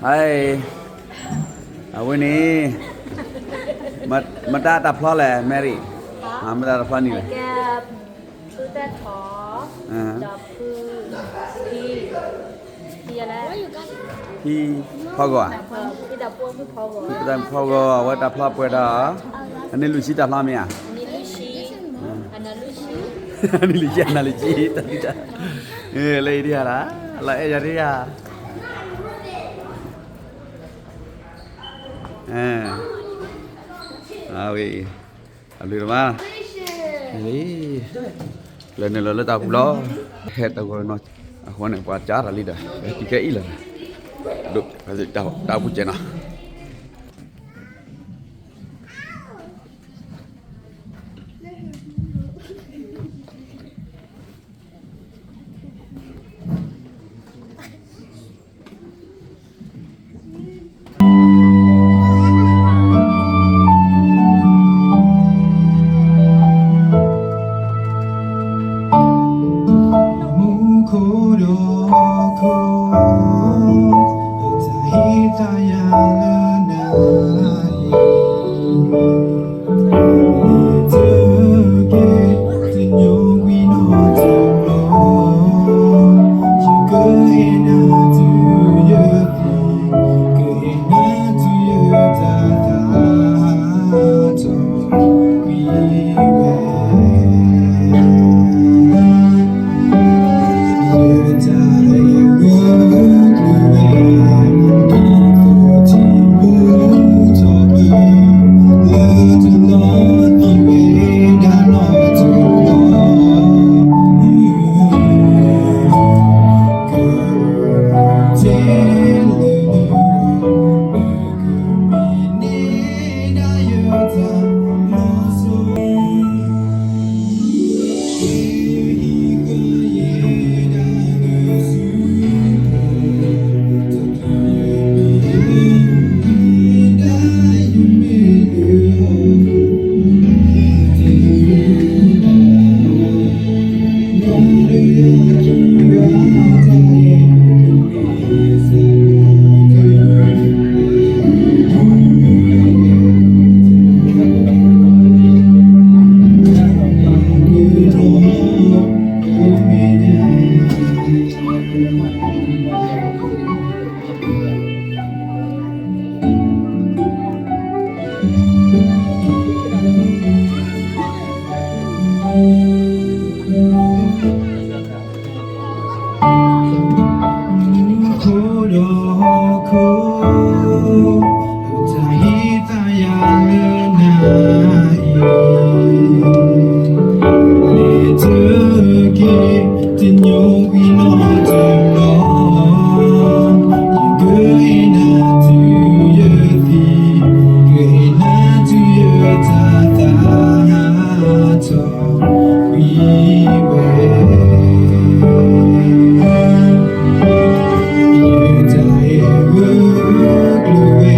ဟဲ, အဝဲန့ၣ် မတၤတၢ်ဖျီလဲၣ် Mary, မတၤတၢ်ဖျီန့ၣ်လဲၣ်, ဖံဖီဂီၢ်ဧါ, ဖံဖီဂီၢ် အဝဲတၢ်ဖျီပှဲၤဒီး အန့ၣ်လွံၢ်ဆံတၢ်ဖျီမ့ၢ်ဧါ, အန့ၣ်လွံၢ်ဆံ အနၢ်လွံၢ်ဆံ တၢ်ဒ်တၢ်, လၢအံၤဒ်ဧါ, လၢအဲၣ်ယၤဒ်ဧါ, အဝဲ အဘျုးတမး, လၢနုာ်လီၤလၢတၢ်ပူၤလီၤ, ဟဲတဂီၤနီၤ, အဃိန့ၣ် ပှၤကၢ်တၢ်လံဒီး ဟဲတုၤခဲအံၤလီၤ, ဒိၣ်တၢ်ပူၤကဲနီၤ. မူခိၣ်ဒီးဟီၣ်ခိၣ်, တၢ်ဟ့ၣ်သးယၤလၢနၤအံၤ, မ့ၢ်တက့ၢ် တညိကွံာ်နီတဘျီ, ယကအဲၣ်နၤတုၤယသံ, ကအဲၣ်နၤတုၤယတၢ်သးထီၣ်ကွံာ်ဝဲ. ခိၣ်ဒီးဟီၣ်ခိၣ်, တၢ်ဟ့ၣ်သးယၤလၢနၤအံၤ, မ့ၢ်တက့ၢ် တညိကွံာ်နီတဘျီ, ယကအဲၣ်နၤတုၤယသံ, ကအဲၣ်နၤတုၤယတၢ်သးထီၣ်ကွံာ်ဝဲ. ယတၢ်အဲၣ်ဂၢၢ်ကျၢၤဝဲ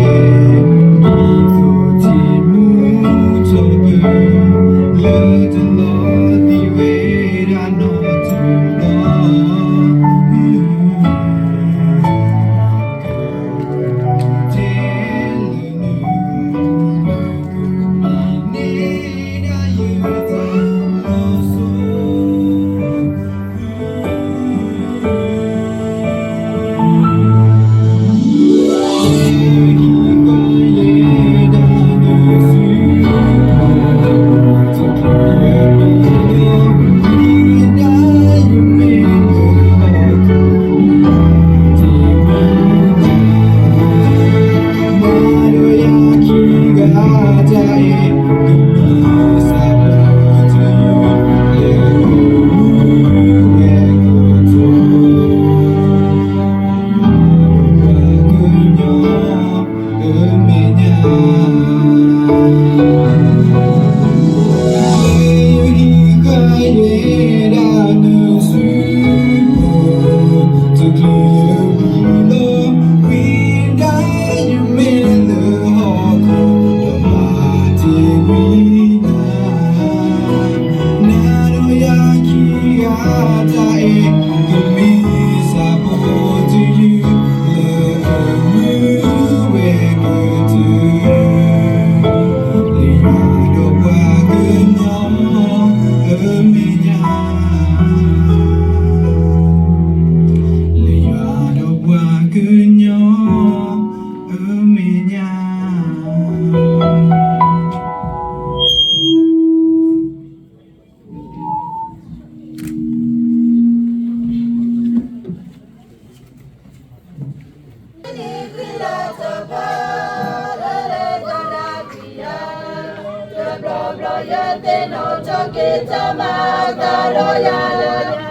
န့ၣ်ဃံလၤတၢ်ပၢ လၢလၢကီၢ်ဒၣ်ပယီၤ, တဘျီဘျီယသ့ၣ်နီၣ်ထီၣ်က့ၤတၢ်မၤအသးဒီးယၤ,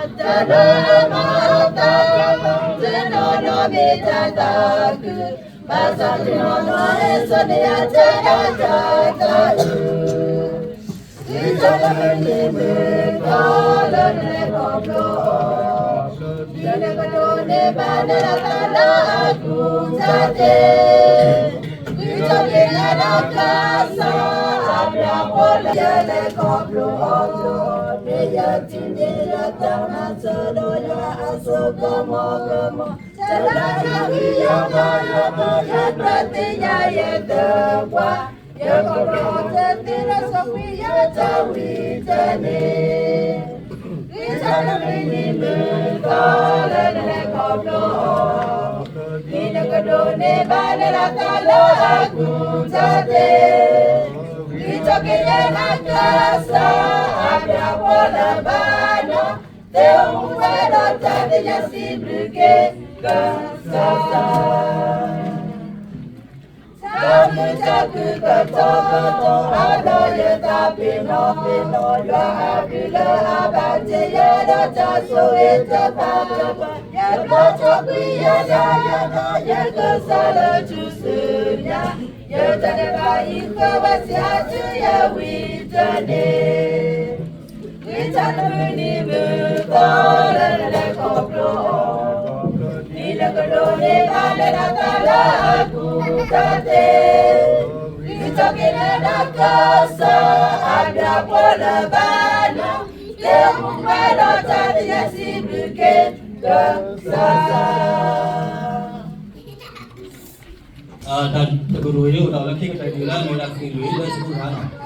တၢ်လၢအမၤအသး တနီၤနီၤမ့ၢ်တၢ်သးခု, ဘၣ်ဆၣ်တနီၤနီၤဟဲစိာ်န့ၢ်ယၤ တၢ်ဒၣ်တၢ်သးခု ဂံၢ်ထီၣ်လၢမုၢ်နံၤမုၢ်သီလၢနလဲၤခီဖျိအီၤ, ဒ်နကဒိးန့ၢ်ဘၣ်နတၢ်လၢအကူၣ်တၢ်သ့, ဂံၢ်ထီၣ်က့ၤနတၢ်ကစၢ်အဘျုးအဖှိၣ်လၢယလဲၤခီဖျိအီၤ, မ့ၢ်ယထံၣ်န့ၢ်ယတၢ်မၤစၢၤဒီးယွၤအစိကမီၤကမီၤ, တၢ်လၢယဂံၢ်ယဘါယသး ယကြၢးသ့ၣ်ညါယသးပှၢ် ယကဘီတသ့လၢစီကွံာ်ယတၢ်ဝံတၢ်နံၤ, ဂံၢ်ထီၣ်လၢမုၢ်နံၤမုၢ်သီလၢနလဲၤခီဖျိအီၤ, ဒ်နကဒိးန့ၢ်ဘၣ်နတၢ်လၢအကူၣ်တၢ်သ့, ဂံၢ်ထီၣ်က့ၤယတၢ်ကစၢ်အဘျုးအဖှိၣ်လၢဘၣ်နီၤ, သ့ၣ်အိၣ်မူဝဲဒီးတၢ်သ့ၣ်ညါစံးဘျုးက့ၤကစၢ် တၢ်မုာ်တၢ်ခုၣ်ကတီၤကတီၤ အဘျီယသးပ့ၤနီၣ်ပ့ၤနီၣ် ယွၤအဘျုးလၢအဘၣ်တ့ၢ်ယၤဒီးတၢ်ဆိၣ်ဂ့ၤတဖၣ်တဖၣ်, ယဘျါထီၣ်ကွံာ်ယတၢ်ယတၢ်ယကစၢ်လၢထူၣ်စုညါ, ယတၢ်ဒဲးဘးအံၤဃၢၤဝဲဆံးအါစုယဝံတၢ်နံၤ ဂံၢ်ထီၣ်လၢမုၢ်နံၤမုၢ်သီလၢနလဲၤခီဖျိအီၤ, ဒ်နကဒိးန့ၢ်ဘၣ်နတၢ်လၢအကူၣ်တၢ်သ့, ဂံၢ်ထီၣ်က့ၤနတၢ်ကစၢ်အဘျုးအဖှိၣ်လၢဘၣ်နီၤ, သ့ၣ်အိၣ်မူဝဲဒီးတၢ်သ့ၣ်ညါစံးဘျုးက့ၤကစၢ် တၢ်ကရူၢ်အံၤအိၣ်ဒီးလၢခံကတၢၢ်ဒ်လၢအမ့ၢ်ဒၣ်ကရူၢ်လၢစံးဘျုးဘၣ်နီၤ.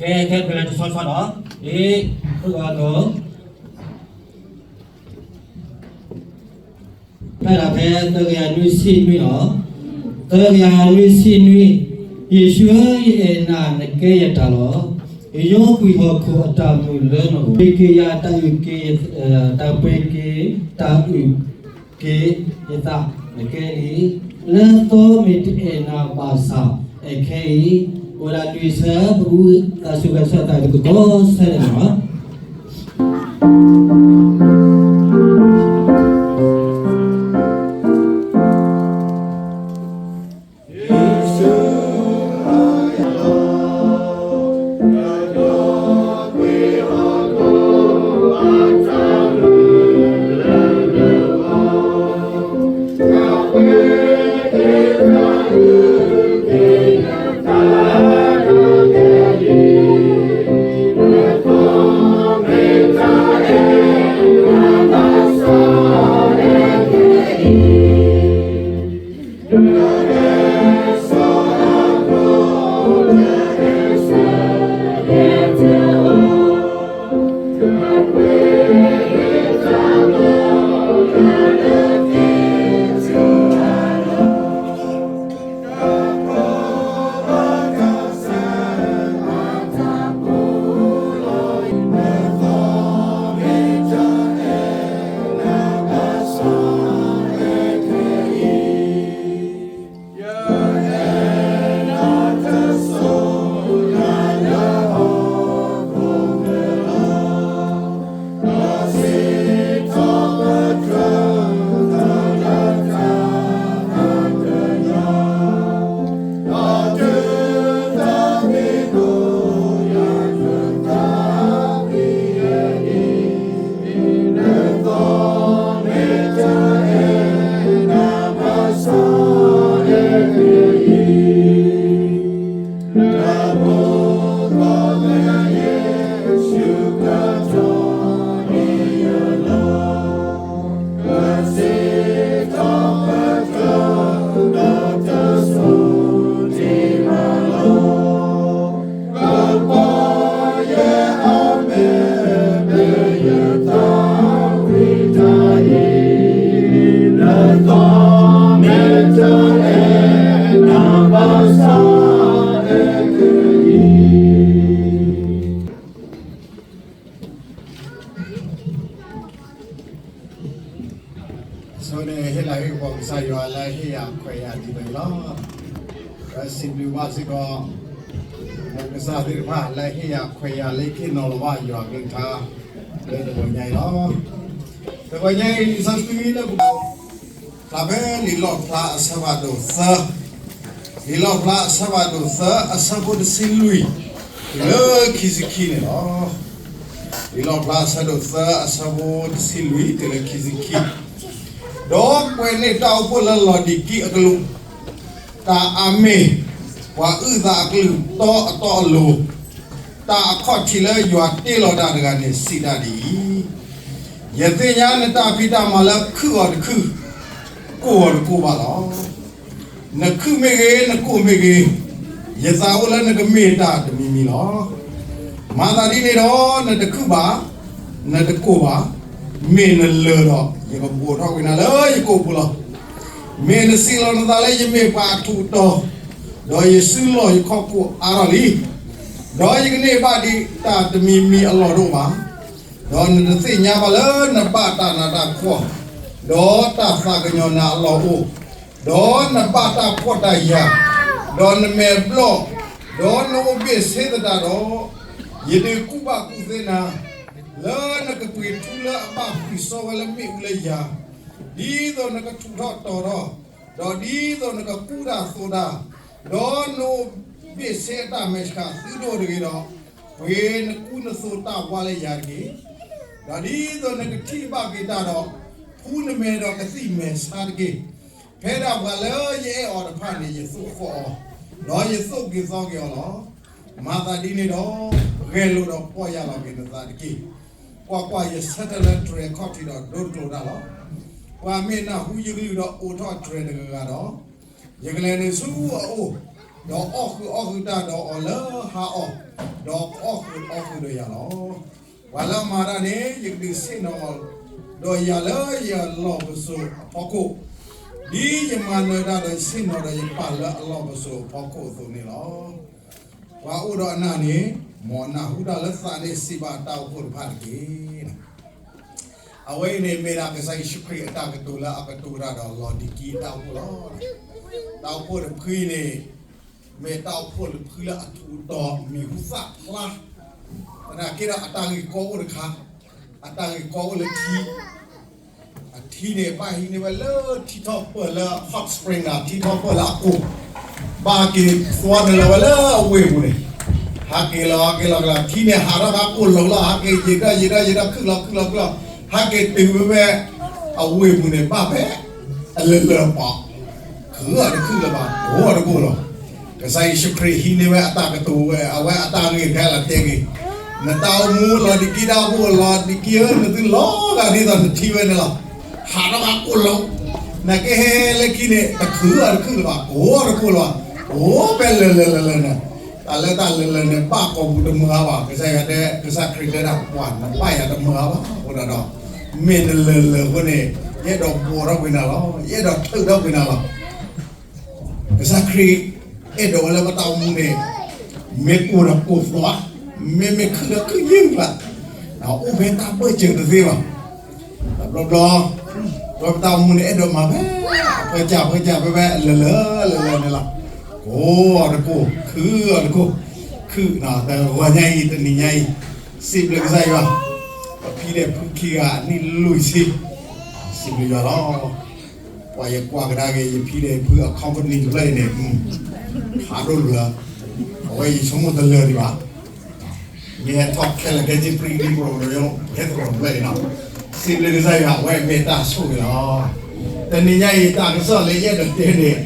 ကဲ ခဲပကလဲၤတဆီဆီဒီး အ့ ဖုဂီၤအသိး ဖဲဒၣ်ဖဲသၢကယၤနွံဆံနွံလီၤ. သၢကယၤနွံဆံနွံ, ယ့ၣ်ၡူးဧၢ, ယအဲၣ်နၤ နကဲယတၢ်လီၤ. ယယီကွံာ်ဟီၣ်ခိၣ်အတၢ်မုာ်လၢနဂီၢ်, ပှ့ၤက့ၤယၤတၢ်အုၣ်က့ၤ, တၢ်ပှ့ၤက့ၤ, တၢ်အုၣ် က့ၤယသး နကဲအံၤ, လၢသီမ့ၢ်တအဲၣ်နၤဘၣ်ဆၣ် အဲၣ်ခဲအံၤ, အိၣ်ဒၣ်လွံၢ်ဆၢ ပအူသးစူၤဂဲၤဆၢထၢၣ်တကတီၢ်ဆၢန့ၣ်လီၤ.အဆိန့ၣ် ဟ့ၣ်လၤဟ့ၣ်ကပီၤကစၢ်ယွၤလၢဟ့ၣ်ယၤခွဲးယာ်ဒ်သိးအံၤလီၤ. ဒီးစံးဘျုးဘၣ်စ့ၢ်ကီး ပကစၢ်သ့ၣ်တဖၣ်လၢဟ့ၣ်ယၤခွဲးယာ်လၢဟ့ၣ်နီၤလီၤဘၣ်ယွၤကလုၢ်ကထါ လၢတဂီၤညါအံၤလီၤ. တဂီၤညါအံၤ လံာ်စီဆှံလၢပ ဖျါဖဲလံာ်လီၣ်ဖျါအဆၢဖးဒိၣ်သၢ, လံာ်လီၣ်ဖျါအဆၢဖးဒိၣ်သၢ အဆၢဖိတဆံလွံၢ် တုၤလၢခံဆံခံန့ၣ်လီၤ. လံာ်လီၣ်ဖျါအဆၢဒိၣ်သၢ အဆၢဖိတဆံလွံၢ် တုၤလၢခံဆံခံ, ဒီးကွဲးန့ၢ်တၢ်အိၣ်ဖှိၣ်လၢလီၤဒံၤကံအကလူး, တၢ်အမ့ၢ် ပှၤအုၣ်သးအကလုၢ်တီအတီအလိၤ, တၢ်အခီၣ်ထံးလၢယွၤတ့လီၤတၢ်တဂၤန့ၣ် စံးတၢ်ဒ်အံၤ, ယသ့ၣ်ညါနတၢ်ဖံးတၢ်မၤလၢခုၣ်အီၤတခုၣ်, ကိၢ်အီၤတကိၢ်ဘၣ်လီၤ. နခုၣ်မ့ၢ်ဂ့ၤ, နကိၢ်မ့ၢ်ဂ့ၤ, ယသးအိၣ်လၢနကမ့ၢ်တၢ်တမံၤမံၤလီၤ. မၤသးဒ်န့ၣ်ဒီး နတခုၣ်ဘၣ်, နတကိၢ်ဘၣ်, မ့ၢ်နလၢာ်ဒီး ယကပိာ်ထီၣ်ကွံာ်နၤလၢယကိာ်ပူၤလီၤ. မ့ၢ်နစံးလီၤနသးလၢယမ့ၢ်ပှၤအထူးအတီၤ, ဒီးယစုလီၢ်ယခီၣ်ခိၣ်အါထီၣ်လံ, ဒီးယကန့ၢ်ဘၣ်ဒံးတၢ်တမံၤမံၤအလီၢ်တအိၣ်ဘၣ်. ဒီးနတသ့ၣ်ညါဘၣ်လၢနဘၣ်တၢ်နးတၢ်ဖှီၣ်, ဒီးတၢ်သးကညီၤနၤအလီၢ်အိၣ်, ဒီးနဘၣ်တၢ်ဖှီၣ်တၢ်ယာ်, ဒီးနမဲာ်ဘျီၣ်, ဒီးနအိၣ်ဘ့ၣ်ဆ့သတးဒီး, ယဒုးကူၣ်ဘၣ်ကူၣ်သ့နၤ, လၢနကပှ့ၤထူလၢအဘၣ်ဃုာ်စီဝဲလၢမ့ၣ်အူလၢယၤ, ဒ်သိးနကထူးထီၣ်တီၤထီၣ်, ဒီးဒ်သိးနကကူၣ်တၢ်သိးတၢ်, ဒီးနအိၣ်ဘ့ၣ်ဆ့အတၢ်မဲာ်ဆှးသုဒိၣ်တဂ့ၤဒီး, ပှ့ၤနကူနသိးတၢ်ဝါလၢယၤတက့ၢ်. ဒီးဒ်သိးနကထံၣ်ဘၣ်က့ၤတၢ်ဒီး, ဖှူနမဲာ်ဒီးကသံၣ်မဲာ်ဆါတက့ၢ်. ဖဲဒၣ်ပှၤလၢယအဲၣ်အီၤတဖၣ်န့ၣ် ယသိၣ်ဃီၣ်အီၤ, ဒီးယသိၣ်က့ၤသီက့ၤအီၤလီၤ. မၤသးဒ်န့ၣ်ဒီး, ဂဲၤလိာ်ဒီးပီၢ်ယၢ်လီၤက့ၤနသးတက့ၢ်. ကွၢ်ကွၢ်, ယဆၢထၢၣ်လၢတြဲၤခီၣ်ထံးဒီးဒိတကျိၤတၢ်လီၤ. ပှၤမ့ၢ်နၢ်ဟူယကလုၢ်ဒီးအိးထီၣ်တြဲၤတဂၤဂၤဒီး, ယကလဲၤနုာ်ဆူအအိၣ်, ဒီးအီၣ်ဃုာ်အီၣ်ဃုာ်တၢ်ဒီးအီၤလၢဟါအီၤ, ဒီးကအီၣ်ဃုာ်အီၣ်ဃုာ်ဒီးယၤလီၤ. ပှၤလၢအမၤတၢ်န့ၣ် ယကဒုးဆ့ၣ်နီၤဒီးယၤလၢယလီၢ်ပစိာ်အဖီခိၣ်, ဒ်ယမၤနၢၤတၢ်ဒီးယဆ့ၣ်နီၤဒီးယပၢ်လၢအလီၢ်ပစိာ်အဖီခိၣ်အသိးန့ၣ်လီၤ. ပှၤအိၣ်ဒီးအနၢ်န့ၣ်, မ်အနၢ်ဟူတၢ်လၢသးန့ၣ်စံးဘၣ်တၢ်အိၣ်ဖှိၣ်တဖၣ်တက့ၢ်. အဝဲအံၤန့ၣ်မ့ၢ်ဒၣ်ကစၢ်ယ့ၣ်ၡူးခရံာ်အတၢ်ကတိၤလၢအကတိၤတၢ်ဒီးလီၤဒံၤကံတၢ်အိၣ်ဖှိၣ်လီၤ. တၢ်အိၣ်ဖှိၣ်တဖုအံၤန့ၣ်, မ့ၢ်တၢ်အိၣ်ဖှိၣ်တဖုလၢအထူးအတီၤမံၤဟူသၣ်ဖျါ, သနာ်က့ဒီးအတၢ်ဂ့ၢ်ကီအိၣ်တခါ, အတၢ်ဂ့ၢ်ကီအိၣ်လၢထံ အထံန့ၣ် ဘၣ်ဟံးန့ၢ်ဝဲလၢထံထီၣ်ပၢၢ်လၢ hot spring ဒီး ထံထီၣ်ပၢၢ်လၢအကိၢ်, ဘၣ်က့ၤသွီနုာ်လီၤဝဲလၢအဝ့ၢ်ပူၤန့ၣ်, ဟးက့ၤလီၤ ဟးက့ၤလီၤက့ၤလီၤ, ထံန့ၣ်ဟးထီၣ်က့ၤကိၢ်လီၤလီၤ, ဟးက့ၤယံာ်ထီၣ်ယံာ်ထီၣ်ယံာ်ထီၣ် ခုၣ်လီၤခုၣ်လီၤခုၣ်လီၤ, ဟးက့ၤတုၤဝဲဖဲအဝ့ၢ်ပူၤန့ၣ် ဘၣ်ဖဲအလၢာ်လၢာ်ပီၤ, ခုၣ်အီၤတခုၣ်လၢၤဘၣ် ကိၢ်အီၤတကိၢ်လၢၤဘၣ်. ကစၢ်ယ့ၣ်ၡူးခရံာ်ဟံးန့ၢ်ဝဲအတၢ်ကတိၤဝဲ အဝဲအတၢ်ဂ့ၢ်ဖဲလီၤတဲဂ့ၤ, နတၢ်အိၣ်မူလီၤဒံၤကံတၢ်အိၣ်ဖှိၣ်လီၤဒံၤကံဧၢ, နသုလီၤဂာ်ဒ်သိးနထံဝဲန့ၣ်လီၤ. ဟးထီၣ်က့ၤကိၢ်လီၤ, နာ်က့ဟဲလၢခံန့ၣ် တခုၣ်အီၤတခုၣ်လၢၤဘၣ် ကိၢ်အီၤတကိၢ်လၢၤဘၣ်, အိၣ်ဖဲလၢာ်လၢာ်လၢာ်လၢာ်န့ၣ်, တၢ်လၢတၢ်လၢာ်လၢာ်န့ၣ် ဘၣ်ကိာ်ပူၤတမုာ်အါဘၣ်, ကစၢ်ယွၤတဲ ကစၢ်ခရံာ်တဲဒၣ်ပှၤ နဘၣ်ယၤတမုာ်အါဘၣ်အဃိဒီး, မ့ၢ်နလၢာ်လၢာ်အဃိန့ၣ် ယအဲၣ်ဒိးဘှီထီၣ်ကွံာ်နၤလီၤ, ယအဲၣ်ဒိးထုးထီၣ်ကွံာ်နၤလီၤ. ကစၢ်ခရံာ်အဲၣ်ဒိးဝဲလၢပတၢ်အိၣ်မူန့ၣ်, မ့ၢ်ကိၢ်ဒီးကိၢ်သွး, မ့မ့ၢ်ခုၣ်ဒီးခုၣ်ယုၢ်ဘၣ်, အိၣ်ဖဲတၢ်ဘၢၣ်စၢၤတသ့ဘၣ်. တဘျီဘျီ, ပဝဲပတၢ်အိၣ်မူန့ၣ် အဲၣ်ဒိးမၤဖဲ, ဖဲကၢ်ဖဲကၢ်ဖဲဖဲလၢာ်လၢာ်လၢာ်လၢာ်န့ၣ်လီၤ. ကိၢ်အီၤတကိၢ်, ခုၣ်အီၤတကိၢ်, ခုၣ်, တဂီၤညါအံၤ တနံၤညါအံၤ, စံးဘျုးကစၢ်ယွၤ, ပဖံဒဲးဖုခံဂၤအနံၣ်လွံၢ်ဆံ, စံးဘျုးယွၤလီၤ. ပှၤယကွၢ်ကဒါက့ၤ ယဖံဒဲးဖုအ company တဖျၢၣ်အံၤန့ၣ်, ဖးဒိၣ်လၢာ်, အဝဲယဆိကမိၣ်တလၢာ်ဒံးဘၣ်. မ့ၢ်ဟဲထီၣ်ခဲလၢာ်ခဲဆ့ ပြံဒံပြံဒီး ဟဲသရိာ်တဖျၢၣ်အံၤနီၤ, စံးဘျုးကစၢ်ယွၤ အဝဲမ့ၢ်တၢ်ဆိၣ်ဂ့ၤလီၤ. တနံၤညါအံၤ တၢ်ကစီၣ်လၢယအဲၣ်ဒိးတဲန့ၣ်,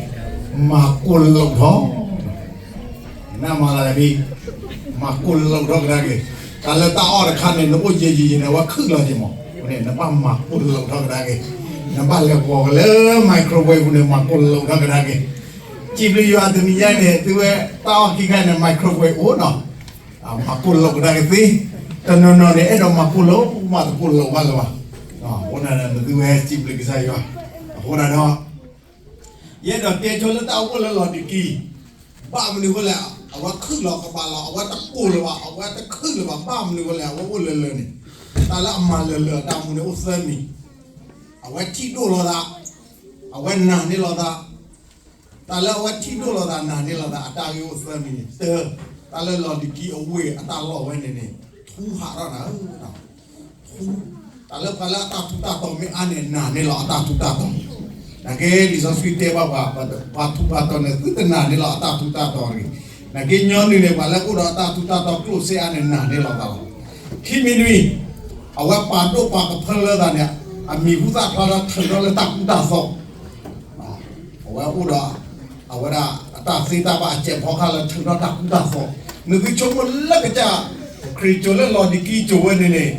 မၤကိၢ်လိာ်ထီၣ် နမၤလၢမံၤ, မၤကိၢ်လိာ်ထီၣ်ကဒါက့ၤ, တၢ်လၢတၢ်အီၣ်တခါန့ၣ် နအိၣ်ယံာ်ယံာ်ယံာ်န့ၣ် အဝဲခုၣ်လီၤက့ၤမး, အဃိန့ၣ် နဘၣ်မၤကိၢ်လိာ်ထီၣ်ကဒါက့ၤ, နဘၣ်လဲၤဂီၤက့ၤလၢ microwave ပူၤန့ၣ် မၤကိၢ်လိာ်ထီၣ်ကဒါက့ၤ, စံးဘျုးယွၤတနံၤညါန့ၣ် သုဝဲတၢ်အီၣ်ခံခါန့ၣ် microwave အိၣ်နီၤ, မၤကိၢ်လိာ်ကဒါက့ၤသ့, တနီၤနီၤန့ၣ် အဲၣ်ဒိးမၤကိၢ်လိာ် မၤတကိၢ်လိာ်ဘၣ်လၢၤဘၣ်, အဃိန့ၣ် နသုဝဲစံးဘျုးကစၢ်ယွၤ, အဃိန့ၣ်ဒီး ယအဲၣ်ဒိးတဲဆိလၢတၢ်အိၣ်ဖှိၣ်လၢလီၤဒံၤကံ, ဘၣ်မနုၤအဃိလဲၣ်, အဝဲခုၣ်လီၤကဘၣ်လီၤ, အဝဲတကိၢ်လၢၤဘၣ်, အဝဲတခုၣ်လၢၤဘၣ်, ဘၣ်မနုၤအဃိလဲၣ်, အဝဲအိၣ်လၢာ်လၢာ်န့ၣ်, တၢ်လၢအမၤလၢာ်လၢာ်အတၢ်အိၣ်မူန့ၣ်အိၣ်သၢမံၤ, အဝဲထံၣ်ဒိၣ်လိာ်သး, အဝဲနာ်န့ၢ်လိာ်သး, တၢ်လၢအဝဲထံၣ်ဒိၣ်လိာ်သးနာ်န့ၢ်လိာ်သး အတၢ်ဂ့ၢ်အိၣ်သၢမံၤန့ၣ်, တၢ်, တၢ်လၢလီၤဒံၤကံအဝ့ၢ်အတၢ်လီၢ်ဝဲန့ၣ်န့ၣ်, ထူဟးထီၣ်နၤဧၢ တၢ်လၢပှၤလၢအတၢ်ထူးတၢ်တီၤမ့ၢ်အါန့ၣ် နာ်န့ၢ်လီၤအတၢ်ထူးတၢ်တီၤ, နာ်က့ လံာ်စီဆှံတဲဘၣ်ပှၤ, ပှၤထူးပှၤတီၤန့ၣ် သုတနာ်န့ၢ်လီၤအတၢ်ထူးတၢ်တီၤတဂ့ၤ, နာ်က့ညီနုၢ်န့ၣ် ပှၤလၢအိၣ်ဒီးအတၢ်ထူးတၢ်တီၤကျိၣ်စ့အါန့ၣ် နာ်န့ၢ်လီၤသးလီၤ. ခံမံၤတမံၤ, အဝဲပာ်ဒိၣ်ပာ်ကဖၢလၢသးန့ၣ်, အမံၤဟူသၣ်ဖျါထီၣ်ထုးထီၣ်လၢတၢ်ကူတၢ်သိး အဝဲအိၣ်ဒီး အဝဲဒၣ်အတၢ်သ့တၢ်ဘၣ်အစဲးဖီကဟၣ်လၢထုးထီၣ်တၢ်ကူတၢ်သိး, နသုဆိကမိၣ်လၢကစၢ်ခရံာ်စိၤလၢလီၤဒံၤကံစိၤဝဲန့ၣ်န့ၣ်,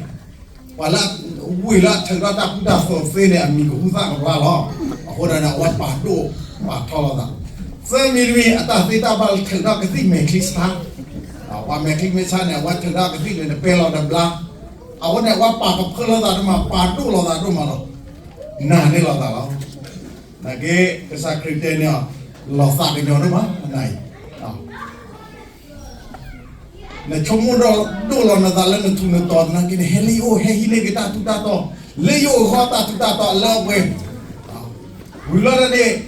ပှၤလၢဝ့ၢ်လၢအထုးထီၣ်တၢ်ကူတၢ်သိးသ့န့ၣ် အမံၤကဟူသၣ်ကဖျါလီၤ. အဃိဒီးန့ၣ် အဝဲပာ်ဒိၣ်ပာ်ထီလီၤသး, သၢမံၤတမံၤ အတၢ်သ့တၢ်ဘၣ်လၢထုးထီၣ်ကသံၣ်မဲာ်ချံဆါ, ပှၤမဲာ်ချံမ့ၢ်ဆါန့ၣ် အဝဲထုးထီၣ်ကသံၣ်န့ၣ် နပဲလီၤတဘျါ, အဃိန့ၣ် အဝဲပာ်ကဖၢလီၤသးဒိၣ်မး ပာ်ဒိၣ်လိာ်သးဒိၣ်မးလီၤ, နာ်န့ၢ်လိာ်သးလီၤ. နာ်က့ ကစၢ်ခရံာ်တဲန့ၣ်အီၤ, လီၤသးကညီၤဒိၣ်မး နၤအံၤ, နဆိကမိၣ်ဒိၣ်လီၤနသးလၢနထူးနတီၤသနာ်က့န့ၣ် ဟဲလၢယအိၣ် ဟဲဟံးန့ၢ်က့ၤတၢ်ထူးတၢ်တီၤ, လၢယအိၣ်ဃီတၢ်ထူးတၢ်တီၤအလၢအပှဲၤ, ဝံၤလီၤဒၣ်န့ၣ်,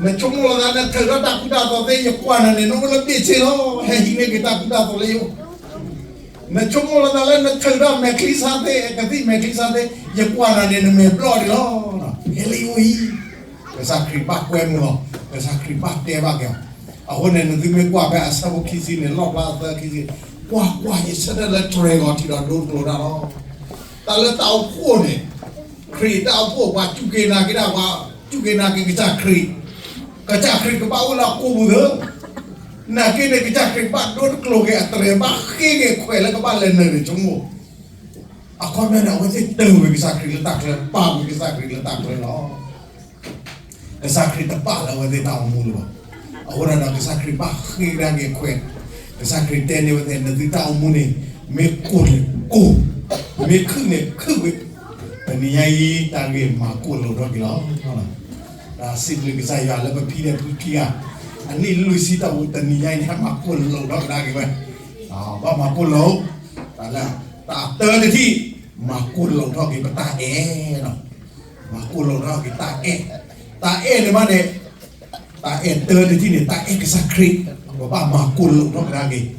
နဆိကမိၣ်လီၤသးလၢနထုးထီၣ်တၢ်ထူးတၢ်တီၤသ့ ယကွၢ်နၤန့ၣ် နအိၣ်လၢဘ့ၣ်ဆ့လီၤ, ဟဲဟံးန့ၢ်က့ၤတၢ်ထူးတၢ်တီၤလၢယအိၣ် နဆိကမိၣ်လီၤသးလၢနထုးထီၣ်မဲာ်ချံဆါသ့, ကသံၣ်မဲာ်ချံဆါသ့, ယကွၢ်နၤန့ၣ် နမဲာ်ဘျီၣ်ဒံးလီၤ. ဟဲလၢယအိၣ်အံၤ, ကစၢ်ခရံာ်ဘၣ်ကွဲမုာ်လီၤ, ကစၢ်ခရံာ်ဘၣ်တဲဘၣ်က့ၤအီၤ. အဃိန့ၣ် နသုမ့ၢ်ကွၢ်ဖဲအဆၢဖိခံဆံန့ၣ် လီၣ်ဖျါအသၢခံဆံ, ကွၢ်ကွၢ် ယဆၢထၢၣ်လၢတြဲၤဂီၤထံးဒီးဒိတကျိၤတၢ်လီၤ. တၢ်လၢတၢ်အိၣ်ဖှိၣ်န့ၣ်, ခရံာ်တၢ်အိၣ်ဖှိၣ် ပှၤစူၢ်က့ၤနာ်က့ၤဒၣ်ပှၤ, စူၢ်က့ၤနာ်က့ၤကစၢ်ခရံာ်, ကစၢ်ခရံာ်ကဘၣ်အိၣ်လၢအကိာ်ပူၤသၢ နာ်က့န့ၣ် ကစၢ်ခရံာ်ဘၣ်ဒိတကျိၤက့ၤ အတြဲၤဘၣ်ဃ့က့ၤခွဲးလၢကဘၣ်လဲၤနုာ်န့ၣ် ဆိကမိၣ်, အခီပညီန့ၣ် အဝဲသ့ၣ်တၢၢ်ဝဲကစၢ်ခရံာ်လၢတၢ်ချၢ, ပာ်ဝဲကစၢ်ခရံာ်လၢတၢ်ချၢလီၤ. ကစၢ်ခရံာ်တပာ်လၢအဝဲသ့ၣ်တၢ်အိၣ်မူလၢၤဘၣ်. အဃိဒီး ကစၢ်ခရံာ်ဘၣ်ဃ့ကဒါက့ၤအခွဲး, ကစၢ်ခရံာ်တဲန့ၢ်ဝဲသ့ၣ် နသုတၢ်အိၣ်မူန့ၣ် မ့ၢ်ကိၢ်န့ၣ်ကိၢ်, မ့ၢ်ခုၣ်န့ၣ်ခုၣ်ဝဲ, တနံၤညါအံၤ တၢ်ဂ့ၢ်မၤကိၢ်လိာ်ထီၣ်က့ၤလီၤ. တၢ်စံးဘျုးကစၢ်ယွၤလၢပဖံဒဲးဖုခံဂၤ အနံၣ်လွံၢ်ဆံတီၢ်ပူၤ တနံၤညါအံၤန့ၣ် ဟဲမၤကိၢ်လိာ်ထီၣ်ကဒါက့ၤဝဲ, ဘၣ်မၤကိၢ်လိာ်, တၢ်လၢ တၢ်တၢတထံၣ် မၤကိၢ်လိာ်ထီၣ်က့ၤပတၢ်အဲၣ်လီၤ. မၤကိၢ်လိာ်ထီၣ်က့ၤတၢ်အဲၣ်, တၢ်အဲၣ်န့ၣ်မးန့ၣ် တၢ်အဲၣ်တၢတထံၣ်န့ၣ် တၢ်အဲၣ်ကစၢ်ခရံာ်, ပဘၣ်မၤကိၢ်လိာ်ထီၣ်ကဒါက့ၤ, တဘျီ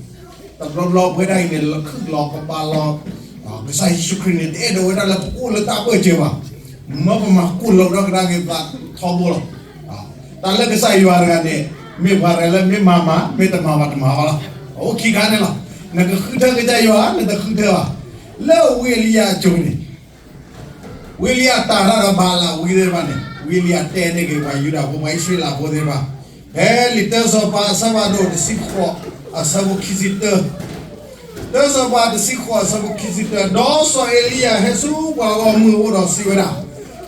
ဘျီပဝဲဒၣ်အံၤန့ၣ် လီၤခုၣ်လီၤကဘၣ်လီၤ, ကစၢ်ယ့ၣ်ၡူးခရံာ်န့ၣ် တအဲၣ်ဒိးဝဲဒၣ်လၢပအိၣ်လၢတၢ်ဘၢၣ်စၢၤဘၣ်, မၢပမၤကိၢ်လိာ်ထီၣ်ကဒါက့ၤပသးထီဘိလီၤ. တၢ်လၢကစၢ်ယွၤတဂၤန့ၣ် မ့ၢ်ပှၤတဂၤလၢမ့ၢ်မၤမၤ မ့ၢ်တမၤဘၣ်တမၤဘၣ်လီၤ. အအိၣ်ခံခါန့ၣ်လီၤ. နကဃုထၢကစၢ်ယွၤ နတဃုထၢဘၣ်, လၢဝံအ့လံယၤအစိၤန့ၣ် ဝံအ့လံယၤတၢ်တၢ်ဒီးဘၤလးဝံသ့ၣ်တဖၣ်န့ၣ် ဝံအ့လံယၤတဲန့ၢ်က့ၤပှၤယူဒၤဖိ ပှၤအံၣ်စရ့လးဖိသ့ၣ်တဖၣ်, ဖဲလံာ်တၢစီၤပၤအဆၢဖးဒိၣ်တဆံဃိး အဆၢဖိခံဆံတၢ, တၢစီၤပၤတဆံဃိးအဆၢဖိခံဆံတၢ, ဒီးစီၤအ့လံယၤဟဲဆူပှၤဂီၢ်မုၢ်အအိၣ်ဒီးစံးဝဲဒၣ်,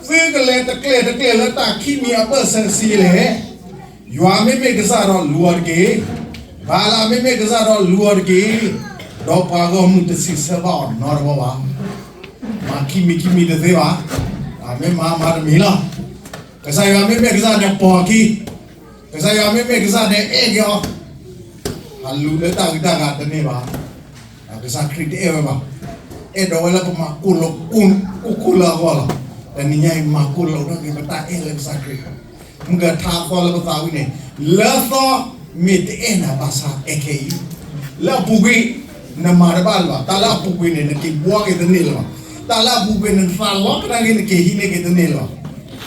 သုကလဲၤတကျဲၤတကျဲၤလၢတၢ်ခံမံၤအဘၢၣ်စၢၤဆံးလဲၣ်. ယွၤမ့မ့ၢ်ကစၢ်ဒီးလူၤအီၤတက့ၢ်. ဘၤလးမ့မ့ၢ်ကစၢ်ဒီးလူၤအီၤတက့ၢ်. ဒီးပှၤဂီၢ်မုၢ်တစံးဆၢဘၣ်အီၤနီတဘီဘၣ်. မၤခံမံၤခံမံၤတသ့ဘၣ်. မ့ၢ်မၤမၤတမံၤလီၤ. ကစၢ်ယွၤမ့မ့ၢ်ကစၢ်ဒီးပိာ်အခံ, ကစၢ်ယွၤမ့မ့ၢ်ကစၢ်ဒီးအဲၣ်က့ၤအီၤ, အလူၤလၢတၢ်ဂုၤတၢ်ဂၤတန့ၢ်ဘၣ်. ကစၢ်ခရံာ်တအဲၣ်ဝဲဘၣ်. အဲၣ်ဒိးဝဲလၢပမၤကိၢ်လိာ်ကိၢ်ကိၢ်လၢအဂီၢ်လီၤ. တနံၤညါအံၤ မၤကိၢ်လိာ်ထီၣ်က့ၤပတၢ်အဲၣ်လၢကစၢ်ခရံာ်, မုၢ်ကထါအသီလၢပသးဝံၤန့ၣ်, လၢသီမ့ၢ်တအဲၣ်နၤဘၣ်ဆၣ်အဲၣ်ခဲအံၤ, လၢအပူၤကွံာ် နမၤတဘၣ်လၢၤဘၣ်. တၢ်လၢအပူၤကွံာ်န့ၣ် နက့ၤဘှီက့ၤတန့ၢ်လၢၤဘၣ်. တၢ်လၢအပူၤကွံာ်န့ၣ် နသးလီကဒါက့ၤ နက့ၤဟံးန့ၢ်က့ၤတန့ၢ်လၢၤဘၣ်.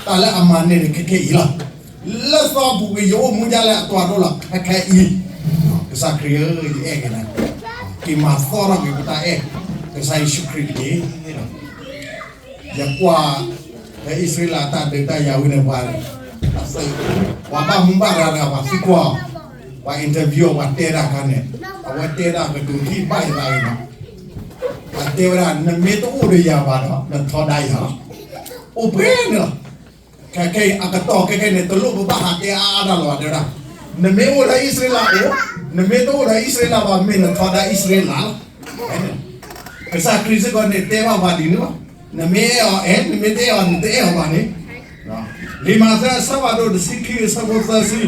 တၢ်လၢအမၤန့ၢ်န့ၣ် ခဲခဲအံၤလီၤ. လၢသီအပူၤကွံာ် ယအိၣ်မူဒ်လဲၣ်အသွၣ်ဒိၣ်လီၤ ခဲခဲအံၤ, ကစၢ်ခရံာ်ဧၢ, ယအဲၣ်က့ၤနၤ, က့ၤမၤသီထီၣ်က့ၤပတၢ်အဲၣ် ကစၢ်ယ့ၣ်ၡူးခရံာ်တက့ၢ်. ယကွၢ် ဖဲအံၣ်စရ့လးတၢ်ဒုးတၢ်ယၤဝံၤန့ၣ် ပှၤ ပှၤဘၣ်မူဘၣ်ဒါတဂၤ ပှၤသံကွၢ်အီၤ, ပှၤ interview အီၤ ပှၤတဲဒၣ်အခါန့ၣ်, အဝဲတဲဒၣ်ကတိၤထံၣ်ဘၣ်ယသးဂ့ၤမး, ပှၤတဲဝဲဒၣ် နမ့ၢ်တအိၣ်ဒီးယၤဘၣ်ဒီး နထီဒါယၤလီၤ. အိၣ်ပှဲၤန့ၣ်လီၤ. ခဲခဲအံၤ အကတီၢ်ခဲခဲန့ၣ် တလိၣ်ပဘၣ်ဟးတဲအါအါဒၣ်လီၤဘၣ် တဲဝဲဒၣ်, နမ့ၢ်အိၣ်ဒီးအံၣ်စရ့လးအိၣ်, နမ့ၢ်တအိၣ်ဒီးအံၣ်စရ့လးဘၣ် မ့ၢ်နထီဒါအံၣ်စရ့လးလီၤ. ကစၢ်ခရံာ်စ့ၢ်ကီးန့ၣ် တဲဘၣ်ပှၤဒ်န့ၣ်လီၤ. နမ့ၢ်အဲၣ်အီၤအဲၣ်, နမ့ၢ်တအဲၣ်အီၤ နတအဲၣ်အီၤဘၣ်န့ၣ်, လံာ်မးသဲအဆၢဖးဒိၣ်တဆံခံအဆၢဖိသၢဆံ,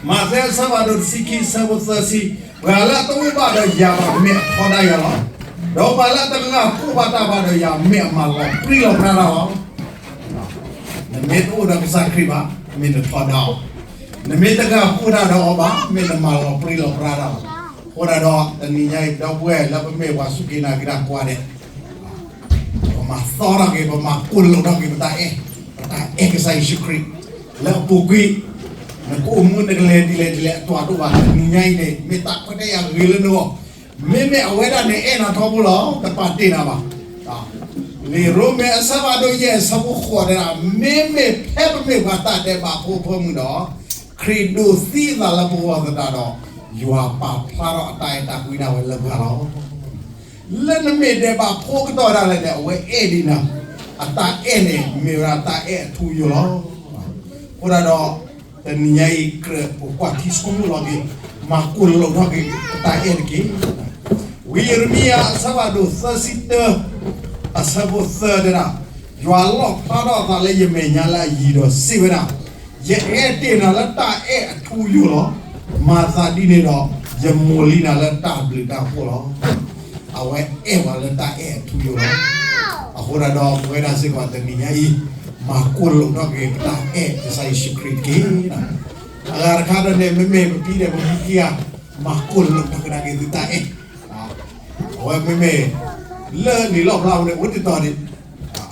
မးသဲအဆၢဖးဒိၣ်တဆံခံအဆၢဖိသၢဆံ, ပှၤလၢအတအိၣ်ဘၣ်ဒီးယၤဘၣ် မ့ၢ်အထီဒါယၤလီၤ. ဒီးပှၤလၢအတဂၤကိၢ်ဘၣ်တၢ်ဘၣ်ဒီးယၤ မ့ၢ်အမၤလီၤပြံလီၤပြါတၢ်လီၤ. နမ့ၢ်တအိၣ်ဒီးကစၢ်ခရံာ်ဘၣ် မ့ၢ်နထီဒါအီၤ, နမ့ၢ်တဂၤကိၢ်တၢ်ဒီးအီၤဘၣ် မ့ၢ်နမၤလီၤပြံလီၤပြါတၢ်လီၤ. အဃိဒၣ်ဒီး တနံၤညါအံၤ ဒီပုၢ်ဝဲၢ်လၢပမ့ၢ်ပှၤစူၢ်က့ၤနာ်က့ၤတၢ်ကိးဂၤဒဲး, ပမၤသီထီၣ်က့ၤ ပမၤကိၢ်လိာ်ထီၣ်က့ၤပတၢ်အဲၣ်, ပတၢ်အဲၣ်ကစၢ်ယ့ၣ်ၡူးခရံာ်, လၢအပူၤကွံာ် နကအိၣ်မူနကလဲၤဒ်လဲၣ်ဒ်လဲၣ်အတၢ်ဒိၣ်ဘၣ် တနံၤညါအံၤန့ၣ် မ့ၢ်တၢ်ခွဲးတၢ်ယာ်ဂ့ၤလၢနဂီၢ်, မ့မ့ၢ်အဝဲဒၣ်န့ၣ်အဲၣ်နၤထီဘိလီၤ တပာ်တ့ၢ်နၤဘၣ်. လံာ်ရိမ့ၤအဆၢဖးဒိၣ်ယဲၢ်အဆၢဖိဃိးတဲဒၣ် မ့မ့ၢ်ဖဲပမ့ၢ်ပှၤတၢ်ဒဲးဘးဖိအဖၢမုၢ်ဒီး, ခရံာ်ဒိးသံအသးလၢပဂီၢ်သတးဒီး, ယွၤပာ်ဖျါထီၣ်အတၢ်အဲၣ်တၢ်ကွံဒၣ်ဝဲလၢပှၤလီၤ. လၢနမ့ၢ်ဒဲးဘးဖိကတီၢ်ဒၣ်လဲာ်န့ၣ် အဝဲအဲၣ်ဒံးနၤ, အတၢ်အဲၣ်န့ၣ် မ့ၢ်ဝဲဒၣ်တၢ်အဲၣ်အထူအယိာ်လီၤ. အဃိဒၣ်ဒီး တနံၤညါအံၤ ကြၢးပကွၢ်ထံဆိကမိၣ်လီၤက့ၤ, မၤကိၢ်လိာ်ထီၣ်က့ၤ ပတၢ်အဲၣ်တက့ၢ်. ဝံယံးရမံယၤအဆၢဖးဒိၣ်သၢဆံတၢ အဆၢဖိသၢတဲဒၣ်, ယွၤလီၣ်ဖျါထီၣ်အသးလၢယမဲာ်ညါလၢအယံၤဒီးစံးဝဲဒၣ်, ယအဲၣ်တ့ၢ်နၤလၢတၢ်အဲၣ်အထူအယိာ်လီၤ. မၤသးဒ်န့ၣ်ဒီး ယမိၢ်လံနၤလၢတၢ်ဘျုးတၢ်ဖှိၣ်လီၤ. အဝဲအဲၣ်ပှၤလၢတၢ်အဲၣ်အထူအယိာ်လီၤ. အဃိဒၣ်ဒီးပဝဲဒၣ်စ့ၢ်ကီးတနံၤညါအံၤ, မၤကိၢ်လိာ်ထီၣ်က့ၤပတၢ်အဲၣ်ကစၢ်ယ့ၣ်ၡူးခရံာ်တက့ၢ်. အဂၤတခါဒီးန့ၣ် မ့မ့ၢ်ပဖံဒဲးပဖုခံဂၤ, မၤကိၢ်လိာ်ထီၣ်ကဒါက့ၤသုတၢ်အဲၣ် အဝဲမ့မ့ၢ် လၢလံာ်လီၣ်ဖျါဝဲန့ၣ် အိၣ်တတီၤန့ၣ်,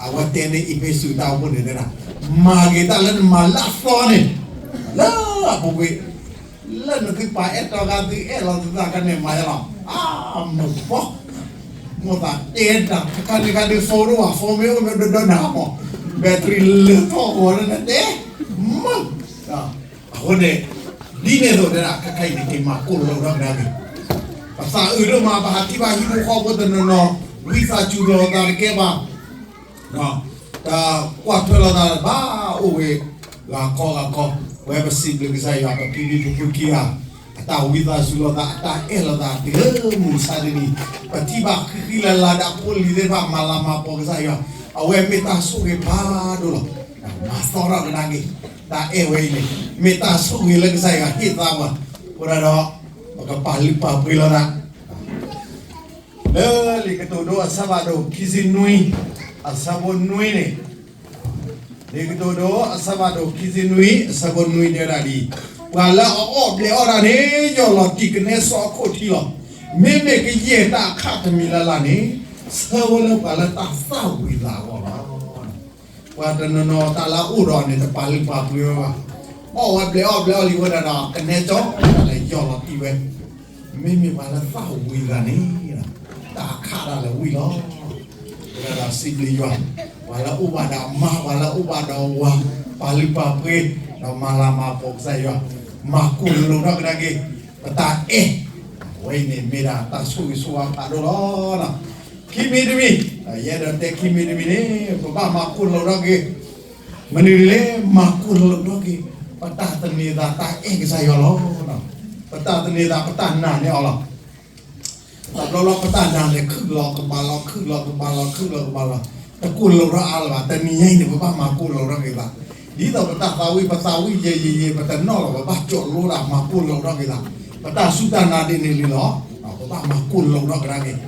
အဝဲတဲန့ၢ်အ့းဖ့းစူးတၢ်အိၣ်ဖှိၣ်န့ၣ်တဲဒၣ်, မၤက့ၤတၢ်လၢနမၤလၢအသီန့ၣ်, လၢအပူၤကွံာ်, လၢနသုပာ်အဲၣ်တီဂၤသုအဲၣ်လီၤသုသးခါန့ၣ်မၤယါလီၤ, အါမၢ်ဖီ, မိၢ်သးတဲတၢ် တခါန့ၣ်ခါဒုး phone တအိၣ်ဘၣ် phone မ့ၢ်အိၣ်မ့ၢ်ဒိၣ်ဒိၣ်နၤမး, battery လၢထီၣ်ဂီၤလၢနတဲ, မၢ် အဃိန့ၣ်, ဒ်န့ၣ်အသိးတဲဒၣ် ခဲခါအံၤန့ၣ် က့ၤမၤကိၢ်လိာ်ထီၣ်ကဒါက့ၤ, ပသးအုးဒိၣ်မး ပဟးထံၣ်ဘၣ်ဟံၣ်ဖိဃီဖိတနီၤနီၤ ဝံသးစူၤလိာ်သးတကဲဘၣ်, တၢ်ကွၢ်ထွဲလိာ်သးဘၣ်အိၣ်ဝဲ, ဂၤခီဂၤခီ ပဝဲပစံးဘျုးကစၢ်ယွၤ ပဖံဖံဖုဖုခံဂၤ အတၢ်ဝံသးစူၤလိာ်သး အတၢ်အဲၣ်လိာ်သးတုၤလၢမုၢ်မဆါတနံၤ, ပထံၣ်ဘၣ်ဃံဃံလၤလၤဒီးဖိလံၤသ့ၣ်တဖၣ်မၤလၤမၤကပီၤကစၢ်ယွၤ, အဝဲမ့ၢ်တၢ်ဆိၣ်ဂ့ၤဖးဒိၣ်လီၤ. မၤသီထီၣ်ကဒါက့ၤ တၢ်အဲၣ်ဝဲအံၤန့ၣ် မ့ၢ်တၢ်ဆိၣ်ဂ့ၤလၢကစၢ်ယွၤဟ့ၣ်သါပှၤ, အဃိဒီး ပကပာ်လုၢ်ပာ်ပှ့ၤလိာ်သး လၢလံာ်ကတိၤဒိအဆၢဖးဒိၣ်ခံဆံနွံ အဆၢဖိနွံန့ၣ်, လံာ်ကတိၤဒိအဆၢဖးဒိၣ်ခံဆံနွံ အဆၢဖိနွံတဲဒၣ်ဒ်အံၤ, ပှၤလၢအအီၣ်ဘျဲးအီၣ်တၢ်န့ၣ် ယီၢ်လီၤတံၢ်ကနဲစီအခိၣ်ထံလီၤ. မ့မ့ၢ်ကယဲၢ်တၢ်အခးတမံၤလၢ်လၢ်န့ၣ် ဆၢဝဲလၢပှၤလၢတၢ်သၣ်ဝံၤသးအဂီၢ်လီၤ. ပှၤတနီၤနီၤတၢ်လၢအအိၣ်ဒီးန့ၣ် တပာ်လုၢ်ပာ်ပှ့ၤဝဲဘၣ်. အီၣ်ဝဲဘျဲးအီၣ်ဘျဲးအီၣ်လံဝဲဒၣ်ဒီး ကနဲစီတၢ်လၢယီၢ်လီၤတံၢ်ဝဲ မ့မ့ၢ်ပှၤလၢသၣ်ဝံၤသးန့ၣ် တၢ်ခးတၢ်လၢဝံၤလီၤ. အဃိဒီးစံးဘျုးယွၤ, ပှၤလၢအိၣ်ဘၣ်ဒီးမါ ပှၤလၢအိၣ်ဘၣ်ဒီးဝၤ ပာ်လုၢ်ပာ်ပှ့ၤ ဒီးမၤလၤမၤကပီၤကစၢ်ယွၤ, မၤကိၢ်လိာ်ထီၣ်ကဒါက့ၤ ပတၢ်အဲၣ်, အဝဲအံၤန့ၣ်မ့ၢ်ဒၣ်တၢ်ဆိၣ်ဂ့ၤဆိၣ်ဝါဖးဒိၣ်လီၤ. ခံမံၤတမံၤ, ယအဲၣ်ဒိးတဲခံမံၤတမံၤန့ၣ် ပဘၣ်မၤကိၢ်လိာ်ထီၣ်က့ၤ မနုၤလဲၣ်, မၤကိၢ်လိာ်ထီၣ်က့ၤ ပတၢ်သန့ၤသးတၢ်အဲၣ်ကစၢ်ယွၤလီၤ. ပတၢ်သန့ၤသး ပတၢ်နာ်န့ၢ်အီၤလီၤ. တဘျီဘျီပတၢ်နာ်န့ၣ် ခုၣ်လီၤကဘၣ်လီၤ ခုၣ်လီၤကဘၣ်လီၤ ခုၣ်လီၤကဘၣ်လီၤ, တကိၢ်လိာ်ထီၣ်အါလၢၤဘၣ်. တနံၤညါအံၤန့ၣ် ပဘၣ်မၤကိၢ်လိာ်ထီၣ်က့ၤသး, ဒ်သိးပတၢ်သးဝံၣ် ပသးဝံၣ်ယံာ်ယံာ်ယံာ် ပတနီၣ်လီၤ ပဘၣ်ကၠီးလိဒၣ် မၤကိၢ်လိာ်ထီၣ်က့ၤသး, ပတၢ်စူၢ်တၢ်နာ်ဒ်န့ၣ်လံလီၤ. ပဘၣ်မၤကိၢ်လိာ်ထီၣ်ကဒါက့ၤ,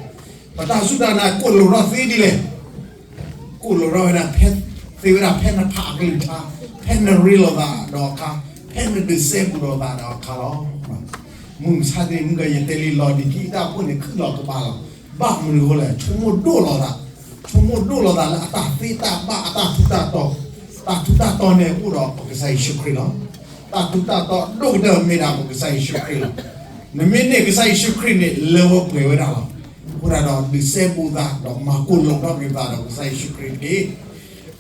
ပတၢ်စူၢ်တၢ်နာ်ကိၢ်လိာ်ထီၣ်သ့ဒ်လဲၣ် ကိၢ်လိာ်ထီၣ်ဝဲဒၣ် ဖဲသ့ဝဲဒၣ်ဖဲနဖးအကလုၢ်ကထါ, ဖဲနရ့လိာ်သးဒီးအခါ, ဖဲနဒုးစဲဘူးလိာ်သးဒီးအခါလီၤ. မုၢ်မဆါတနံၤ မုၢ်ကယတဲလံလီၤဒံးကံတၢ်ဖိန့ၣ် ခုၣ်လီၤကဘၣ်လီၤ. ဘၣ်မနုၤအဃိလဲၣ်, ဆိကမိၣ်ဒိၣ်လီၤသး, ဆိကမိၣ်ဒိၣ်လီၤသးလၢအတၢ်သ့တၢ်ဘၣ်အတၢ်ထူးတၢ်တီၤ, တၢ်ထူးတၢ်တီၤန့ၣ်အိၣ်ဒီးပကစၢ်ယ့ၣ်ၡူးခရံာ်လီၤ. တၢ်ထူးတၢ်တီၤဒိၣ်ကတၢၢ်မ့ၢ်ဒၣ်ပကစၢ်ယ့ၣ်ၡူးခရံာ်လီၤ. နမ့ၢ်န့ၢ်ကစၢ်ယ့ၣ်ၡူးခရံာ်န့ၣ် လၢဝဲပှဲၤဝဲဒၣ်လီၤ. အဃိဒၣ်ဒီး ဒုးစဲဘူးသးဒီးမၤကိၢ်လိာ်ထီၣ်က့ၤသးဒီးကစၢ်ယ့ၣ်ၡူးခရံာ်တက့ၢ်.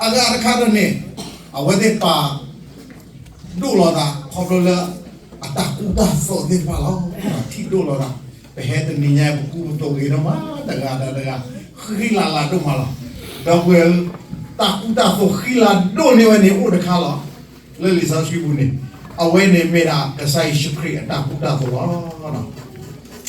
အဂၤတခါဒီးန့ၣ် အဝဲသ့ၣ်ပာ် ဒိၣ်လီၤသး ခီဖျိလၢ အတၢ်ကူတၢ်သိးသ့ၣ်တဖၣ်လီၤ. ထံၣ်ဒိၣ်လီၤသး, ပဟဲတနံၤညါ ပကူပသိးဂ့ၤဒိၣ်မး တဂၤဒီးတဂၤ ဃံလၤလၤဒိၣ်မးလီၤ. ဒီပုၢ်ဝဲၢ်ဧၢ, တၢ်ကူတၢ်သိးဃံလၤဒိၣ်န့ၢ်ဝဲန့ၣ်အိၣ်တခါလီၤ. လၢလံာ်စီဆှံပူၤန့ၣ် အဝဲန့ၣ်မ့ၢ်ဒၣ်ကစၢ်ယ့ၣ်ၡူးခရံာ်အတၢ်ကူတၢ်သိးလီၤ. ဖဲ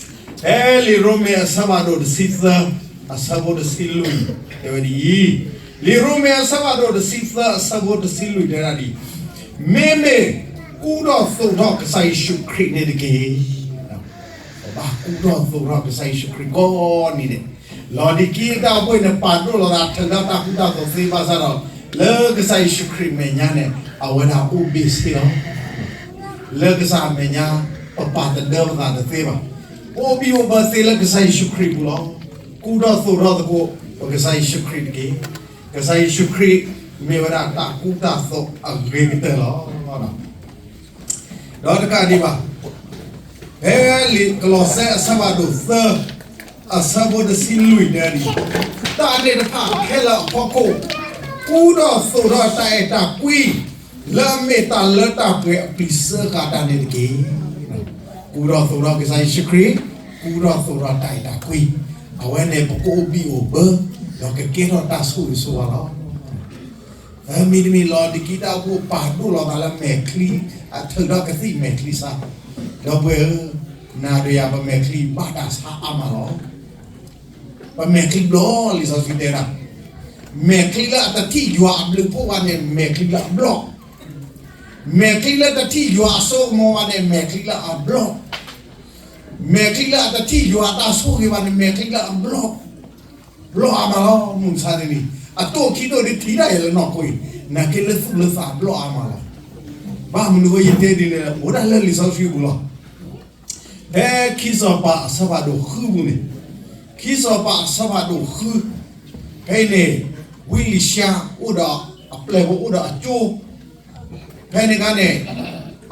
လံာ်ရိမ့ၤအဆၢဖးဒိၣ်တဆံသၢ အဆၢဖိတဆံလွံၢ် တဲဝဲဒ်အံၤ, လံာ်ရိမ့ၤအဆၢဖးဒိၣ်တဆံသၢ အဆၢဖိတဆံလွံၢ်တဲဒၣ်ဒ်အံၤ, မ့မ့ၢ်ကူထီၣ်သိးထီၣ်ကစၢ်ယ့ၣ်ၡူးခရံာ်န့ၣ်တက့ၢ်. ပဘၣ်ကူထီၣ်သိးထီၣ်ကစၢ်ယ့ၣ်ၡူးခရံာ်ကိးနံၤဒဲး. လီၤဒံးကံတၢ်အိၣ်ဖှိၣ်န့ၣ် ပာ်ဒိၣ်လီၤသး ထုးထီၣ်တၢ်ကူတၢ်သိးသ့ဘၣ်ဆၣ်ဒီး လၢကစၢ်ယ့ၣ်ၡူးခရံာ်မဲာ်ညါန့ၣ် အဝဲဒၣ်အိၣ်ဘ့ၣ်ဆ့လီၤ. လၢကစၢ်အမဲာ်ညါ ပပာ်တဒၢပသးတသ့ဘၣ်. ပအိၣ်ဘံၣ်အိၣ်ဘၢသ့လၢကစၢ်ယ့ၣ်ၡူးခရံာ်ပူၤလီၤ. ကူထီၣ်သိးထီၣ်သကိး ပကစၢ်ယ့ၣ်ၡူးခရံာ်တက့ၢ်. ကစၢ်ယ့ၣ်ၡူးခရံာ် မ့ၢ်ဝဲဒၣ်တၢ်ကူတၢ်သိးအဂ့ၤကတၢၢ်လီၤ. ဒီးတကးဒံးဘၣ်, ဖဲလံာ်ကလီးစဲအဆၢဖးဒိၣ်သၢ အဆၢဖိတဆံလွံၢ်တဲဒ်အံၤ, တၢ်န့ၣ်တဖၣ်ခဲလၢာ်အဖီခိၣ် ကူထီၣ်သိးထီၣ်တၢ်အဲၣ်တၢ်ကွံ လၢအမ့ၢ်တၢ်လၢတၢ်ပှဲၤအပျံၤစၢဃာ်တၢ်န့ၣ်တက့ၢ်. ကူထီၣ်သိးထီၣ်ကစၢ်ယ့ၣ်ၡူးခရံာ်, ကူထီၣ်သိးထီၣ်တၢ်အဲၣ်တၢ်ကွံ, အဝဲန့ၣ်ပကအိၣ်ဘံၣ်အိၣ်ဘၢ ဒီးကကဲထီၣ်တၢ်ဆိၣ်ဂ့ၤဆိၣ်ဝါလီၤ. မံၤတမံၤလီၤဒံးကံတၢ်အိၣ်ဖှိၣ်ပာ်ဒိၣ်လီၤသးလၢမဲာ်ချံ, အထုးထီၣ်ကသံၣ်မဲာ်ချံဆါ, ဒီပုၢ်ဝဲၢ်ဧၢ, နၤဒီးယၤ ပမဲာ်ချံဘၣ်တၢ်ဆါအါမးလီၤ. ပမဲာ်ချံဘျီလံာ်စီဆှံတဲဒၣ်, မဲာ်ချံလၢအတထံၣ်ယွၤအဘျုးအဖှိၣ်ဘၣ်န့ၣ် မဲာ်ချံလၢအဘျီၣ်, မဲာ်ချံလၢတထံၣ်ယွၤအစိကမီၤဘၣ်န့ၣ် မဲာ်ချံလၢအဘျီၣ်, မဲာ်ချံလၢအတထံၣ်ယွၤအတၢ်ဆိၣ်ဂ့ၤဘၣ်န့ၣ် မဲာ်ချံလၢအဘျီၣ်, ဘျီၣ်အါမးလီၤ. မုၢ်မဆါတနံၤ အတိၢ်ခံတိၢ်ဒ်ထံၣ်ဒၣ်ယဲလၢနီၢ်ခိအံၤ နာ်က့လၢသူၣ်လၢသးဘျီၣ်အါမးလီၤ. ဘၣ်မနုၤဃိယတဲဒ်န့ၣ်လဲၣ်, အိၣ်ဒၣ်လၢလံာ်စီဆှံပူၤလီၤ. ဖဲခံစီၤပၤအဆၢဖးဒိၣ်ဃုပူၤန့ၣ်, ခံစီၤပၤအဆၢဖးဒိၣ်ဃု, ဖဲအံၤန့ၣ် ဝံလံၤၡါအိၣ်ဒီးအပျဲၢ်ဖိအိၣ်ဒီးအကၠိ, ဖဲန့ၣ်အခါန့ၣ်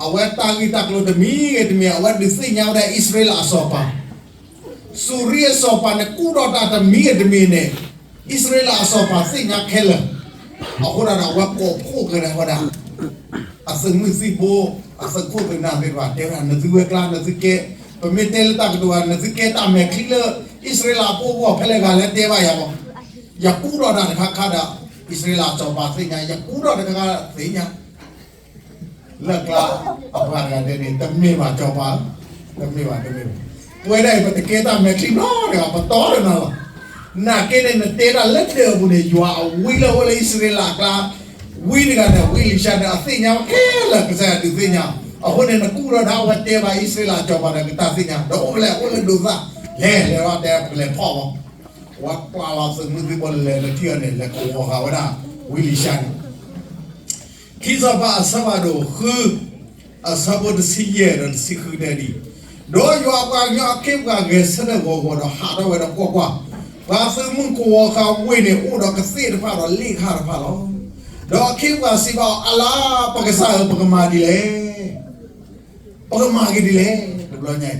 အဝဲတၢ်ဂ့ၢ်တၢ်ကျိၤတမံၤဂ့ၤတမံၤ အဝဲဒုးသ့ၣ်ညါဝဲဒၣ်အံၣ်စရ့လးအစီၤပၤ စူၤရံအစီၤပၤန့ၣ် ကူထီၣ်တၢ်တမံၤဂ့ၤတမံၤန့ၣ် အံၣ်စရ့လးအစီၤပၤသ့ၣ်ညါခဲလၢာ်, အဃိဒၣ်ဒီး အဝဲကိးဖှိၣ်ကဒါဝဲဒၣ် အသုးမုၢ်သံၣ်ဘိ, အသုးခိၣ်သုးနၢ်သ့ၣ်တဖၣ် တဲဝဲဒၣ် နသုဝဲကျါ နသုကဲ, ပမ့ၢ်တဲလၢတၢ်ကတိၤဘၣ် နသုကဲတၢ်မဲာ်ချံလၢ အံၣ်စရ့လးဖိအဂီၢ် ဖဲလဲၣ်ဂၤလဲၣ်တဲဘၣ်ယၤဘၣ်, ယကူထီၣ်တၢ်တခါခါဒီး အံၣ်စရ့လးအစီၤပၤသ့ၣ်ညါ, ယကူထီၣ်တခါခါသ့ၣ်ညါ လၢကျါ အပှၤတဂၤတဲန့ၣ် တမ့ၢ်ဘၣ်စီၤပၤဧၢ, တမ့ၢ်ဘၣ် တမ့ၢ်ဘၣ်. ပဝဲဒၣ်အံၤ ပတကဲတၢ်မဲာ်ချံဘျီတဂၤ ပတီဒီးနၤလီၤ. နာ်က့န့ၣ် နတဲတၢ်လၢဒၢးအပူၤန့ၣ် ယွၤအဝံလၢအိၣ်လၢအံၣ်စရ့လးအကျါ ဝံတဂၤန့ၣ် ဝံအ့လံၡါန့ၣ် အသ့ၣ်ညါဝဲခဲလၢာ် ကစၢ်ယွၤဒုးသ့ၣ်ညါ. အဃိန့ၣ် နကူၣ်ထီၣ်ဒၣ်ဝဲတဲဘၣ်အံၣ်စရ့လးစီၤပၤဒီး ကတၢ်သ့ၣ်ညါ ဒီးအိၣ်ဖဲလဲၣ် အိၣ်လၢဒိးသၣ် လဲၤလဲၤလီၤ တဲပကလဲၤဖီၣ်ဘၣ်. ဝဲကွၢ်လီၤသုးမုၢ်သံၣ်ဘိလဲၤလၢထံအီၤန့ၣ် လဲၤကဝီၤဃာ်ဝဲဒၣ် ဝံအ့လံၡါန့ၣ် ခံစီၤပၤအဆၢဖးဒိၣ်ဃု အဆၢဖိတဆံယဲၢ်ဒီးတဆံဃုတဲဒ်အံၤ, ဒီးယွၤအပှၤကညီအခ့အပှၤဂဲၤဆၢထၢၣ်ဂီၤဂီၤဒီးဟးထီၣ်ဝဲဒီးကွၢ်ကွၢ်, ပှၤသုးမုၢ်ကဝီၤဃာ်ဝ့ၢ်န့ၣ် အိၣ်ဒီးကသ့ၣ်တဖၣ်ဒီးလ့ၣ်ခၣ်တဖၣ်လီၤ. ဒီးအခ့အပှၤစံးဘၣ်အီၤ, အလၤ, ပကစၢ်ဧၢ, ပကမၤဒ်လဲၣ် ပကမၤက့ၤဒ်လဲၣ်. တဘျီညါ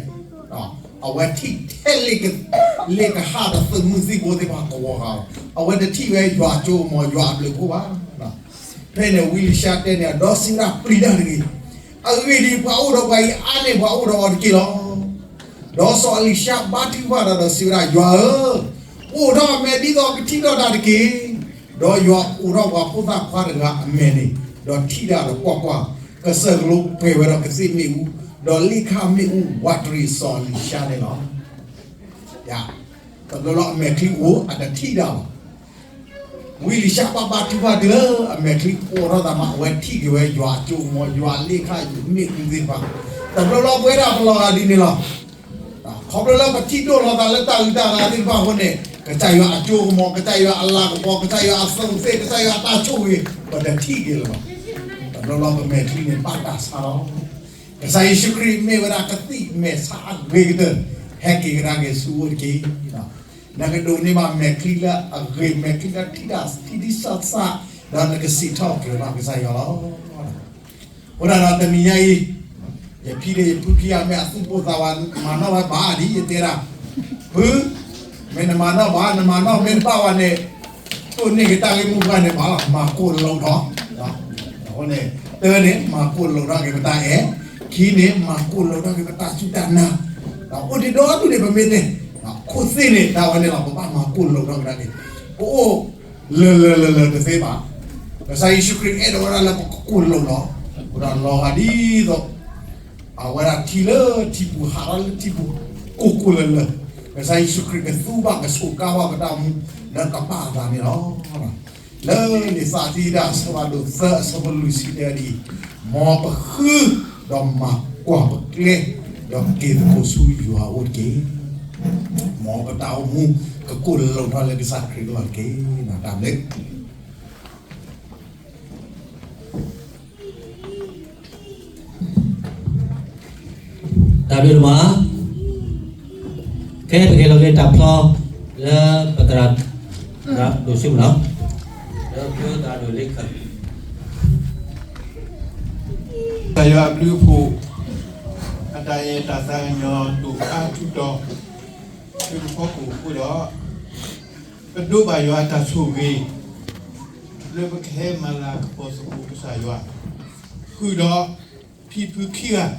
အံၤ အဝဲထံၣ်ထဲလ့ၣ်ကဟၣ်ဒီးသုးမုၢ်သံၣ်ဘိသ့ၣ်တဖၣ်ကဝီၤဃာ်အီၤ, အဝဲတထံၣ်ဝဲယွၤအစိကမီၤ ယွၤအဘျုးအဖှိၣ်ဘၣ်. ဖဲန့ၣ်ဝံအ့လံၡါတဲန့ၣ် ဒီးစံးဝဲဒၣ်ပျံၤတၢ်တဂ့ၤ, အဂ့ၢ်ဒ်အံၤ ပှၤအိၣ်ဒီးပှၤအံၤအါန့ၢ်ပှၤအိၣ်ဒီးအီၤတက့ၢ်လီၤ. ဒီးစီၤအ့လံၡါဘါထုကဖၣ်တၢ်ဒီးစံးဝဲဒၣ်, ယွၤဧၢ, အိးထီၣ်အမဲာ်ဒ်သိးကထံၣ်ထီၣ်တၢ်တက့ၢ်. ဒီးယွၤအိးထီၣ်ပှၤဖိသၣ်ခွါတဂၤအမဲာ်န့ၣ်, ဒီးထံၣ်တၢ်ဒီးကွၢ်ကွၢ်, ကစၢၢ်ကလိပှဲၤဝဲဒီးကသ့ၣ်မ့ၣ်အူ, ဒီးလ့ၣ်ခၣ်မ့ၣ်အူဝးတရံးစီၤအ့လံၡါန့ၣ်လီၤ. တဘျီလီၤအမဲာ်ချံအိၣ် အတထံၣ်တၢ်ဘၣ်. ဝံအ့လံၡါဘၣ်ဘါထုကဖၣ်တုၤလၢအမဲာ်ချံအိးထီၣ်သးမး အဝဲထံၣ်က့ၤဝဲယွၤအစိကမီၤ ယွၤလ့ၣ်ခၣ်မ့ၣ်အူသ့ၣ်တဖၣ်. တဘျီလီၤပဝဲဒၣ်ပလီၤဂာ်ဒ်န့ၣ်လီၤ. ခီဖျိလၢပထံၣ်ဒိၣ်လီၤသးလၢတၢ်ဂုၤတၢ်ဂၤသ့ၣ်တဖၣ်အဃိန့ၣ် ကစၢ်ယွၤအစိကမီၤ ကစၢ်ယွၤအလၤကပီၤ ကစၢ်ယွၤအသူးအသ့ၣ် ကစၢ်ယွၤအတၢ်ဆိၣ်ဂ့ၤ ပတထံၣ်က့ၤလၢၤဘၣ်. တဘျီလီၤပမဲာ်ချံန့ၣ်ဘၣ်တၢ်ဆါလီၤ. ကစၢ်ယ့ၣ်ၡူးခရံာ်မ့ၢ်ဝဲဒၣ်ကသံၣ်မဲာ်ဆါအဂ့ၤကတၢၢ် ဟဲက့ၤကဒါက့ၤဆူအအိၣ်တက့ၢ်. နကဒိးန့ၢ်ဘၣ်မဲာ်ချံလၢအဂ့ၤ မဲာ်ချံလၢထံၣ်တၢ်ထံထံဆးဆး ဒီးနကစံးထီၣ်ပတြၢၤဘၣ်ကစၢ်ယွၤလီၤ. အဃိဒၣ်ဒီးတနံၤညါအံၤ ယဖံဒီးယဖုခံဂၤမ့ၢ်အသူၣ်ပိၢ်သးဝး မၤနီၣ်ဝဲဘၣ်ဒ်ယတဲဒၣ်, ဖု, မ့ၢ်နမၤနီၣ်ဘၣ် နမၤနီၣ်မ့ၢ်တဘၣ်ဝဲန့ၣ် တိၢ်န့ၢ်က့ၤတၢ်ဂ့ၢ်မိၢ်ပှၢ်န့ၣ်ဘၣ်လီၤ မၤကိၢ်လိာ်ထီၣ်. အဃိန့ၣ် တၢန့ၣ် မၤကိၢ်လိာ်ထီၣ်က့ၤပတၢ်အဲၣ်, ခံန့ၣ် မၤကိၢ်လိာ်ထီၣ်က့ၤပတၢ်စူၢ်တၢ်နာ်, ဒီးအိၣ်ဒံးဒီဒူၣ်န့ၣ် ပမ့ၢ်န့ၣ် ခိၣ်သ့ၣ်န့ၣ် ဒၣ်ဝဲန့ၣ်လီၤ ပဘၣ်မၤကိၢ်လိာ်ထီၣ်ကဒါက့ၤ, ပအိၣ် လၢာ်လၢာ်လၢာ်လၢာ်တသ့ဘၣ်. ကစၢ်ယ့ၣ်ၡူးခရံာ်အဲၣ်ဒိးဝဲဒၣ်လၢပကကိၢ်လိာ်လီၤ. အဃိဒီးလီၤဂာ်ဒ်သိး အဝဲဒၣ်ထံလၢထံပူၤ ဟးထီၣ်လၢထံပူၤ ကိၢ်ကိၢ်လၢာ်လၢာ်, ကစၢ်ယ့ၣ်ၡူးခရံာ်ကသူဘၣ်ကဆိးကါဘၣ်ပတၢ်အိၣ်မူလၢကဘၣ်အသးန့ၣ်လီၤ. လၢလံာ်သးသယုၢ်တၢ်အဆၢဖးဒိၣ်သၢအဆၢဖိလွံၢ်ဆံတဲဒ်အံၤ, မ်ပဃုဒီးမၤကွၢ်ပကျဲ, ဒီးက့ၤသကိးဆူယွၤအအိၣ်တက့ၢ်. မ်ပတၢ်အိၣ်မူကကိၢ်လိာ်ထီၣ်လၢကစၢ်ခရံာ်အလီၢ်တက့ၢ်. တၢ်ဘျုး တၢ်ဘျုးဒိၣ်မး, ခဲအံၤပကဟ့ၣ်လီၤက့ၤတၢ်ဖျီ လၢပသရၣ်ဒိၣ်စ့ၢ်ကီးလီၤ. လၢပသရၣ်ဒိၣ်လ့ခၢၣ် ကစၢ်ယွၤအဘျုးအဖှိၣ်, အတၢ်အဲၣ်တၢ်သးကညီၤဒိၣ်အါထူးတီၤ ဆူတဖီခိၣ်အဃိဒီး, ပဒိးဘၣ်ယွၤအတၢ်ဆိၣ်ဂ့ၤ လၢပကဟဲမၤလၤကပီၤသကိးကစၢ်ယွၤ, ဃုာ်ဒီးဖံဖုခံဂၤ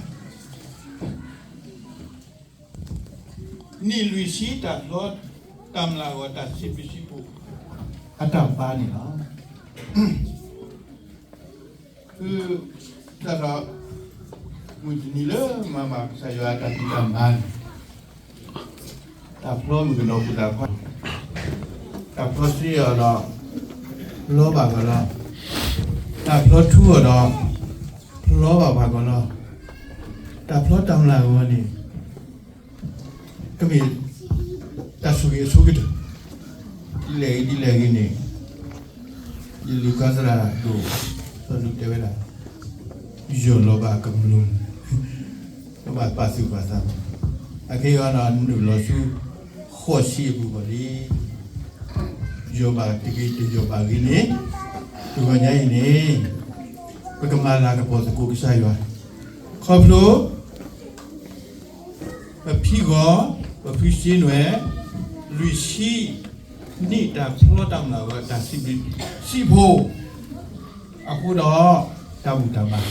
နံၣ်လွံၢ်ဆံတၢ်ဖျီတၢ်မျၢ်အဂီၢ် တၢ်စံးဘျုးစံးဖှိၣ် အတၢ်ဘါန့ၣ်လီၤ. ဖု တၢ်ထီၣ် မုၢ်တနံၤလၢမၤဘၣ်ကစၢ်ယွၤအတၢ်ဖံးတၢ်မၤန့ၣ် တၢ်ဖျီမုၣ်ကနီၤဖိသၣ်ခွါ, တၢ်ဖျီစ့အီၤဒီး ဖျီဘၣ်ကီးလီၤ. တၢ်ဖျီထူအီၤဒီး ဖျီဘၣ်ပှၤကီးလီၤ. တၢ်ဖျီတၢ်မျၢ်အဂီၢ်န့ၣ် ကမ့ၢ်တၢ်ဆိၣ်ဂ့ၤအဆိကတၢၢ်, ဒ်လဲၣ်ဂ့ၤဒ်လဲၣ်ဂ့ၤန့ၣ် ယလူၤကီၢ်သရၣ်ဒိၣ် စီၤလူၤတဲဝဲဒၣ် ယီၢ်လီၤဘၣ်ကမျၢၢ် ကဘၣ်ပာ်သူၣ်ပာ်သး, အခဲအံၤနုာ်လီၤဆူ ဃိးဆံအပူၤဘၣ်လံ. ယီၢ်ဘၣ်တဂ့ၤ တယီၢ်ဘၣ်ဂ့ၤန့ၣ် တဂီၤညါအံၤန့ၣ် ပကမၤလၤကပီၤသကိးကစၢ်ယွၤ, ခီဖျိ ပဖံဂီၤ ပဖံစ့နွဲၣ် လွံၢ်ဆံနံၣ်တၢ်ဖျီတၢ်မျၢ်အဂီၢ် တၢ်စံးဘျုးစံးဖှိၣ် အဃိဒီး တၢ်ဘူၣ်တၢ်ဘါ ဒ်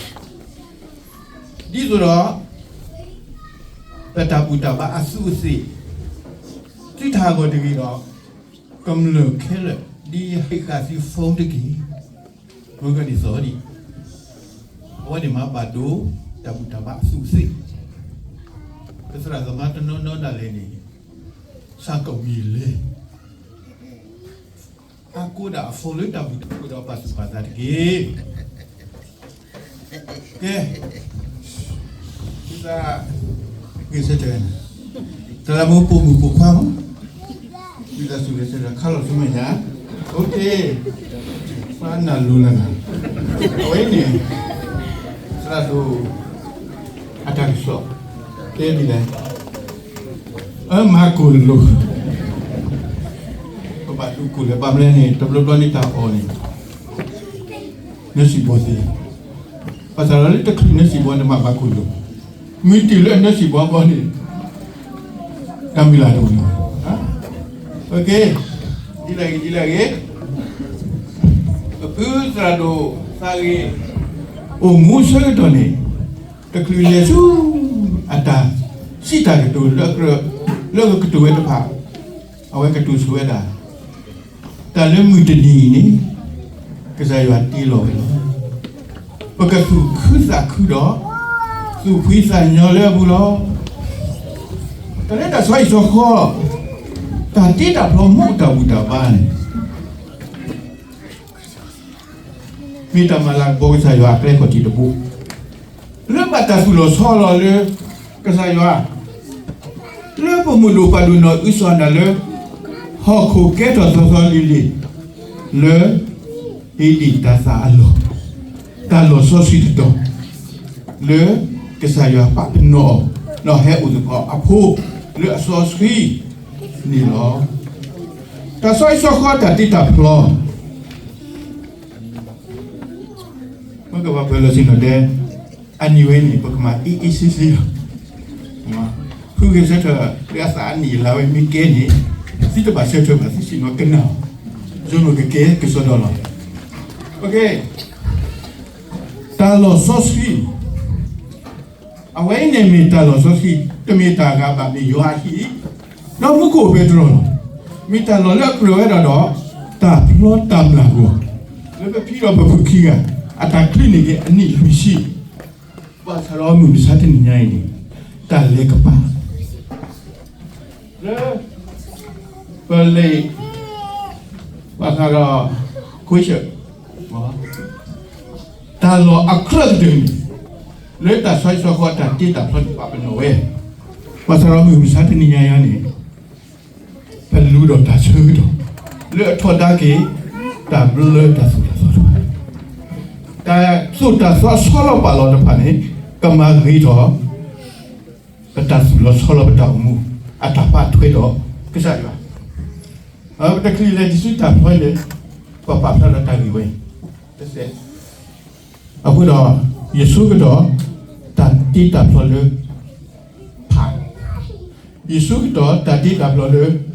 သိးဒီး ပတၢ်ဘူၣ်တၢ်ဘါအသူးအသ့ၣ် သုတဟးဂီၤတဂ့ၤဒီး ကမျၢၢ်ခဲလၢာ် ဒ်ယဟ့ၣ်ဃာ်သု phone တက့ၢ်. မ့ၢ်ကန့ၣ်သီဒံး အဝဲန့ၣ်မၤဘၣ်ဒိ တၢ်ဘူၣ်တၢ်ဘါအသူးအသ့ၣ်, ပသရၣ်သမါတနီၤနီၤဒၣ်လဲာ်န့ၣ် စးကဝံၤလဲၤ အါကိးဒၣ်အ phone လၢတၢ်ဘူၣ်တၢ်ဘါဒီးပာ်သူၣ်ပာ်သးတက့ၢ်. ကဲ, သုသးဂ့ၤဆၢထၢၣ်, သရၣ်မုၣ်ပိာ်မုၣ်ပိာ်ခွါမး, သုသးဂ့ၤဆၢထၢၣ် ခါလီၤဆူမဲာ်ညါ, အိၣ်တ့ၢ်, ပှၤနၢ်လိၤလၢနၤ, အဝဲအံၤန့ၣ် သရၣ်ဒိၣ် အတၢ်ကစီၣ် တဲဒ်လဲၣ်, အၢ မၤကိၣ်လိာ်, ပဘၣ်ဒိကိၣ်လဲၣ် ဘၣ်မနုၤလဲၣ်န့ၣ် တဘျီဘျီန့ၣ်တၢ်အီၣ်န့ၣ် နၢၤစံၣ်ဘီသ့, ဘၣ်ဆၣ်ဒီးလၢတချုးနၢၤစံၣ်ဘီန့ၣ် မၤဘၣ်ကိၣ်လိာ်, မ့ၢ်တုၤလၢအနၢၤစံၣ်ဘီဘီန့ၣ် တၢ်မုၢ်လၢ်တအိၣ်လၢၤဘၣ်. ဒ်လဲၣ်ဂ့ၤ ဒ်လဲၣ်ဂ့ၤ, ပဖုသရၣ်ဒိၣ်သးဂ့ၤ အိၣ်မူဆၢကတီၢ်န့ၣ် တချုးလဲၤဆူ အတၢ်စံးတၢ်ကတိၤလၢအကြၢး လၢအကတိၤဝဲတဖၣ် အဝဲကတိၤဆိဝဲဒၣ် တၢ်လၢမုၢ်တနံၤအံၤန့ၣ် ကစၢ်ယွၤတ့လီၤဝဲလီၤ. ပကသူၣ်ခုသးခုဒီး သူၣ်ဖှံသးညီလၢအပူၤလီၤ. တၢ်လၢတၢ်ဆီဟံၣ်ဆီဃီ တၢ်တ့တၢ်ဖျီ မူးတၢ်ဘူၣ်တၢ်ဘါန့ၣ် မ့ၢ်တၢ်မၤလၤကပီၤကစၢ်ယွၤအကျဲခီၣ်ထံးတဘိ လၢဘၣ်တၢ်သူၣ်လီၤဆီလီၤလၢ ကစၢ်ယွၤ လၢပမိၢ်ဒိၣ်ပၢ်ဒိၣ်နီၢ်အုစီၣ်နၤလၢ ဟီၣ်ခိၣ်ကဲထီၣ်သီသီလံၤလံၤ လၢ ဧ့ဒ့ၣ်တၤသၣ်အလီၢ် တၢ်လီၢ်စီဆှံတတီၤ လၢကစၢ်ယွၤပာ်ပနီၣ်အီၤ ဒီးဟဲအိၣ်သကိးအဖိလၢအစီဆှံန့ၣ်လီၤ. တၢ်ဆီဟံၣ်ဆီဃီတၢ်တ့တၢ်ဖျီ မ့ၢ်ကဘၣ်ပၢၤလီၢ်ဆ့ၣ်နီၤဒဲး အနံၣ်ဝဲန့ၣ် ပကမၤအ့အ့ဆ့ဆ့လီၤ. ဖုဂဲၤဆၢထၢၣ်လၢအသးအနံၣ်အလါဝဲမ့ၢ်ကဲန့ၣ် သုတဘၣ်ဆၢထၢၣ်ဘၣ် သုဆ့ၣ်နီၤကနၣ်အီၤ ယိနိၣ်ကကဲကစီဒီလီၤ. တၢ်လီၢ်စီဆှံ အဝဲအံၤန့ၣ်မ့ၢ်တၢ်လီၢ်စီဆှံ တမ့ၢ်တၢ်ဂၤဘၣ် မ့ၢ်ယွၤအဟံၣ် ဒီးမူခိၣ်အပဲတြီလီၤ. မ့ၢ်တၢ်လီၢ်လၢအကြၢးဝဲဒၣ်ဒီး တၢ်ဖျီတၢ်မျၢ်အဂီၢ် လၢပဖံဒီးပဖုခံဂၤ အတၢ်ချံးန့ၣ်က့ၤအနံၣ်လွံၢ်ဆံ ဘၣ်ဆၣ်ဒီးမုၢ်မဆါတနံၤညါအံၤန့ၣ် တၢ်လဲၤကပၤ လၢ ပလံာ် ဘၣ်ဃးဒီး question တၢ်လီၢ်အကြၢးကတၢၢ်န့ၣ် လၢတၢ်ဆီဟံၣ်ဆီဃီတၢ်တ့တၢ်ဖျီန့ၣ် ပာ်ပနီၣ်ဝဲ ဘၣ်ဆၣ်ဒီးမုၢ်မဆါတနံၤညါအံၤန့ၣ် ပလူဒီးတၢ်ဆၢကတီၢ် လၢအထီဒါက့ၤ တၢ်ဘျၢတၢ်သိၣ်တၢ်သီတဖၣ် တၢ်သိၣ်တၢ်သီဆီလီၤပာ်လီၤတဖၣ်န့ၣ် ကမၤဂ့ၤထီၣ် ပတၢ်သူၣ်လီၤဆီလီၤပတၢ်အိၣ်မူ အတၢ်ပာ်ထွဲဒီးကစၢ်ယွၤ ပတချုးလဲၤတစုတၢ်ဖျီန့ၣ် ပပာ်ဖျါဒီးတၢ်ဂ့ၢ်ဝဲအံၤ တစဲး အဃိဒီး ယဆိကတီၢ် တၢ်တ့တၢ်ဖျီလၢ ဖး ယဆိကတီၢ်တၢ်တ့တၢ်ဖျီလၢ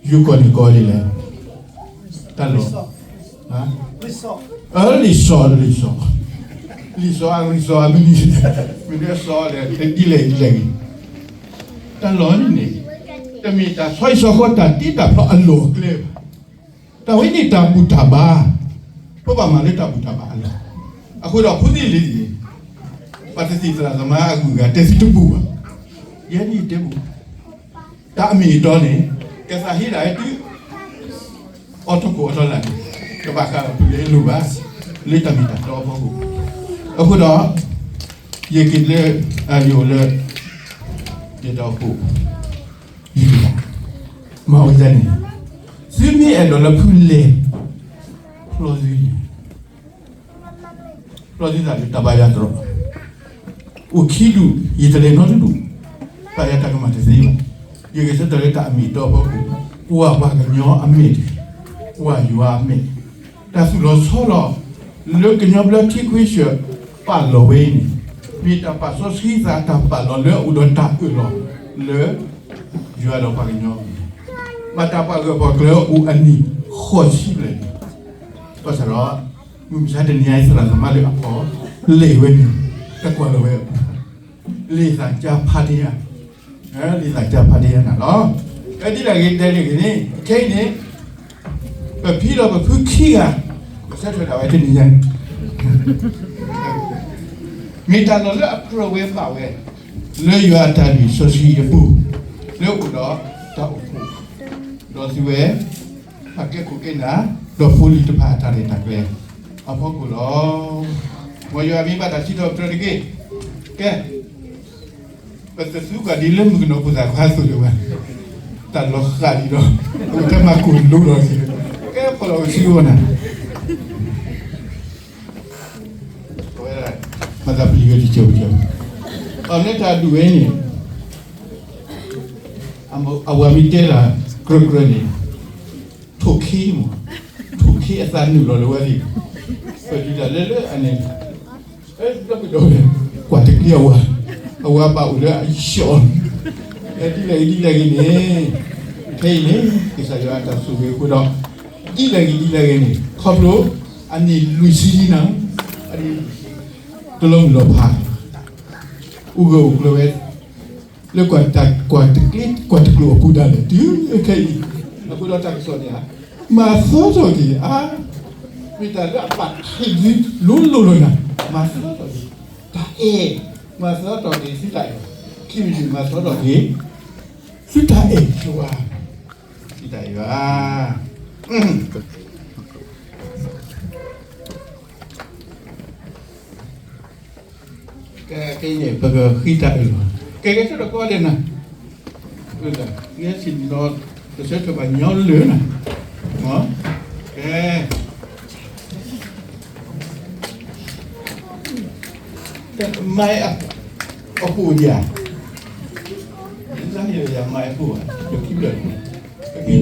ယိၤကီၢ်န့ၣ်ကီးဒ်လဲၣ်, တၢ်လီၢ်, လံာ်စီဆှံ, လံာ်စီဆှံ, လံာ်စီဆှံ, မနုၤစီလဲၣ်, ဒ်လဲၣ်ဒ်လဲၣ်ဂ့ၤ, တၢ်လီၢ်န့ၣ်န့ၣ် တမ့ၢ်တၢ်ဆီဟံၣ်ဆီဃီတၢ်တ့တၢ်ဖျီအလီၢ်အကျဲဘၣ်. တၢ်ဝဲန့ၣ်တၢ်ဘူၣ်တၢ်ဘါ, ပဘၣ်မၤလၢတၢ်ဘူၣ်တၢ်ဘါအလီၢ်, အဃိဒီးဖိသ့ၣ်လံၤသ့ၣ်, ပှၤတသ့ၣ်သရၣ်သမါအဂုၤအဂၤတဲသုတဘူၣ်ဘၣ်. ယဲဒ်ယတဲဘူၣ်, တၢ်အမ့ၢ်အတီန့ၣ် ကသးဟ့ဒၣ်ဝဲတုၤ အီထီၣ်ကိၣ်အီထီၣ်လၢ်န့ၣ် ကဘၣ်ဃးဒီးပလဲၤလိာ်ဘၣ် လၢတၢ်မ့ၢ်တၢ်တီအဖီခိၣ်, အဃိဒီး ယက့ၤလၢ ယအိၣ်လၢ ယတၢ်အိၣ်ဖှိၣ် ယက့ၤ မၤဝဲဒ်န့ၣ်, သုမ့ၢ်အဲၣ်ဒိးလၢဖုလဲၤ ဖျီသုန့ၣ် ဖျီသုသးလၢတၢ်ဘါယွၤတရီ, အိၣ်ခံဒူၣ် ယတလဲၤနီတဒူၣ်, ဘၣ်ယွၤတၢ်ကမၣ်တသ့ဘၣ်. ယဂဲၤဆၢထၢၣ်လၢတၢ်အမ့ၢ်အတီအဖီခိၣ်, ကွၢ်ပှၤကညီအမဲာ်, ကွၢ်ယွၤအမဲာ်, တၢ်သူၣ်လီၤဆီလီၤ လၢကညီဘျၢထံခွ့ဆၢၣ် ပာ်လီၤဝဲအံၤန့ၣ်, မ့ၢ်တၢ်ပာ်စီဆှံသးတၢ်ပာ်လီၤလၢအအိၣ်ဒီးတၢ်အၢၣ်လီၤလၢ ယွၤဒီးပှၤကညီအမဲာ်, ဘၣ်တၢ်ပာ်ဂၢၢ်ပာ်ကျၢၤအိၣ်အနံၣ်ဃိးဆံဘျဲၣ်န့ၣ်, ဘၣ်ဆၣ်ဒီး မုၢ်မဆါတနံၤညါအံၤ သရၣ်သမါလၢအဖီလဲၤဝဲန့ၣ် တကွၢ်လီၤဝဲအပူၤ, လံာ်သးစၢ်ဖးတ့ၢ်ယၤ, လံာ်သးစၢ်ဖးတ့ၢ်ယၤနၤလီၤ. ဒ်လဲၣ်ဂ့ၤဒ်လဲၣ်ဂ့ၤန့ၣ် ခဲအံၤန့ၣ် ပဖံဒီးပဖုခံဂၤ ပဆၢထၢၣ်ဒၣ်ဝဲတနံၤညါန့ၣ် မ့ၢ်တၢ်လီၢ်လၢအကြၢးဝဲဘၣ်ဝဲ လၢယွၤအတၢ်လုၢ်စီဆှံအပူၤ လၢအိၣ်ဒီးတၢ်အိၣ်ဖှိၣ် ဒီးသုဝဲ အကဲခိၣ်ကဲနၢ် ဒီးဖိလံၤတဖၣ်အတၢ်ရဲၣ်တၢ်ကျဲၤအဖီခိၣ်လီၤ. မ်ယွၤမ့ၢ်ဘၣ်တၢ်စံးထီၣ်ပတြၢၤတက့ၢ်. ကဲ ပတသူကီၢ်ဒ်လၢမုၣ်ကနီၤဖိသၣ်ခွါအသိးလၢၤဘၣ်, တၢ်လီၤဃာ်လံဒီး အိၣ်ထဲမၤကိၢ်လိဒီး ကဲဖီၣ်လီၤကဆံဝဲနၤ မၤသးပျံၤဝဲတကၠီကၠီ, အမ့ၢ်တၢ်ဒုးဝဲန့ၣ် အဝၤမ့ၢ်တဲတၢ်ကြၢးကြၢးန့ၣ် ထိၣ်ခ့မး, ထိၣ်ခ့အသးနုာ်လီၤလၢဝဲသ့ၣ်, ပဒုးတၢ်လၢလၢအန့ၣ် ဒီးကွၢ်တက့ၢ်အဝၤ, အဝၤဘၣ်အိၣ်လၢအယံၤအီၤ, ဒ်လဲၣ်ဂ့ၤဒ်လဲၣ်ဂ့ၤန့ၣ်, ခဲအံၤန့ၣ် ကစၢ်ယွၤအတၢ်ဆိၣ်ဂ့ၤအဃိဒီး ဒ်လဲၣ်ဂ့ၤဒ်လဲၣ်ဂ့ၤန့ၣ် ခီဖျိ အနံၣ်လွံၢ်ဆံနံၤန့ၣ် အနံၣ် တလီၤမုၢ်လီၤဖး အိၣ်ဂၢၢ်အိၣ်ကျၢၤဝဲ လၢကွၢ်တၢ်ကွၢ်တကျ့ကွၢ်တကျိၤအပူၤဒၣ်လဲာ် တုၤခဲအံၤ, အဃိဒီးတၢ်ကစီၣ်န့ၣ်ဧါ, မၤသီထီၣ်က့ၤဧါ, မ့ၢ်တၢ်လၢအဘၣ်ထံးဒုလိၤလိၤလီၤနၤ, မၤသီထီၣ်က့ၤ တၢ်အဲၣ်, မၤသီထီၣ်က့ၤသုတၢ်အဲၣ်, ခံမံၤတမံၤ မၤသီထီၣ်က့ၤ သုတၢ်အဲၣ်ယွၤ, သုတၢ်အဲၣ်ယွၤ ကဲ ကဲန့ၣ် ပကဃ့တၢ်အၢၣ်လီၤ, ကဲ ကဲ ဆၢထၢၣ်ကီးဒဲးနၤ, ကဲ ဆံးနီၤ တဆၢထၢၣ်ဘၣ်ညီလၢာ်နၤ, ကဲ မၤအပူၤယၤ, မၤအပူၤဘၣ်, ကဲ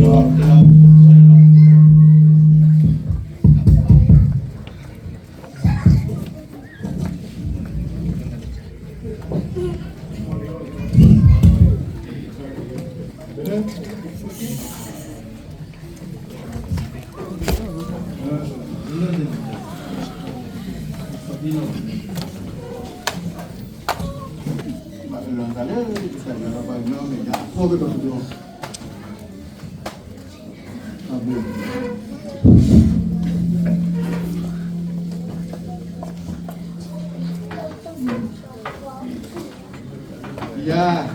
ယၤ,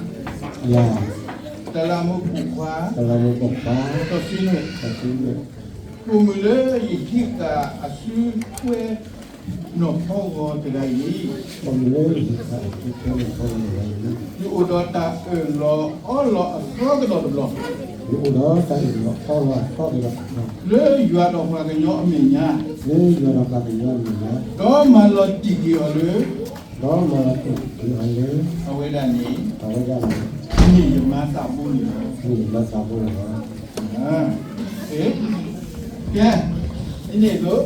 ယၤ, တလးမူးပိာ်ခွါ, တလးမူးပိာ်ခွါ, စီၤစံနွဲၣ်, စီၤစံနွဲၣ်, ပိာ်မုၣ်လၢယဟံးဃာ်အစုထွဲနီၢ်ဖီဂီၤတဂၤအံၤ, ပိာ်မုၣ်လၢယဟံးဃာ်အစုထွဲနီၢ်ဖီဂီၤတဂၤအံၤ, ယအိၣ်ဒီးတၢ်အၢၣ်လီၤအီလီၤအသီကဒီးတဘျီ, ယအိၣ်ဒီးတၢ်အၢၣ်လီၤအီလီၤအသီကဒီးတဘျီ, လၢယွၤဒီးပှၤကညီအမဲာ်ညါ, လၢယွၤဒီးပှၤကညီအမဲာ်ညါ, ဒီးမၤလီၤတံၢ်က့ၤအီၤလၢ ဒီးမၤလီၤတံၢ်က့ၤအီၤလၢ အဝဲဒၣ်န့ၣ်, အဝဲဒၣ်န့ၣ်, မ့ၢ်ယမၤသးဘိန့ၣ်လီၤ, မ့ၢ်ယမၤသးဘိန့ၣ်လီၤ, ကဲ, ဒ်န့ၣ်အသိး,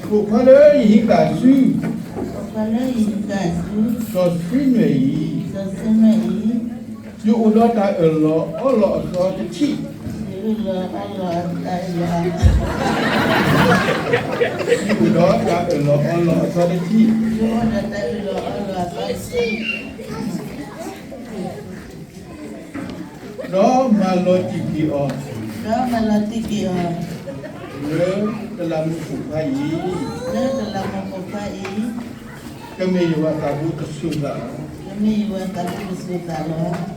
ပိာ်ခွါလၢယဟံးဃာ်အစု, ပိာ်ခွါလၢယဟံးဃာ်အစု, စီၤစံနွဲၣ်အံၤ, စီၤစံနွဲၣ်အံၤ, ယအိၣ်ဒီးတၢ်အၢၣ်လီၤအီလီၤအသီတထံၣ်, ယအိၣ်လီၤအီလီၤအသီတထံၣ်, ယအိၣ်ဒီးတၢ်အၢၣ်လီၤအီလီၤအသီတထံၣ်, ဒီးမၤလီၤတံၢ်က့ၤအီၤ, ဒီးမၤလီၤတံၢ်က့ၤအီၤ, လၢတလးမူးပိာ်ခွါအံၤ, လၢတလးမူးပိာ်ခွါအံၤ, ကမ့ၢ်ယဝၤသးဘိတစိၤသးလီၤ, ကမ့ၢ်ယဝၤသးဘိတစိၤသးလီၤ,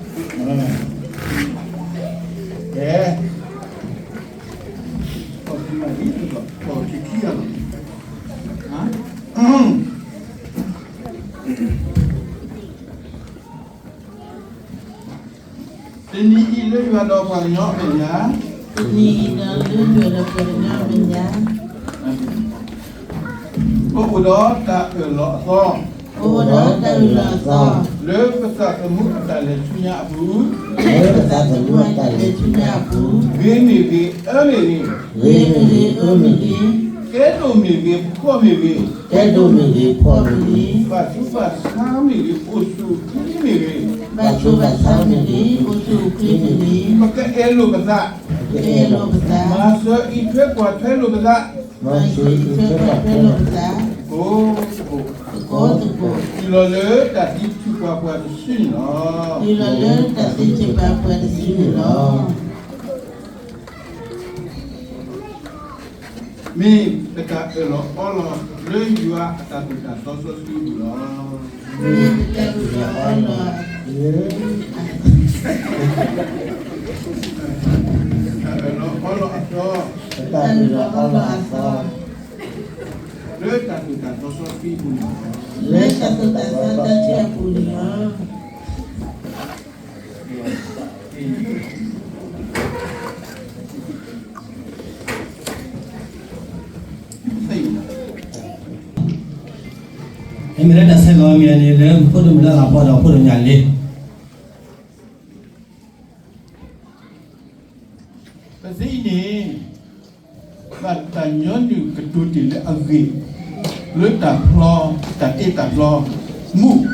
ကဲ, ကီၢ်ခံခံဂၤလီၤ, တနံၤအံၤလၢယွၤဒီးပှၤကညီအမဲာ်ညါ, တနံၤအံၤလၢယွၤဒီးပှၤကညီအမဲာ်ညါ, ပအိၣ်ဒီးတၢ်အၢၣ်လီၤအသီ, ပအိၣ်ဒီးတၢ်အၢၣ်လီၤအသီ, လၢပသးသမူအတၢ်လဲၤဆူညါအပူၤ, လၢပသးသမူအတၢ်လဲၤဆူညါအပူၤ, ဂ့ၤမ့ၢ်ဂ့ၤ, အၢမ့ၢ်ဂ့ၤ, ဂ့ၤမ့ၢ်ဂ့ၤ, အၢမ့ၢ်ဂ့ၤ, ကဲဒိၣ်မ့ၢ်ဂ့ၤ, ဖှီၣ်မ့ၢ်ဂ့ၤ, ကဲဒိၣ်မ့ၢ်ဂ့ၤ, ဖှီၣ်မ့ၢ်ဂ့ၤ, ဘၣ်ဆူးဘၣ်ဆါမ့ၢ်ဂ့ၤ, အိၣ်ဆူၣ်အိၣ်ချ့မ့ၢ်ဂ့ၤ, ဘၣ်ဆူးဘၣ်ဆါမ့ၢ်ဂ့ၤ, အိၣ်ဆူၣ်အိၣ်ချ့မ့ၢ်ဂ့ၤ, ပကအဲၣ်လိာ်ပသး, ပကအဲၣ်လိာ်ပသး, မၤစၢၤအံးထွဲကွၢ်ထွဲလိာ်ပသး, မၤစၢၤအံးထွဲကွၢ်ထွဲလိာ်ပသး, ကိးသကိး, ကိးသကိး, တုၤလီၤလၢတၢ်သံထုးပှၤပှၤတစုန့ၣ်လီၤ, တုၤလီၤလၢတၢ်သံထုးပှၤပှၤတစုန့ၣ်လီၤ. မ့ၢ်ပတၢ်အၢၣ်လီၤအီလီၤလၢယွၤအတၢ်သိၣ်တၢ်သီစီဆှံအပူၤလီၤ. မ့ၢ်ပတၢ်အၢၣ်လီၤအီလီၤလၢ တၢ်အၢၣ်လီၤအီလီၤအသီ, ပတၢ်အၢၣ်လီၤအီလီၤအသီ, လၢတၢ်သိၣ်တၢ်သီစီဆှံအပူၤန့ၣ်လီၤ. လၢတၢ်သိၣ်တၢ်သီစီဆှံအပူၤန့ၣ်လီၤ. မ့မ့ၢ်လၢတၢ်ဆဲးလီၤမံၤန့ၣ် လၢဖိဒိၣ်မုၣ်လၢအဂၤဖီဒီးဖိဒိၣ်ညၣ်လ့ ပသ့အံၤန့ၣ် ဘၣ်တၢ်ညီနုၢ်ကတိၤတ့ၢ်လၢအဂ့ၢ် လၢတၢ်ဖျီ တၢ်တ့တၢ်ဖျီ မူး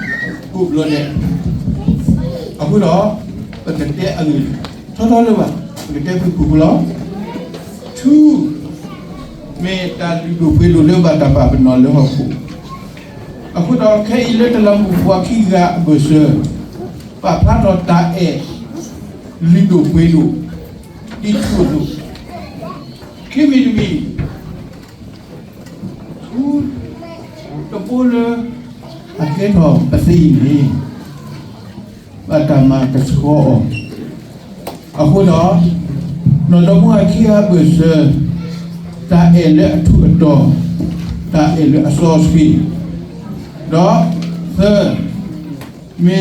ကိးဘျီဒဲး အဃိဒီး ပကတဲအဂ့ၢ်ထီထီလၢၤဘၣ်, ပကတဲဖုၣ်ဖုၣ်ဖိလီၤ. ထူ မ့ၢ်တၢ်လုၢ်ဒိၣ်ပှ့ၤဒိၣ်လၢဘၣ်တၢ်ပာ်ပနီၣ်လၢဟီၣ်ခိၣ်, အဃိဒီးခဲအံၤလၢတလးမူးပှၤခံဂၤအဘၢၣ်စၢၤ ပာ်ဖျါထီၣ်တၢ်အဲၣ် လုၢ်ဒိၣ်ပှ့ၤဒိၣ် ဒ်ထူအသိး, ခံမံၤတမံၤ ထူ တဘိလၢ အကဲထီၣ်ပသ့အံၤန့ၣ် ဘၣ်တၢ်မၤကဆှီအီၤ, အဃိဒီး နီၢ်ဒီမါဝၤခံဂၤအဘၢၣ်စၢၤ တၢ်အဲၣ်လၢအထူးအတီၤ, တၢ်အဲၣ်လၢအစီဆှံ, ဒီး သၢ မ့ၢ်ပသ့ၣ်ကဝီၤကျိာ်တဘိ လၢ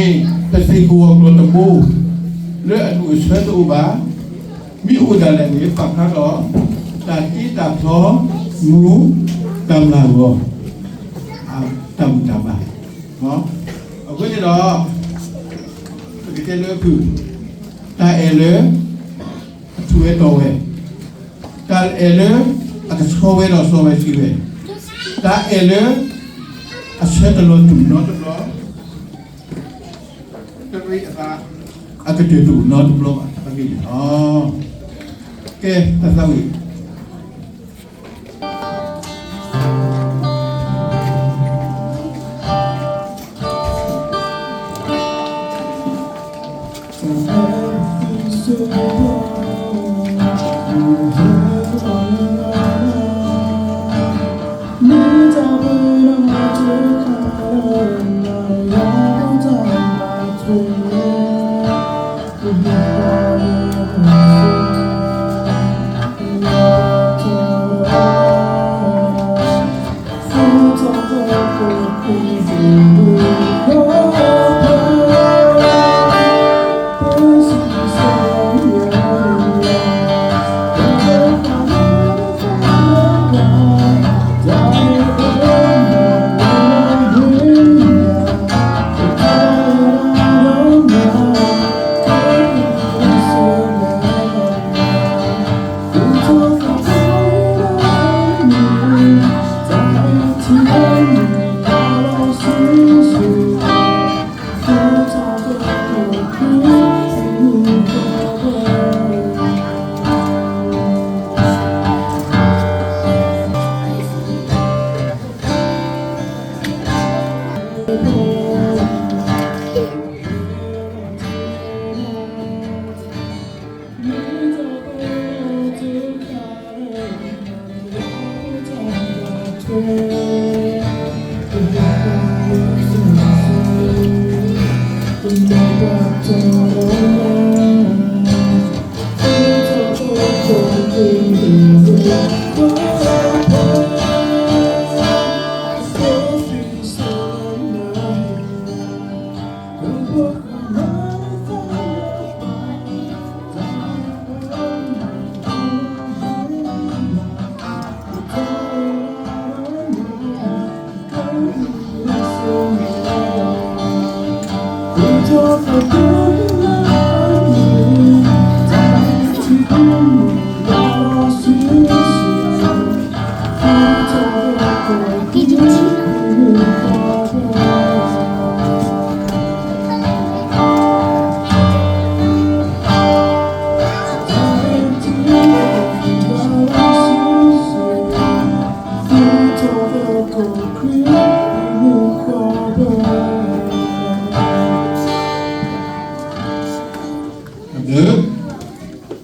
အဒူၣ်အဆၢတအိၣ်ဘၣ်, မ့ၢ်အိၣ်ဒၣ်လဲာ်န့ၣ် ပာ်ဖျါထီၣ် တၢ်တ့တၢ်ဖျီ မူး တၢ်မျၢ်ဂီၤ တၢ်ဘူၣ်တၢ်ဘါ, အဃိန့ၣ်ဒီး ပကတဲလၢဖုၣ် တၢ်အဲၣ်လၢ အထူးဝဲတီၤဝဲ, တၢ်အဲၣ်လၢ အကဆှီဝဲဒီးစီဝဲဆှံဝဲ, တၢ်အဲၣ်လၢ အဆၢတလီၤတူာ်နီတဘျီ တရံးအသး အကတၢၢ်တူာ်နီတဘျီဘၣ် အဂ့ၢ်န့ၣ်လီၤ. ကဲ တၢ်သးဝံၣ်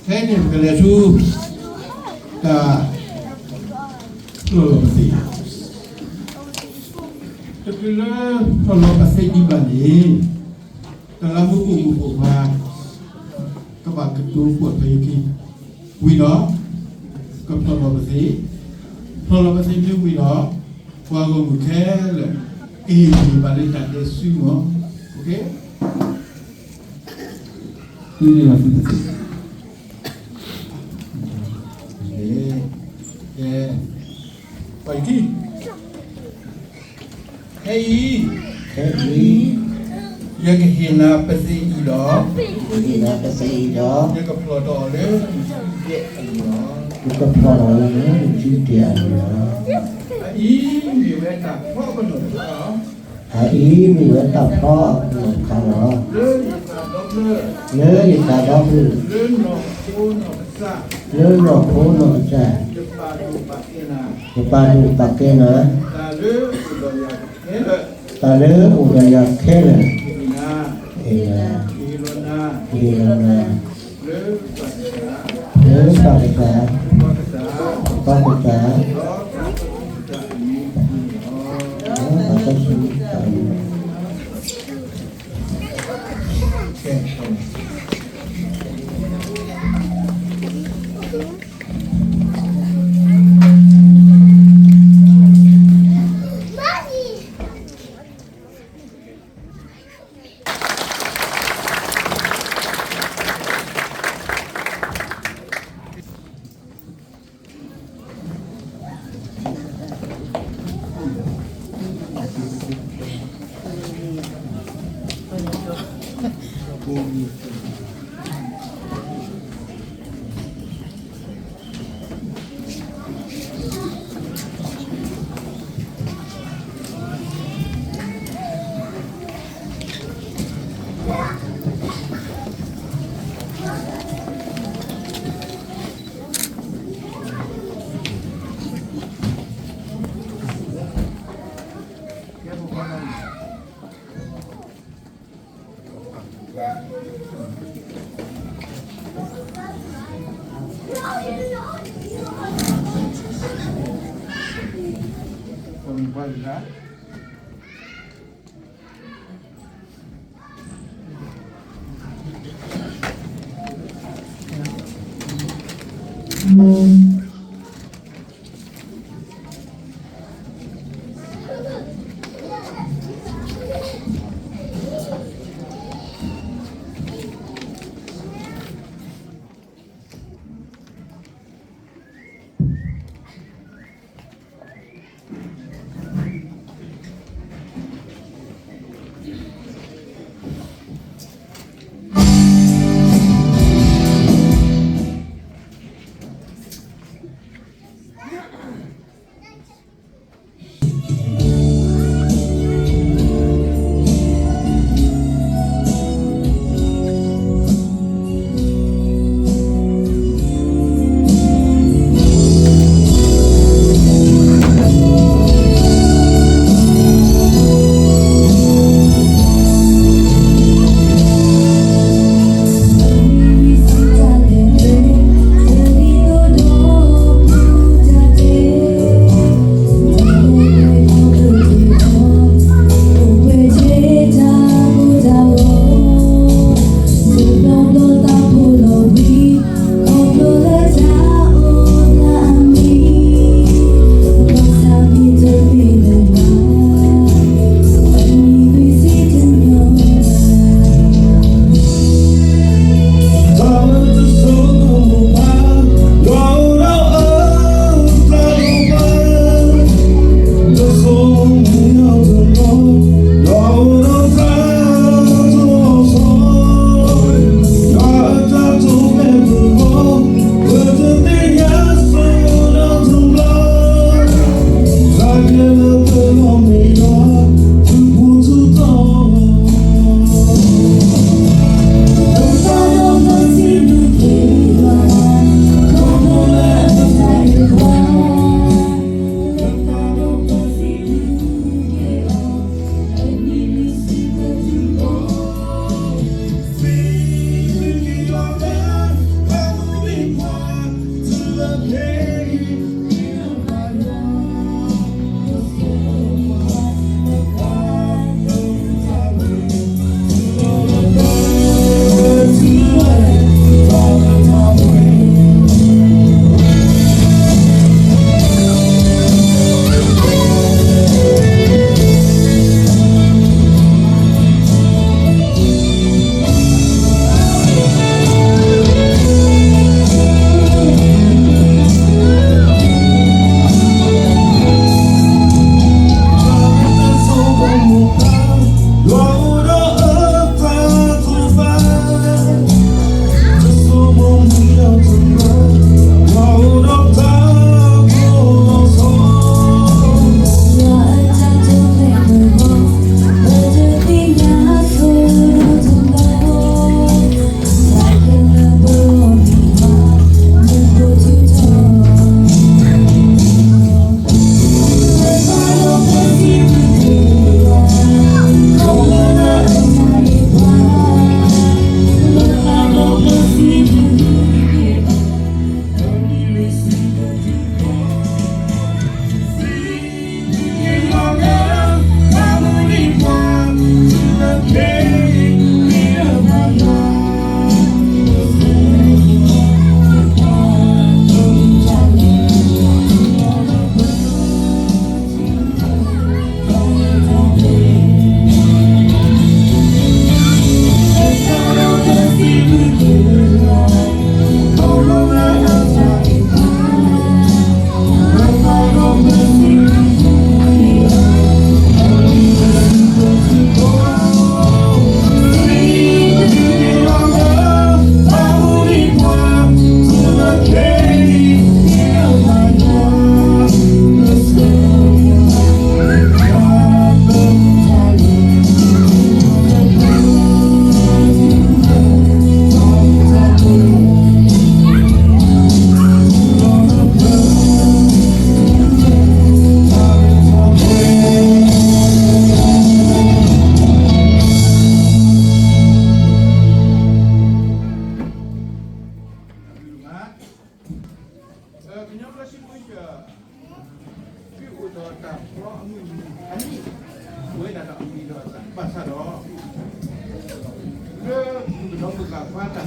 ဖဲန့ၣ်ပကလဲၤဆူ တၢ် တချုးလၢဖျီၣ်လီၤပသ့ဒံးဘၣ်န့ၣ်, တလးမူခိၣ်မူခိၣ်ပှၤ ကဘၣ်ကတိၤကွၢ်ဖဲယခံဝံၤဒီး, ကဖျီၣ်လီၤပသ့, ဖျီၣ်လီၤပသ့မ့ၢ်ဝံၤဒီး, ပှၤဂီၢ်မုၢ်ခဲလၢာ် ကဟ့ၣ်ဂံၢ်ဘါလၢတၢ်ဒဲးဆူမီၤ, သုန့ၣ်လီၤသုတသ့, ကဲ, ပှၤယခံ ခဲအံၤ, ခဲအံၤ, ယကဟ့ၣ်နၤပသ့အံၤဒီး, ယကဟ့ၣ်နၤပသ့အံၤဒီး, ယကဖျီၣ်ထီၣ်အီၤလၢနစုဒဲးအလိၤလီၤ. ယကဖျီၣ်ထီၣ်အီၤလၢနစုဒဲးအလိၤလီၤ. အအံၤမ့ၢ်ဝဲတၢ်ဖျီအကလီၢ်တခါလီၤ. အအံၤမ့ၢ်ဝဲတၢ်ဖျီအကလီၢ်တခါလီၤ. လၢယသးဒီဖျၢၣ်, လၢယသးဒီဖျၢၣ်, လၢနီၢ်ခိနီၢ်ကစၢ်, လၢနီၢ်ခိနီၢ်ကစၢ်, ယပာ်ဒိၣ်ပာ်ကဲနၤ, ယပာ်ဒိၣ်ပာ်ကဲနၤ, တၢ်လၢအိၣ်ဒီးယၤခဲလၢာ်, တၢ်လၢအိၣ်ဒီးယၤခဲလၢာ်, ယဟ့ၣ်နၤ, ယဟ့ၣ်လီၤနၤ, ယဟ့ၣ်လီၤနၤ, လၢပၢ်ကစၢ်, လၢပၢ်ကစၢ်, ပၢ်ကစၢ်, ဒီးပၢ်စီဆှံတၢ်အမံၤန့ၣ်လီၤ.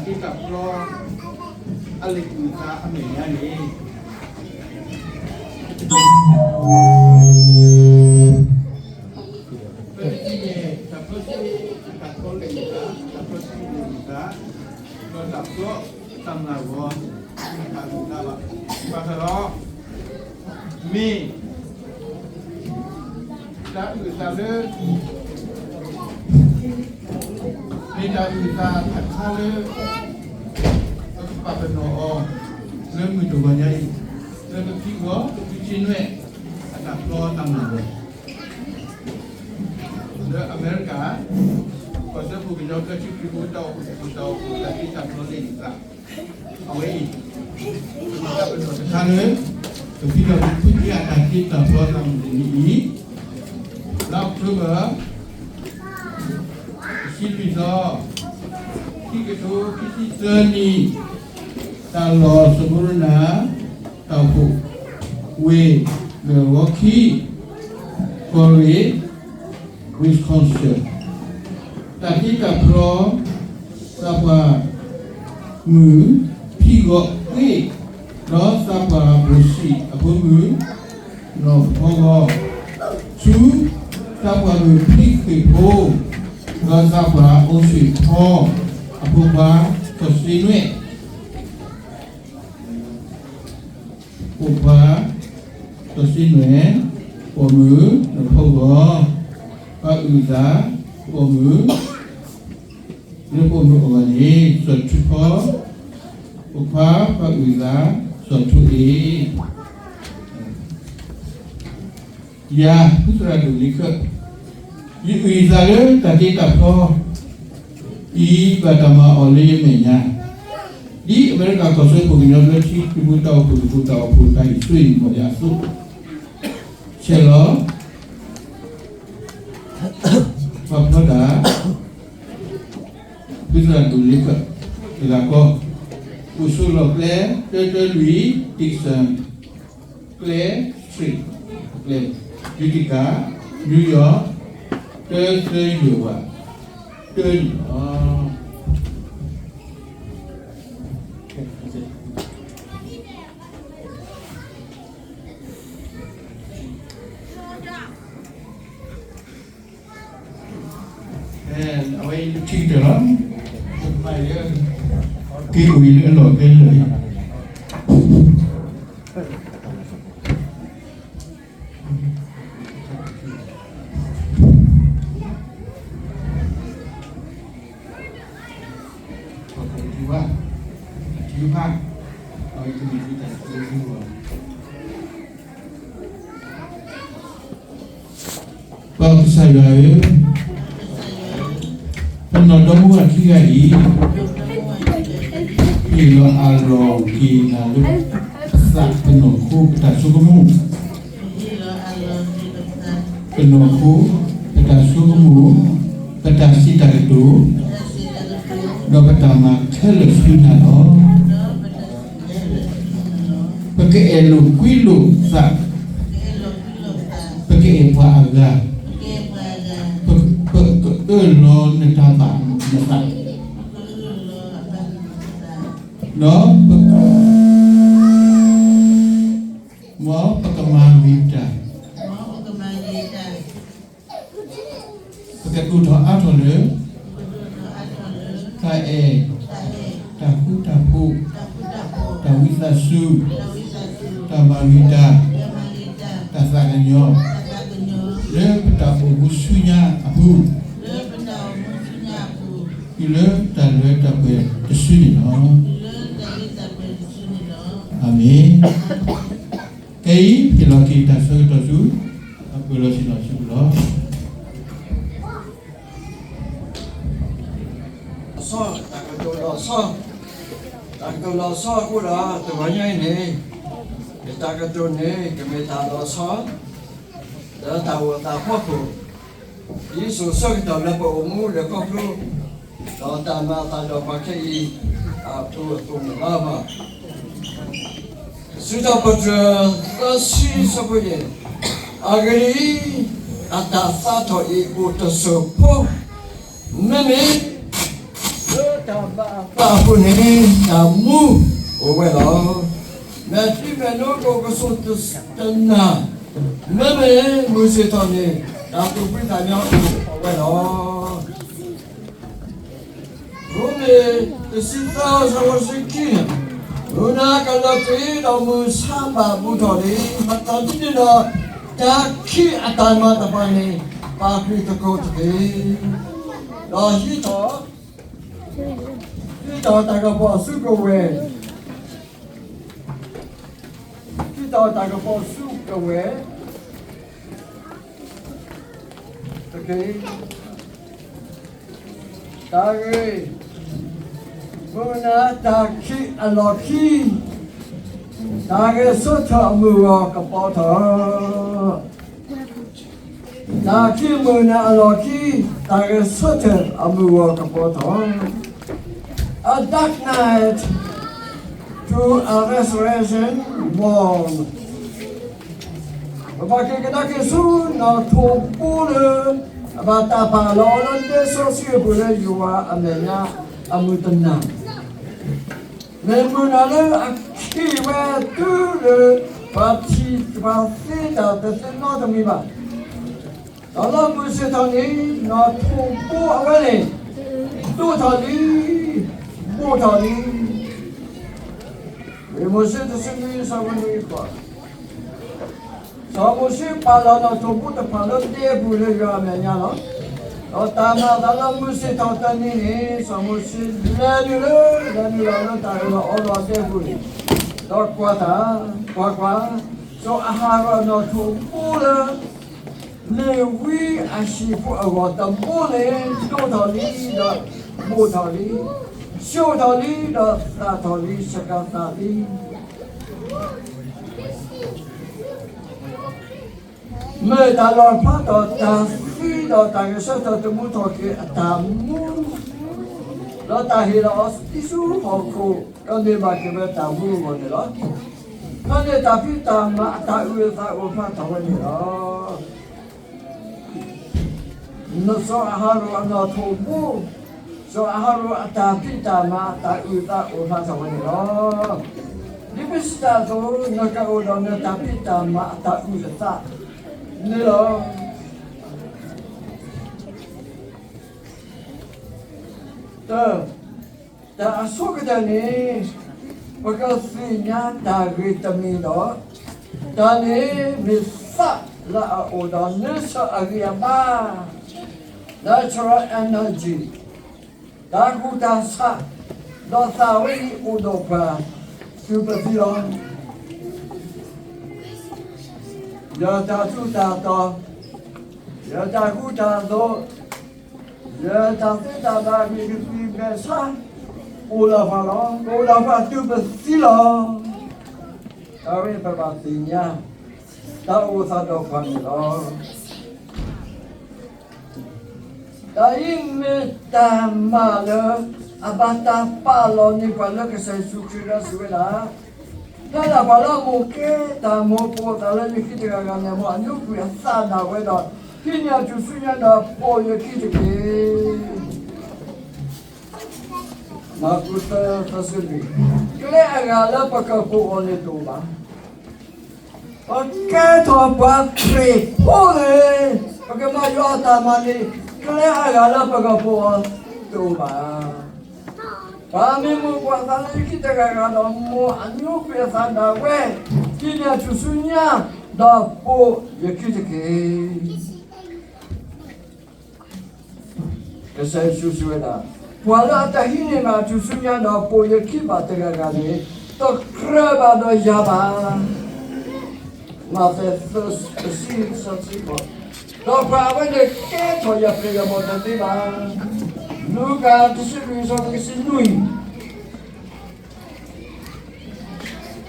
တၢ်ဖျီ အလံာ်အုၣ်သးအမဲာ်ညါန့ၣ် ပတထံၣ်န့ၣ် တၢ်ဖျီဆံး တၢ်ဖျီလံာ်အုၣ်သး, တၢ်ဖျီဆံးလံာ်အုၣ်သး, ဒီးတၢ်ဖျီတၢ်မၤဂီၤ တၢ်မၤအုၣ်သးဘၣ်. ဘၣ်ဆၣ်ဒီး မ့ၢ် တၢ်အုၣ်အသးလၢ မ့ၢ်တၢ်အုၣ်အသးတခါလၢ ပကပာ်ပနီၣ်အီၤ လၢမုၢ်တဂီၤညါအံၤ လၢပဖံးဂီၤ ပဖံးဆ့နွဲၣ် အတၢ်ဖျီတၢ်မၤဂီၤ လၢအမဲရကၤ ကီၢ်စၢဖှိၣ်ကညီဘျၢထံခရံာ်ဖိတၢ်အိၣ်ဖှိၣ်ဖိတၢ်အိၣ်ဖှိၣ် တၢ်သ့တၢ်ဖျီလံာ်အုၣ်သး အဝဲအံၤ တၢ်ပနီၣ်တခါလၢ ပဖံးထီၣ်ပဖုက့ၤအတၢ်သ့တၢ်ဖျီတၢ်မၤဂီၤန့ၣ်အံၤ လါအီးကထိဘၢၣ် တဆံလွံၢ်သီ ခံကထိခံဆံသၢနံၣ် တၢ်လီၢ်စမူရနၤ တၢ်အိၣ်ဖှိၣ် ဝ့ၢ် မ့ၢ်ဝီခံ ကီၢ်ရ့ၣ် Wisconsin တၢ်သ့တၢ်ဖျီ သးပှၢ်မုၣ် ဖံးဂီၤကွ့ၢ် ဒီးသးပှၢ်ဘိၣ်စံၣ်အဖိမုၣ် နီၢ်ဖီဂီၤ ဆူ သးပှၢ်မုၣ်ဖံးဃ့ၢ်ဖိ ဒီးသးပှၢ်အိၣ်ဆံၣ်ဖီ အဖိခွါ စီၤစ့နွဲၣ် ပိာ်ခွါ စီၤစ့နွဲၣ် ပိာ်မုၣ် နီၢ်ဖီဂီၤ ပှၤအုၣ်သး ပိာ်မုၣ် လၢပိာ်မုၣ်အဂီၢ်န့ၣ် စီၤထူဖီ ပိာ်ခွါ ပှၤအုၣ်သး စီၤထူအ့ၣ် ယၤ ဖုသရၣ်ဒိၣ်လ့ခၢၣ် ယအုၣ်ယသးလၢတၢ်သ့တၢ်ဖျီ အံၤဘၣ်တၢ်မၤအီၤလၢယမဲာ်ညါ, ဒ်အမဲရကၤကီၢ်စၢဖှိၣ်ကညီဘျၢထံခရံာ်ဖိတၢ်အိၣ်ဖှိၣ်တဖုတၢ်အိၣ်ဖှိၣ်တၢ်ဟ့ၣ်စိဟ့ၣ်ကမီၤယၤအသိး, ဆဲးလီၤ ပှၤဖျီတၢ် ဖုသရၣ်ဒိၣ်လ့ခၢၣ် တဂၤဃီ, အိၣ်ဆိးလီၢ်ကျဲ တၢတၢလွံၢ် Dixon ကျဲ Street ကျဲ, Utica, New York တၢသၢယဲၢ်ဝး တၢန့ၣ်လီၤ. အဝဲအံၤထံၣ်ကတၢၢ်လီၤ, က့ၤအိၣ်အံၤလၢအလီၢ်ကျဲလၢာ်အံၤ, ပှၤကထံၣ်ဘၣ်, ထံၣ်ဘၣ်, အဝဲအံၤတမ့ၢ်တၢ်ကတိၤလၢသုဂီၢ် ပကစၢ်ယွၤဧၢ, ပနီၢ်ဒီမါဝၤခံဂၤအံၤ, ဟ့ၣ်လီၤအလီၢ်က့ၤနၤလၢ ပသးပနီၢ်ခိပတၢ်ဆိကမိၣ်, ပနီၢ်ခိ ပတၢ်ဆိကမိၣ်, ပတၢ်စံးတၢ်ကတိၤ, ဒီးပတၢ်မၤခဲလၢာ်ဆူနၤလီၤ. ပကအဲၣ်လိာ်ကွံလိာ်သး, ပကအဲၣ်ပှၤအဂၤ, ပ ပကအၢၣ်လီၤနတၢ်ဘၣ်နသး, ဒီးပ မ်ပကမၤဂ့ၤတၢ် ပကဒိၣ်ထီၣ်အါထီၣ်လၢ တၢ်အဲၣ်, တၢ်ဃူတၢ်ဖိး, တၢ်ဝံသးစူၤ, တၢ်မၤဂ့ၤတၢ်, တၢ်သးကညီၤ, လၢပတၢ်အိၣ်မူဆူညါအပူၤ, တုၤလၢတၢ်လၢတၢ်ပှဲၤတစုန့ၣ်လီၤ. အၤမ့ၣ်. ခဲအံၤ ဟ့ၣ်လီၤက့ၤတၢ်ဆၢကတီၢ်ဆူ အပၢၤလီၢ်ဆ့ၣ်နီၤဆံးပူၤလီၤ. လီၤဆီ, တၢ်ကတိၤလီၤဆီ, တၢ်ကတိၤလီၤဆီအဃိဒီး တဂီၤညါအံၤန့ၣ် ယတၢ်ကတိၤန့ၣ် ကမ့ၢ်တၢ်လီၤဆီ လၢတၢ်အိၣ်သးဖီခိၣ် ဒ်စိၤဆၢကတီၢ်လၢပအိၣ်မူလၢခီဖျိ ဒီးတၢ်မၤအသးဒီးပှၤခဲအံၤ အပူၤအသိးန့ၣ်လီၤ. စံးထီၣ်ပတြၢၤ သၢဆံ ဆၢဖိယဲၢ်, အဂ့ၢ်ဒ်အံၤ, အတၢ်သးထီၣ်အံၤအိၣ်တစိၢ်ဖိ, မ့မ့ၢ် လၢ တၢ်ဘၣ်အသးအဃိန့ၣ် တၢ်မူအိၣ်ဝဲလီၤ. မဲာ်ထံမဲာ်နိကအိၣ်ကဆိးတနၢ်, မ့မ့ၢ်မုၢ်ဆ့ၣ်ထီၣ်န့ၣ် တၢ်သူၣ်ဖှံသးညီအိၣ်ဝဲလီၤ. ရိမ့ၤတဆံသၢ ဆၢဖိတဆံခံ, မုၢ်နၤကလီၤတံၢ်ဒီးမုၢ်ဆါဘၣ်ဘူးထီၣ်လံ, မၤသးဒ်န့ၣ်ဒီး တၢ်ခံးအတၢ်မၤတဖၣ်န့ၣ် ပာ်ဃုာ်သကိးတက့ၢ်. ဒီးဟံးထီၣ် ဟံးထီၣ်တၢ်ကပီၤဆူကဝဲၤ, ဟံးထီၣ်တၢ်ကပီၤဆူကဝဲၤတက့ၢ်. တၢ်ဂ့ၢ်, မုၢ်နၤတၢ်ခံးအလီၢ်ခံ, တၢ်ဂဲၤဆၢထၢၣ်အမုၢ်ဂီၤကပီၤထီၣ် တၢ်ခံးမုၢ်နၤအလီၢ်ခံ, တၢ်ဂဲၤဆၢထၢၣ်အမုၢ်ဂီၤကပီၤထီၣ်. A dark night to a resurrection morn. ပဘၣ်က့ၤကဒါက့ၤဆူနီၣ်ထိးဘိလၢ အဘၣ်တၢ်ပာ်လီၤအီၤလၢဒ့စီဆှံအပူၤလၢယွၤအမဲာ်ညါအမုၢ်တနၤ မ့ၢ်မုၢ်နၤလၢအခံးဝဲတုၤလၢ ပှၤထံၣ်ပှၤသ့တၢ်တသ့နီတမံၤဘၣ်. ဒီးလၢမုၢ်ဆ့ၣ်ထီၣ်န့ၣ် နီၣ်ထိးဘိအဝဲန့ၣ် ဒိၣ်ထီၣ်လံ, ဘိၣ်ထီၣ်လံ. ဝံမိၤၡ့တဆံနွံ ဆၢဖိနွံဃိး, စီၤမိၤၡ့ပာ်လီၤနီၣ်ထိးဘိတဖၣ်လၢဒဲအပူၤလၢယွၤအမဲာ်ညါလီၤ. ဒီးတၢ်မၤအသးလၢမုၢ်ဆ့ၣ်ထီၣ်တနံၤန့ၣ် စီၤမိၤၡ့လဲၤနုာ်လၢ လဲၤနုာ်လီၤလၢတၢ်အၢၣ်လီၤအီလီၤအဒဲအပူၤန့ၣ်, ဒီးကွၢ်တၢ်, ကွၢ်ကွၢ်, စီၤအၤဟရိၣ်အနီၣ်ထိးဘိလၢ လ့ၤဝံအဟံၣ်ဖိအဂီၢ်တဘိန့ၣ် ဒိၣ်ထီၣ်လံ ဒီးဘိၣ်ထီၣ်လံ, ဆှိၣ်ထီၣ်လံ ဒီးသၣ်ထီၣ်လံ ဆကၤသးလံ. မ့ၢ်တၢ်လီၣ်ဖျါထီၣ်တၢ်သံဒီးတၢ်ဂဲၤဆၢထၢၣ်သမူထီၣ်က့ၤအတၢ်မူ, ဒီးတၢ်ဟ့ၣ်လီၤအီၤသံဆူဟီၣ်ခိၣ် ဒီးန့ၢ်ဘၣ်က့ၤဝဲတၢ်မူအဂီၢ်န့ၣ်လီၤ. ဖဲန့ၣ်တၢ်ဖံးတၢ်မၤအတၢ်အုၣ်အသးအိၣ်ဖျါထီၣ်ဝဲန့ၣ်လီၤ. စီၤအၤဟရိၣ်အနီၣ်ထိးဘိ, စီၤအၤဟရိၣ်အတၢ်ဖံးတၢ်မၤအတၢ်အုၣ်အသးအိၣ်ဖျါထီၣ်ဝဲန့ၣ်လီၤ. ဒ်ပစံးတၢ်အသိး နကအိၣ်ဒီးနတၢ်ဖံးတၢ်မၤအတၢ်အုၣ်အသးန့ၣ်လီၤ. တၢ်အဆိကတၢၢ်န့ၣ် ပကသ့ၣ်ညါတၢ်ဂ့ၤတမံၤဒီး တၢ်န့ၣ်မ့ၢ်သးလၢအအိၣ်ဒီးနၢဆၢၣ်အဂံၢ်အဘါ, natural energy, တၢ်ကူၣ်တၢ်ဆး, ဒီးသးဝဲအံၤအိၣ်ဒီးပှၤတုၤပသံလီၤ. ယတၢ်ထူးတၢ်တီၤ, ယတၢ်ကူၣ်တၢ်သိး, ယတၢ်သ့တၢ်ဘၣ်မ့ၢ်ကသံၣ်မဲာ်ဆါ, အိၣ်လၢပှၤလီၤ, အိၣ်လၢပှၤတုၤပသံလီၤ. တၢ်ဝဲပဘၣ်သ့ၣ်ညါ တၢ်အိၣ်သးဒီးပှၤန့ၣ်လီၤ. တၢ်အံၤမ့ၢ်တၢ်မၤလၢ အဘၣ်တၢ်ပာ်လီၤန့ၢ်ပှၤလၢကစၢ်ယ့ၣ်ၡူးခရံာ်ဒီးစံးဝဲဒၣ်, ဖဲဒၣ်ပှၤလၢအမိၢ်ကဲတၢ်မိၢ်ပိာ်အသးလၢယခံတဂၤဂၤန့ၣ် မ်အညိကွံာ်အသးဒၣ်ဝဲဒီး ဟံးန့ၢ်အထူၣ်စုညါဒီးပိာ်ယခံတက့ၢ်. မၢ်ကူးသၢ သၢဆံလွံၢ်, ကျဲအဂၤလၢပကပိာ်အီၤန့ၣ်တအိၣ်ဘၣ်. ပကဲထီၣ်ပှၤခရံာ်ဖိန့ၣ် ပကမၤယွၤအတၢ်မၤန့ၣ် ကျဲအဂၤလၢပကပိာ်အီၤတအိၣ်ဘၣ်. ပှၤမ့ၢ်မိၢ်ပိာ်အသးလၢယခံတဂၤဂၤဒီး မ်အညိကွံာ်အသးဒၣ်ဝဲ, ဟံးန့ၢ်အထူၣ်စုညါ ဒီးပိာ်ယခံတက့ၢ်. ကစၢ်ယ့ၣ်ၡူးစံးဝဲဒၣ်, ပှၤလၢအတဟံးန့ၢ်ဘၣ်အထူၣ်စုညါဒီးပိာ်ယခံဘၣ်တဂၤဂၤန့ၣ် တကြၢးဘၣ်ဒီးယၤဘၣ်. မးသဲ သၢဆံ သၢဆံဃိး, ဒီးပှၤအဝဲန့ၣ်ကဲထီၣ်ယပျဲၢ်ယဘီၣ်တသ့ဘၣ်. လူၤကၣ် တဆံလွံၢ် အဆၢဖိတဆံနွံ,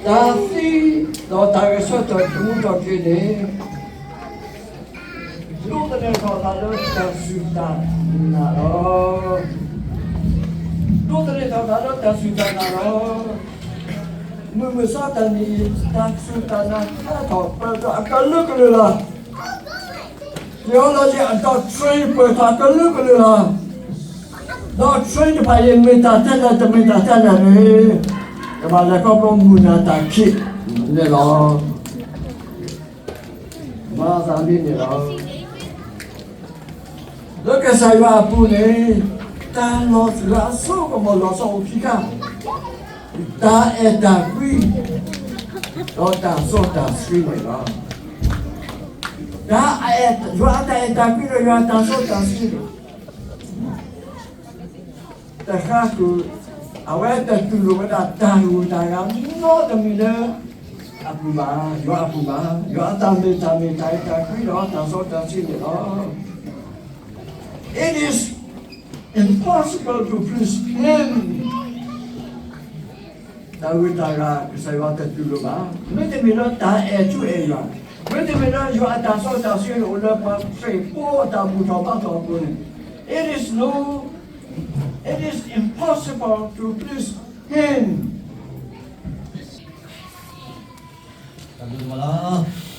တၢ်သံဒီးတၢ်ဂဲၤဆၢထၢၣ်သမူထီၣ်က့ၤန့ၣ် ဒိးသန့ၤထီၣ်သးလၢတၢ်စူၢ်တၢ်နာ်လီၤ. ဒိးသန့ၤထီၣ်သးလၢတၢ်စူၢ်တၢ်နာ်လီၤ. မုၢ်မဆါတနံၤအံၤ တၢ်စူၢ်တၢ်နာ်ဟဲထီၣ်ပၢၢ်ထီၣ်အကလုာ်ကလုာ်လီၤ. သ့ၣ်အိလီၤယံၤအdoctrineပၢၢ်ထီၣ်အကလုာ်ကလုာ်လီၤ. ဒီး train တဖၣ်အံၤ မ့ၢ်တၢ်ထဲလဲၣ် တမ့ၢ်တၢ်ထဲလဲၣ်န့ၣ်, ကဘၣ်လဲၤခီဖျိမုၢ်နၤတၢ်ခံးန့ၣ်လီၤ. မၤသးဒ်န့ၣ်လီၤ. လၢကစၢ်ယွၤအပူၤန့ၣ်, တၢ်လီၤလးအစိကမီၤလီၤဆီအိၣ်ခံခါ, တၢ်အဲၣ်တၢ်ကွံ, ဒီးတၢ်စီတၢ်ဆှံန့ၣ်လီၤ. တၢ်အဲၣ်, ယွၤအတၢ်အဲၣ်တၢ်ကွံဒီးယွၤအတၢ်စီတၢ်ဆှံန့ၣ် တဃါဃုာ်, အဝဲတတူၢ်လိာ်ဝဲဒၣ်တၢ်ဂုၤတၢ်ဂၤနီတမံၤလၢအပူၤဘၣ်, ယွၤအပူၤဘၣ်, ယွၤအတၢ်မ့ၢ်တၢ်မ့ၢ်တၢ်အဲၣ်တၢ်ကွံဒီးတၢ်စီတၢ်ဆှံန့ၣ်လီၤ. It is impossible to please him. တၢ်ဂုၤတၢ်ဂၤ ကစၢ်ယွၤတတူၢ်လိာ်ဘၣ်. မ့တမ့ၢ်လၢတၢ်အဲၣ်ထူအဲၣ်ယွၤ, မ့တမ့ၢ်လၢယွၤအတၢ်စီတၢ်ဆှံန့ၣ်အိၣ်လၢပှၤခရံာ်ဖိအတၢ်ဘူၣ်ထီၣ်ဘါထီၣ်အပူၤန့ၣ်, it is no, it is impossible to please him. တၢ်ဘျုးလီၤ.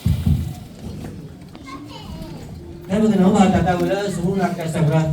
ဖဲပကနၢ်ဟူဘၣ်တၢ်သးဝံၣ်လၢ စမူရၤကစၢ်ယွၤ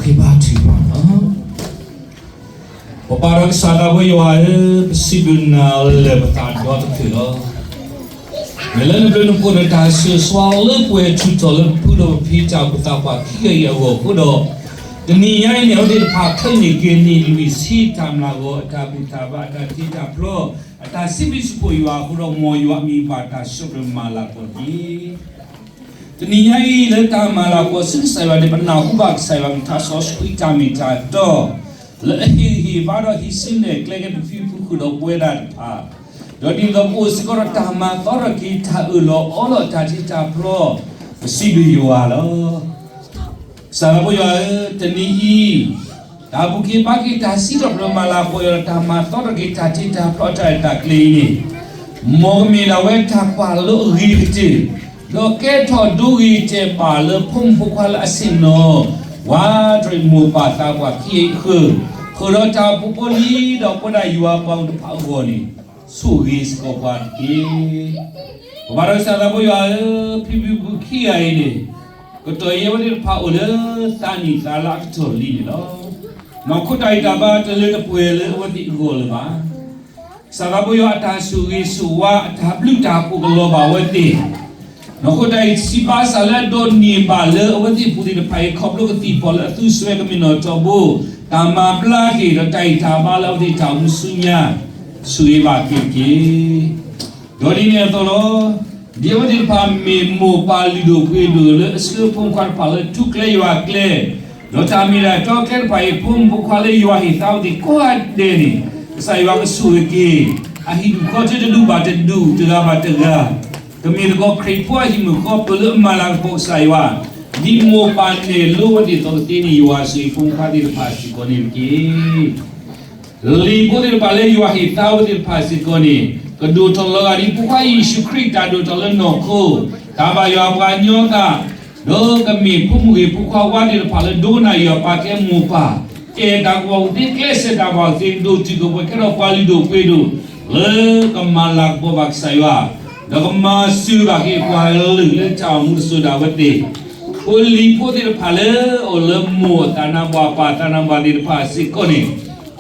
ပကဘါထုကဖၣ်လီၤ. ပပၢ်ဒီးကစၢ်သးဖိယွၤဧၢ, ပစံးဘျုးနၤလၢပသးဒီတဖျၢၣ်လီၤ. မ့ၢ်လၢနဘျုးနဖှိၣ်နတၢ်ဆိၣ်ဂ့ၤဆိၣ်ဝါလၢပှဲၤထူၣ်ထီၣ်လၢပဖုဒီးပဖံတၢ်အိၣ်ဖှိၣ်သးပှၢ်ခံဂၤအံၤအဂီၢ်အဃိဒီး, တနံၤညါအံၤန့ၣ် အဝဲသ့ၣ်တဖၣ်ခဲလၢာ်န့ၣ်က့ၤန့ၢ်လွံၢ်ဆံတၢ်မျၢ်ဂီၤ အတၢ်ဘူၣ်တၢ်ဘါအတၢ်တ့တၢ်ဖျီ အတၢ်စံးဘျုးစံးဖှိၣ်ယွၤအဃိဒီး မ်ယွၤအမံၤဘၣ်တၢ်စံးထီၣ်ပတြၢၤမၤလၤကပီၤတက့ၢ်. တနံၤညါအံၤလၢတၢ်မၤလၤကပီၤဆူကစၢ်ယွၤန့ၣ် ပနၢ်ဟူဘၣ်ကစၢ်ယွၤကထါစီဆှံတၢ်မ့ၢ်တၢ်တီ လၢအဟ့ၣ်ဂံၢ်ဟ့ၣ်ဘါဒီးဟံးစုနဲၣ်ကျဲက့ၤပဖံပဖုဃုာ်ဒီးပဝဲဒၣ်တဖၣ်, ဒီးဒ်သိးပအိၣ်စ့ၢ်ကီးဒီးတၢ်မၤသီထီၣ်က့ၤ တၢ်အၢၣ်လီၤအီလီၤတၢ်တ့တၢ်ဖျီ, ပစံးဘျုးယွၤလီၤ. ကစၢ်သးဖိယွၤဧၢ, တနံၤအံၤ တၢ်ဘူၣ်က့ၤဘါက့ၤတၢ်စံးထီၣ်ပတြၢၤမၤလၤကပီၤယွၤဒီး တၢ်မၤသီထီၣ်က့ၤတၢ်တ့တၢ်ဖျီတၢ်ရဲၣ်တၢ်ကျဲၤအံၤန့ၣ်, မ်ကမ့ၢ်ဒၣ်ဝဲတၢ်ကွၢ်လိအဂ့ၤကတၢၢ်, ဒီးကဲထီၣ်ဒိဂ့ၤတဲာ်ဘၣ်လၢဖိမုၣ်ဖိခွါလၢအဆ့ၣ်နီၤ ဝးတရံးမိၢ်ပၢ်သးပှၢ်ခံဂၤအံၤအဃၢၤ, ဃုာ်ဒီးတၢ်အိၣ်ဖှိၣ်ဖိလံၤဒီးပဝဲဒၣ်ယွၤအပှၤတဖၣ်အဂီၢ်န့ၣ်, ဆိၣ်ဂ့ၤစ့ၢ်ကီးပှၤတက့ၢ်. ပဘါဒီးကစၢ်သးဖိယွၤဧၢ, ဖံဖုဖုခံဂၤအံၤန့ၣ် ကတီၢ်အံၤအဝဲသ့ၣ်တဖၣ်အိၣ်လၢသးနံၣ်သးလါအကတီၢ်လံန့ၣ်လီၤ. နီၢ်ခိတၢ်ဂံၢ်တၢ်ဘါတလၢတပှဲၤလၢအဝဲသ့ၣ်အဂီၢ်လၢၤဘၣ်. ကစၢ်သးဖိယွၤအတၢ်ဆိၣ်ဂ့ၤဆိၣ်ဝါ အတၢ်ဘျုးတၢ်ဖှိၣ်ကလီၤဘၣ်အဝဲသ့ၣ်, နီၢ်ခိတၢ်ဂံၢ်စံးဘၣ်ကစၢ်လၢအဒိးန့ၢ်ဘၣ်လၢအဝဲသ့ၣ်အပူၤသ့ၣ်တဖၣ်အံၤ ခီဖျိကသံၣ်ဖီၣ်လၢအသုးစွဲကမ့ၢ်နီၣ်ထီဘိ, တၢ်မၤဘျါက့ၤဒီးတၢ်ဂံၢ်တၢ်ဘါလၢအဝဲသ့ၣ်တၢ်အိၣ်မူဆူညါ, ဆိၣ်ဂ့ၤဘၣ်က့ၤတက့ၢ်. ဒီးဒ်န့ၣ်အသိးလီၤ. ဒ်အဝဲသ့ၣ်တဖၣ်မ့ၢ်မိၢ်ပၢ်လုၢ်ဒိၣ်ပှ့ၤဒိၣ်လၢအဆှၢဖိမုၣ်ဖိခွါတဖၣ်လၢထူကျဲယွၤကျဲ, ဒီးတၢ်မ့ၢ်တၢ်တီကျဲတဖၣ်အံၤ ဖိမုၣ်ဖိခွါလၢယွၤဟ့ၣ်သါအဝဲသ့ၣ်ကိးဂၤဒဲးန့ၣ်, ကစၢ်ယွၤကဆိၣ်ဂ့ၤက့ၤ, အဟံၣ်ဒူၣ်ခီၣ်ထံးတဒူၣ်ဘၣ်တဒူၣ်တဂၤဘၣ်တဂၤ, ကမ့ၢ်သကိးခရံာ်ဖိအဟံၣ်မုာ်ဃီပၢၤလၢအမၤလၤကပီၤကစၢ်ယွၤ, ဒ်မိၢ်ပၢ်နဲၣ်လိဝဲသ့ၣ်အသိးကသ့န့ၣ် ယွၤဆိၣ်ဂ့ၤဖိမုၣ်ဖိခွါသ့ၣ်တဖၣ်စ့ၢ်ကီးန့ၣ်တက့ၢ်. လံာ်ဖိသ့ၣ်တဖၣ်လၢယွၤဟ့ၣ်သါဝဲသ့ၣ်တဖၣ်စ့ၢ်ကီးန့ၣ်, ကဒိၣ်ထီၣ်လီၤဂာ်ဒ်ဖိခွါယ့ၣ်ၡူးခရံာ်တၢ်ဒိၣ်ထီၣ်လၢနီၢ်ခိ, တၢ်ဘၣ်ယွၤပှၤကညီသး, ဒီးကမ့ၢ်ဖိမုၣ်ဂ့ၤဖိခွါဝါသ့ၣ်တဖၣ်လၢဒိကနၣ်ယွၤပာ်ကဲမိၢ်ပၢ်, ကဲတၢ်ကူၣ်ဘၣ်ကူၣ်သ့ကျဲးစၢးတၢ်ကူၣ်ဘၣ်ကူၣ်သ့ ဒိၣ်တုာ်ခိၣ်ပှဲၤခဲဒီးပှၤလုၢ်ဒိၣ်ပှ့ၤဒိၣ်, လၢကမၤလၤကပီၤဘၣ်ကစၢ်ယွၤ, ဒီးကမၤစၢၤဘၣ်က့ၤပှၤလုၢ်လၢတၢ်အိၣ်မူတစိၤဒၣ်ဝဲသ့ၣ်, ဖိလံၤဖိသ့ၣ်တဖၣ်လၢအအိၣ်လၢမိၢ်အသးနါပှၢ်ပၢ်အသးနါပှၢ်သ့ၣ်တဖၣ်စ့ၢ်ကီးန့ၣ်, ကအိၣ်ဆူၣ်အိၣ်ချ့လၢနီၢ်ခိလၢသူၣ်လၢသး, မိၢ်ပၢ်ကဆှၢဒုးဒိၣ်ထီၣ်အဝဲသ့ၣ်လၢကျဲမ့ၢ်ကျဲတီထူကျဲယွၤကျဲဆိၣ်ဂ့ၤသးကညီၤလၤဘၣ်က့ၤန့ၣ်တက့ၢ်. ဒ်န့ၣ်အသိး, ခရံာ်တၢ်အိၣ်ဖှိၣ်, လၢပ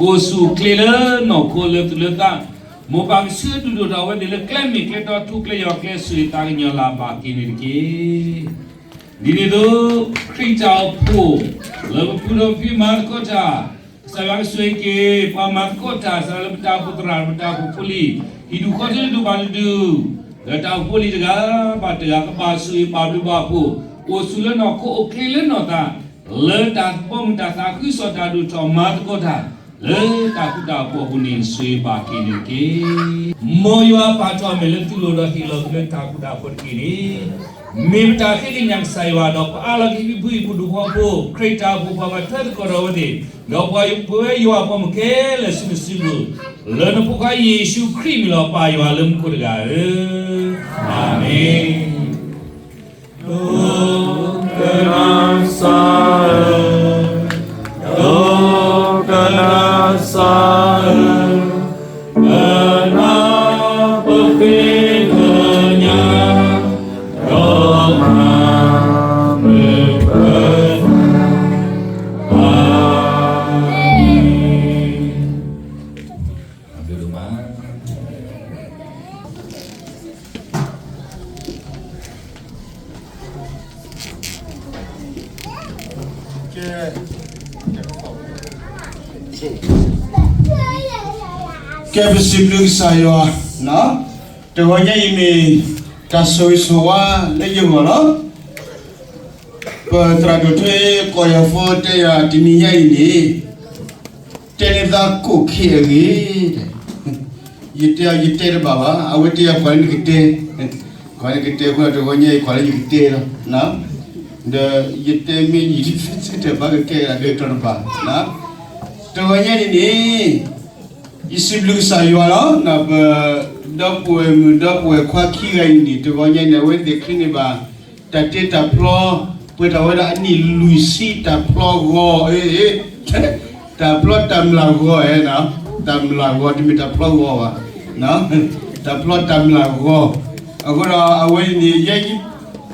ဖုဒီးပဖံမၤသကိးတၢ်, ကစၢ်ယွၤကဆိၣ်ဂ့ၤက့ၤ ပှၤမၤသကိးတၢ်စးလၢပတၢ်အိၣ်ဖှိၣ်သရၣ် ပတၢ်အိၣ်ဖှိၣ်ဖိလံၤ, ဟံၣ်ဒူၣ်ခီၣ်ထံးတဒူၣ်ဘၣ်တဒူၣ်, ဒီးတၢ်အိၣ်ဖှိၣ်ဖိလံၤတဂၤဘၣ်တဂၤ ကဘၣ်ဆိၣ်ဂ့ၤဘၣ်ဘျုးဘၣ်ဖှိၣ်, အိၣ်ဆူၣ်လၢနီၢ်ခိအိၣ်ချ့လၢနီၢ်သး, လၢတၢ်ဘီမုၢ်တၢ်သးခုကစီၣ်တၢ်ဒိၣ်ထီၣ်မၤသကိးတၢ်, လၢတၢ်ဃူတၢ်ဖိးအပူၤန့ၣ် ဆိၣ်ဂ့ၤဘၣ်က့ၤန့ၣ်တက့ၢ်. မ်ယွၤပာ်ထီၣ်အမဲာ်လၢသုလိၤဒီးဟ့ၣ်လီၤသုလၢတၢ်ဃူတၢ်ဖိးတက့ၢ်န့ၣ်, မ့ၢ်ပတၢ်ဃ့ကညးကစၢ်ယွၤဒီးပအၢၣ်လီၤက့ၤဟံၣ်ဖုၣ်အံၤပူၤဒူၣ်ဖီဖိ, ခရံာ်တၢ်အိၣ်ဖှိၣ်ပှၤဘၣ်ထွဲသကိးဒီးအဝဲသ့ၣ်, ဒီးပှၤပဝဲယွၤအပှၤမုၣ်ခဲလၢာ်ဆူနစုပူၤ, လၢနဖိခွါယ့ၣ်ၡူးခရံာ်မံၤလီၤ ပၢ်ယွၤလၢမူခိၣ်တဂၤဧၢ, အၤမ့ၣ်. ဒိကနၣ်စၢ်ဧၢ, ဒိကနၣ်စၢ်ဧၢ, ကနၣ်ပဃ့ကညး, ဒီးမၤမုာ်ပသး, အၤမ့ၣ်. ကဲပစံးဘျုးကစၢ်ယွၤ, တဂီၤညါအံၤမ့ၢ် တၢ်ဆိၣ်ဂ့ၤဆိၣ်ဝါလၢယဂီၢ်လီၤ. ပသရၣ်ဒိၣ်ထွဲကိးယၤဖိတဲယၤတနံၤညါအံၤန့ၣ်, တဲန့ၢ်သးကိးခံအဂ့ၢ်, ယတဲယတဲတဘၣ်ဘၣ်, အဝဲတဲယၤကွၢ်လၢနကတဲ, ကွၢ်လၢနကတဲအဃိဒီး တဂီၤညါအံၤကွၢ်လၢယကတဲလီၤ. ဒီးယတဲမ့ၢ်ယတဲတဘၣ်ကကဲဒၣ်ဒီးတဘၣ်, တဂီၤညါန့ၣ်န့ၣ် ယစံးဘျုးကစၢ်ယွၤလီၤ. ပဒီပုၢ်ဝဲၢ်မုၣ်ဒီပုၢ်ဝဲၢ်ခွါခံဂၤအံၤန့ၣ် တဂီၤညါန့ၣ် အဝဲသ့ၣ်ချံးန့ၢ်ဘၣ် တၢ်တ့တၢ်ဖျီ, ပှဲၤထီၣ်ဝဲဒၣ်အနံၣ်လွံၢ်ဆံတၢ်ဖျီဂီၤ, တၢ်ဖျီတၢ်မျၢ်ဂီၤ, တၢ်မျၢ်ဂီၤ တမ့ၢ်တၢ်ဖျီဂီၤဘၣ်, တၢ်ဖျီတၢ်မျၢ်ဂီၤ. အဃိဒီးအဝဲအံၤန့ၣ် တဂီၤ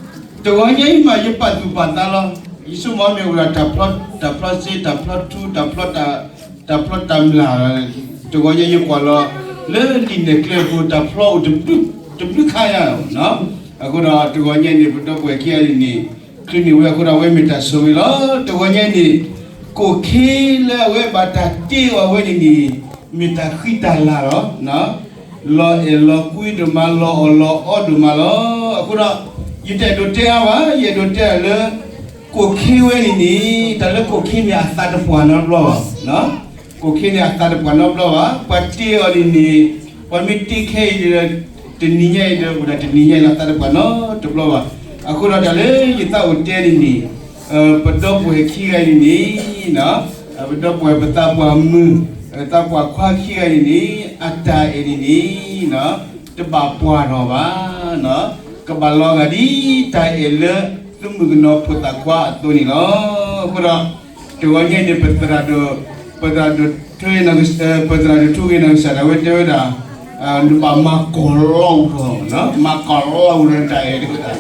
ညါအံၤမး ယပာ်သူၣ်ပာ်သးလီၤ. ယဆိကမိၣ်မ့ၢ်အိၣ်ဒၣ်တၢ်ဖျီ, တၢ်ဖျီစ့, တၢ်ဖျီထူ, တၢ်ဖျီတၢ်, တၢ်ဖျီတၢ်မျၢ်, တဂီၤညါယကွၢ်လီၤ, လၢလံာ်နဲၣ်ကျဲပူၤ တၢ်ဖျီအိၣ်တဘျုး, တဘျုးခါယါ, အဃိဒီးတဂီၤညါန့ၣ် ပဒီပုၢ်ဝဲၢ်ခံဂၤန့ၣ်န့ၣ်, ချုးန့ၢ်ဝဲအဃိဒီး အဝဲမ့ၢ်တၢ်ဆိၣ်ဂ့ၤလီၤ. တဂီၤညါန့ၣ် ကိၣ်ခ့လၢအဝဲဘၣ်တၢ်တ့အီၤဝဲန့ၣ်န့ၣ် မ့ၢ်တၢ်ဃံတၢ်လၤလီၤ. လီၤအဲၣ်လီၤကွံဒိၣ်မး, လီၤအီၣ်လီၤအီဒိၣ်မးလီၤ. အဃိဒီး ယတအဲၣ်ဒိးတဲအါဘၣ်, ယအဲၣ်ဒိးတဲအါလၢ ကိၣ်ခ့ဝဲန့ၣ်န့ၣ်, တၢ်လၢကိၣ်ခ့န့ၣ် အသးတပှၢ်နီတဘျီဘၣ်. ကိၣ်ခ့န့ၣ် အသးတပှၢ်နီတဘျီဘၣ်. ပှၤတ့အီၤန့ၣ်န့ၣ်, ပှၤမ့ၢ်တ့ခဲအံၤဒီး တနံၤညါအံၤဒီး အိၣ်ဒၣ်တနံၤညါအံၤလီၤ, အသးတပှၢ်နီတဘျီဘၣ်. အဃိဒီးတၢ်လၢယသးအိၣ်တဲန့ၣ်န့ၣ်, ပဒီပုၢ်ဝဲၢ်ခံဂၤအံၤန့ၣ်န့ၣ်, ပဒီပုၢ်ဝဲၢ်ပသးပှၢ်မုၣ်, သးပှၢ်ခွါခံဂၤအံၤန့ၣ်န့ၣ်, အတၢ်အဲၣ်န့ၣ်န့ၣ်, တဘၣ်ပှၢ်ထီၣ်ဘၣ်. ကဘၣ်လီၤဂာ်ဒ်တၢ်အဲၣ်လၢသုမုၣ်ကနီၤဖိသၣ်ခွါအသိးန့ၣ်လီၤ. အဃိဒီး တဂီၤညါန့ၣ် ပသရၣ်ဒိၣ်, ပသရၣ်ဒိၣ်ထူ, ပသရၣ်ဒိၣ်ထူဂ့ၤနီၢ်ကစၢ်ဒၣ်ဝဲတဲဝဲဒၣ်, နဘၣ်မၤကီၢ်လီၤအူထီၣ်, မၤကီၢ်လီၤအူထီၣ်တၢ်အဲၣ်တဝဲဒၣ်.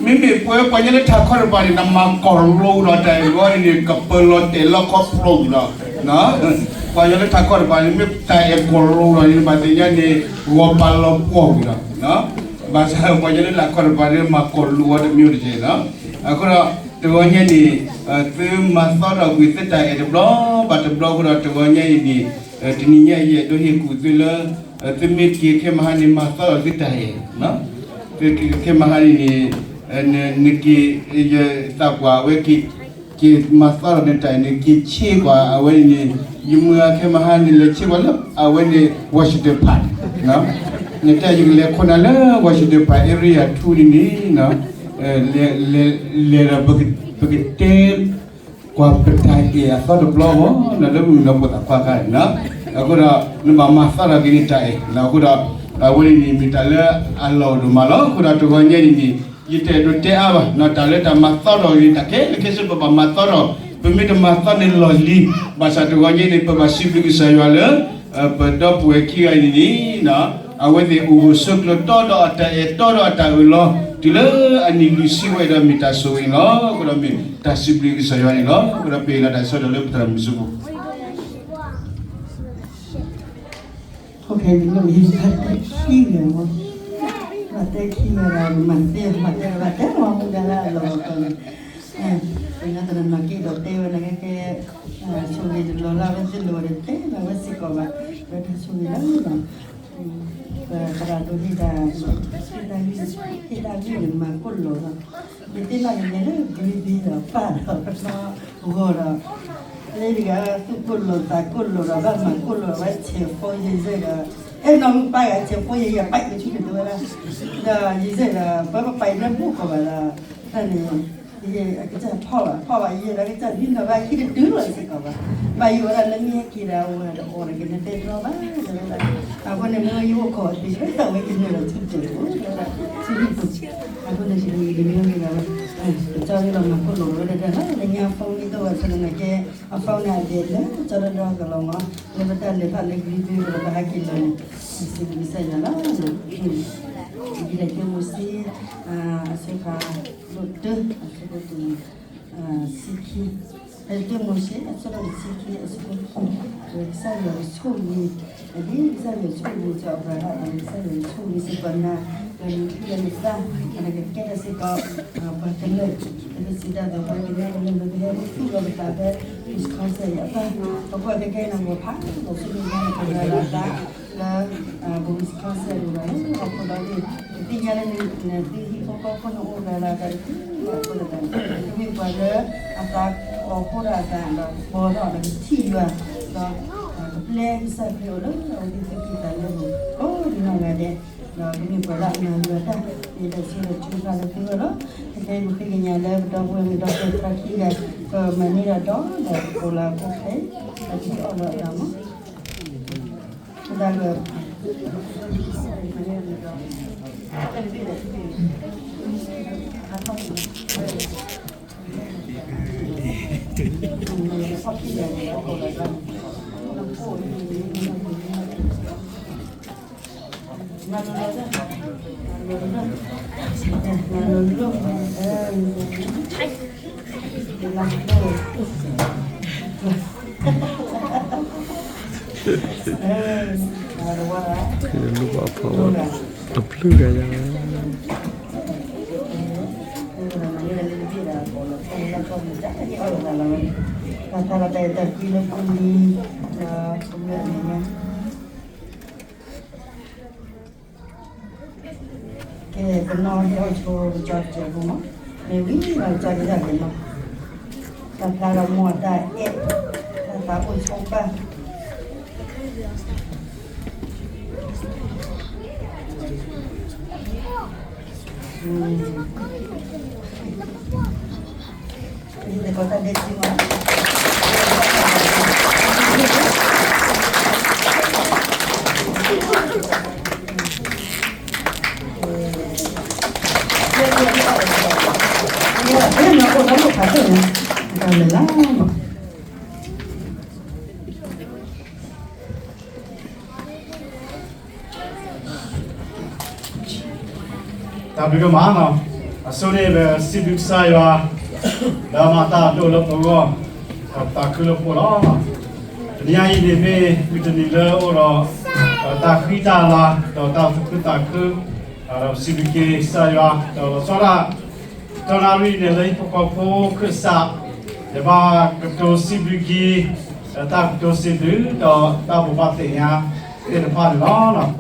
မ့မ့ၢ်ပှၤ, ပှၤကညီလၢထးခီတကပၤန့ၣ် နမၤကီၢ်လီၤအူထီၣ်တၢ်အဲၣ်ဂီၢ်န့ၣ်န့ၣ် ကပၢၤလီၤတဲာ်လီၤခီဖျိလီၤ. ပှၤကညီလၢထးခီတကပၤန့ၣ် မ့ၢ်တၢ်အဲၣ်ကီၢ်လီၤအူထီၣ်န့ၣ် ဘၣ်သ့ၣ်ညါန့ၣ် ဂီၤပာ်လီၤပှီၢ်ဝံၤလီၤ. ဘၣ်ဆၣ်ပှၤကညီလၢထးခီတကပၤန့ၣ် မၤကီၢ်လီၤအူထီၣ်တမံၤတကဲလီၤ. အဃိဒီး တဂီၤညါန့ၣ် သုမၤသီထီၣ်ကွံာ်သုတၢ်အဲၣ်တဘျီဘၣ်တဘျီအဃိဒီး တဂီၤညါအံၤန့ၣ် တနံၤညါအံၤ ယအဲၣ်ဒိးဟ့ၣ်ကူၣ်သုလၢ သုမ့ၢ်က့ၤခဲမဟါန့ၣ် မၤသီထီၣ်သုတၢ်အဲၣ်, သုက့ၤခဲမဟါန့ၣ်န့ၣ် နက့ၤ, ယသးပှၢ်အဝဲက့ၤ, က့ၤမၤသီထီၣ်နတၢ်အဲၣ်န့ၣ် က့ၤဆ့ကွၢ်အဝဲန့ၣ်န့ၣ်, ယမုၢ်ဂၤခဲမဟါန့ၣ် လဲၤဆ့ကွၢ်လၢအဝဲန့ၣ် Washington Park, နတဲယကလဲၤခိၣ်နၢ်လၢ Washington Park Area twoန့ၣ်န့ၣ် လဲၤဒီးပကတဲကွၢ်ပတၢ်အဲၣ်အသီတဘျီအဂီၢ် လၢမုၣ်ကနီၤဖိသၣ်ခွါခါန့ၣ်, အဃိဒီး နဘၣ်မၤသီထီၣ်က့ၤန့ၣ်တၢ်အဲၣ်, အဃိဒီး အဝဲန့ၣ်န့ၣ်မ့ၢ်တၢ်လၢအလီၢ်အိၣ်ဒိၣ်မးလီၤ. အဃိဒီးတဂီၤညါန့ၣ်န့ၣ် ယတအဲၣ်ဒိးတဲအါဘၣ်, တၢ်လၢတၢ်မၤသီထီၣ်န့ၣ် တၢ်ခဲလၢာ်ခဲဆ့ပဘၣ်မၤသီထီၣ်, ပမ့ၢ်တမၤသီန့ၣ်လီၢ်လံၤ, ဘၣ်ဆၣ်တဂီၤညါန့ၣ် ပဘၣ်စံးဘျုးကစၢ်ယွၤလၢ ပဒီပုၢ်ဝဲၢ်ခံဂၤအံၤန့ၣ်န့ၣ် အဝဲသ့ၣ်အိၣ်ဂၢၢ်ဆိးကျၢၤတီဒီးအတၢ်အဲၣ်တီဒီးအတၢ်အၢၣ်လီၤ တုၤလၢအနံၣ်လွံၢ်ဆံဝဲဒီးမ့ၢ်တၢ်ဆိၣ်ဂ့ၤန့ၣ်လီၤ. အဃိဒီးမ့ၢ်တၢ်စံးဘျုးကစၢ်ယွၤန့ၣ်လီၤ. အဃိဒီးပ့ၤလီၤတၢ်ဆၢထၢၣ်လၢပသရၣ်မုၣ်စုပူၤ ဘၣ်တဲခံဂၤဒီး မၤတသ့ဘၣ်တဲဘၣ်တဲမၤမူဒါလၢအလီၢ်ဘၣ်ကီးန့ၣ်, ပှၤတနီၤနီၤက့ၤဒီးတဲဝဲဒၣ်ကဲကဲ, ဆိၣ်ဂ့ၤတလီၤလၢအဝဲသ့ၣ်လိၤဝဲဒီးတဲဘၣ်ဝဲစ့ၢ်ကီးဘၣ်, ဝဲတၢ်ဆိၣ်ဂ့ၤလီၤ. ပသရၣ်ဒိၣ်ဟ့ၣ်တၢ်, ဟ့ၣ်တၢ်ဂံၢ်န့ၣ်မၤကိၣ်လိာ်လီၤ. ယသ့ၣ်နီၣ်ယလဲၤလၢ Green Bay ဒီးပၢ်ဒီးပနီၢ်ဂီၤဒီး လၢတဂၤသူၣ်ကိၣ်လိာ်သးကိၣ်လိာ်ဒီး ဘၣ်မၤကိၣ်လိာ်ဝဲဆဲးဖိယဲၢ်ယဲၢ်ဒီး, အဲၣ်နီၢ်မုၢ်ပၢ်ဂၤဆဲးဖိယဲၢ်ယဲၢ် ပာ်ကဆူၣ်န့ၣ်တဲဝဲဒၣ်, ဒီးယဲၢ်ယဲၢ်ဒီး ပပာ်လၢဘူၣ်ကီးဘၣ်ဒီး, တၢ်န့ၣ် ယဲၢ်အကစၢ်ဖီၣ်ဘၣ် ဖီၣ်ဘၣ်ယဲၢ်ဒီး ကစၢ်ဒုးနီၢ်ဘၣ်ခံတတုၤလီၤစ့ၢ်ကီးဘၣ်, ဘၣ်ယိၣ်ဝဲဒၣ်လၢမ့ၢ်ဟဲက့ၤဒီး အဝဲဒီးအီၤဒီးကန့ၣ်တဲတြီဘၣ် တဲဝဲဒၣ်, အဃိန့ၣ် မ့ၢ်ယအိၣ်ခိးအသံး အဝဲကနၢၤဒီးဆူၣ်စၢၤအိၣ် တဲဝဲဒၣ်, ဆူၣ်ဟံၣ်ပူၤ, အဃိန့ၣ် တနံၤတနံၤမ့ၢ်ဂ့ၤဂ့ၤဝဲ, ကစၢ်ယွၤလီၤမၤကိၣ်လိာ်ဝဲဒၣ်လၢ လၢညါအ phone မ့ၢ်တအိၣ်ဘၣ်ဆၣ်သနာ်က့ အ phone န့ၣ် အဒဲးလၢကၠီဒီဒီကလီၤမး, လၢပတၢ်လဲၤထီၣ်လၢ Green Bay ဒီးပဟဲက့ၤလီၤန့ၣ်, စံးဘျုးကစၢ်ယွၤလီၤ, ဒ်လဲၣ်က့မိၤၡ့, အဆၢဖး, ဒိၣ်တၢ, အဆၢဖိတဆံခံ, ဒ်လဲၣ်က့မိၤၡ့ အဆၢဖးတဆံခံ အဆၢဖိတဆံ, ကစၢ်ယွၤကဆိၣ်ဂ့ၤ, ဒ်ကစၢ်ယွၤဆိၣ်ဂ့ၤကၠီအၤဘြၤဟၣ် ဒီးကစၢ်ယွၤကဆိၣ်ဂ့ၤစ့ၢ်ကီးနၤ, ဒီးနထံၣ်လၢနသး, ဒီးကကဲထီၣ်စ့ၢ်ကီး, ပှၤကလုာ်, လၢစံးတၢ်ဒီးပှၤကညီကလုာ်လၢပဟဲအိၣ်သူၣ်လီၤပသးဖဲ Wisconsin အံၤအပၢ်, ပကွၢ်ကကဲနၤဂီၤဖး, ဒီးဆိၣ်ဂ့ၤနၤ ပှၤလၢအသး, လၢ ပ Wisconsin အပူၤဒီးလၢဟီၣ်ခိၣ်ဒီဘ့ၣ်, ပသ့ၣ်ညါလၢနသုဟံၣ်ဖိဃီဖိန့ၣ်အိၣ်ဝဲဒၣ်လၢအသးတဖုအဃိသတးန့ၣ်, ကမ့ၢ်ပှၤလၢအသးအိၣ်ဖှိၣ်ဒၣ်အသးဒီး ဘီထီၣ်ဒီးကထံၣ်ယွၤ, ဒီးကပျဲကစၢ်ခရံာ်အိၣ်လၢအဝဲသ့ၣ်သူၣ်ကံၢ်သးလဲပူၤ ကိးနီၢ်ဂၤဒဲး, ဒီးကမ့ၢ်ပှၤလၢအမၤယွၤတၢ် ဒ်လဲၣ်က့ဒီးဆိၣ်ဂ့ၤလီၤ. ခဲကနံၣ်အံၤ ပဃ့ကညးလၢပဒီပုၢ်ဝဲၢ်မုၣ်ဒီပုၢ်ဝဲၢ်ခွါခံဂၤ, ပမၤန့ၢ်ဒီးဒီး ဒီးပကိးလၢအခိၣ်ဖျဲး, ဒီးပဟ့ၣ်အီၤလၢအသးမး Thank လူဘၣ်ဖီဝဲ အဘျုးဂၤယၤဝဲ ကဲ ပနီၣ်ဟဲအိၣ်ဆိကစၢ်တစဲးဖိမး, မ့ၢ်ဝံၤလီၤကစၢ်ဒ်တၢ်ကနီၤ, တၢ်ဖျါလီၤမိၢ်အတၢ်အဲၣ်, တၢ်သးအိၣ်ဆိပၢ် တၢ်ဘျုးဒိၣ်မးနီၤ, အဆိန့ၣ် ပစံးဘျုးကစၢ်ယွၤ လၢအမၤတၢ်အဒိၣ်လၢပဂီၢ်, ဒီးပသးခုလၢပအိၣ်လီၤ. တနံၤညါအံၤန့ၣ်မ့ၢ် မုၢ်တနံၤလၢအအိၣ်ဒီး တၢ်ဃံတၢ်လၤ ဒီးတၢ်သူၣ်ခုသးခု, ဒီးပစံးဘျုးက့ၤကစၢ်ယွၤ ဒီးလီၤဆီဒၣ် တနၣ်ရံၣ်န့ၣ် လၢဟံၣ်ဖိဃီဖိခၢၣ်စး ယဘၣ်ကတိၤစံးဘျုးက့ၤ တၢ်ကတိၤစံးဘျုး ဒီးတၢ်ဘိးဘၣ်သ့ၣ်ညါသ့ၣ်တဖၣ်န့ၣ်လီၤ.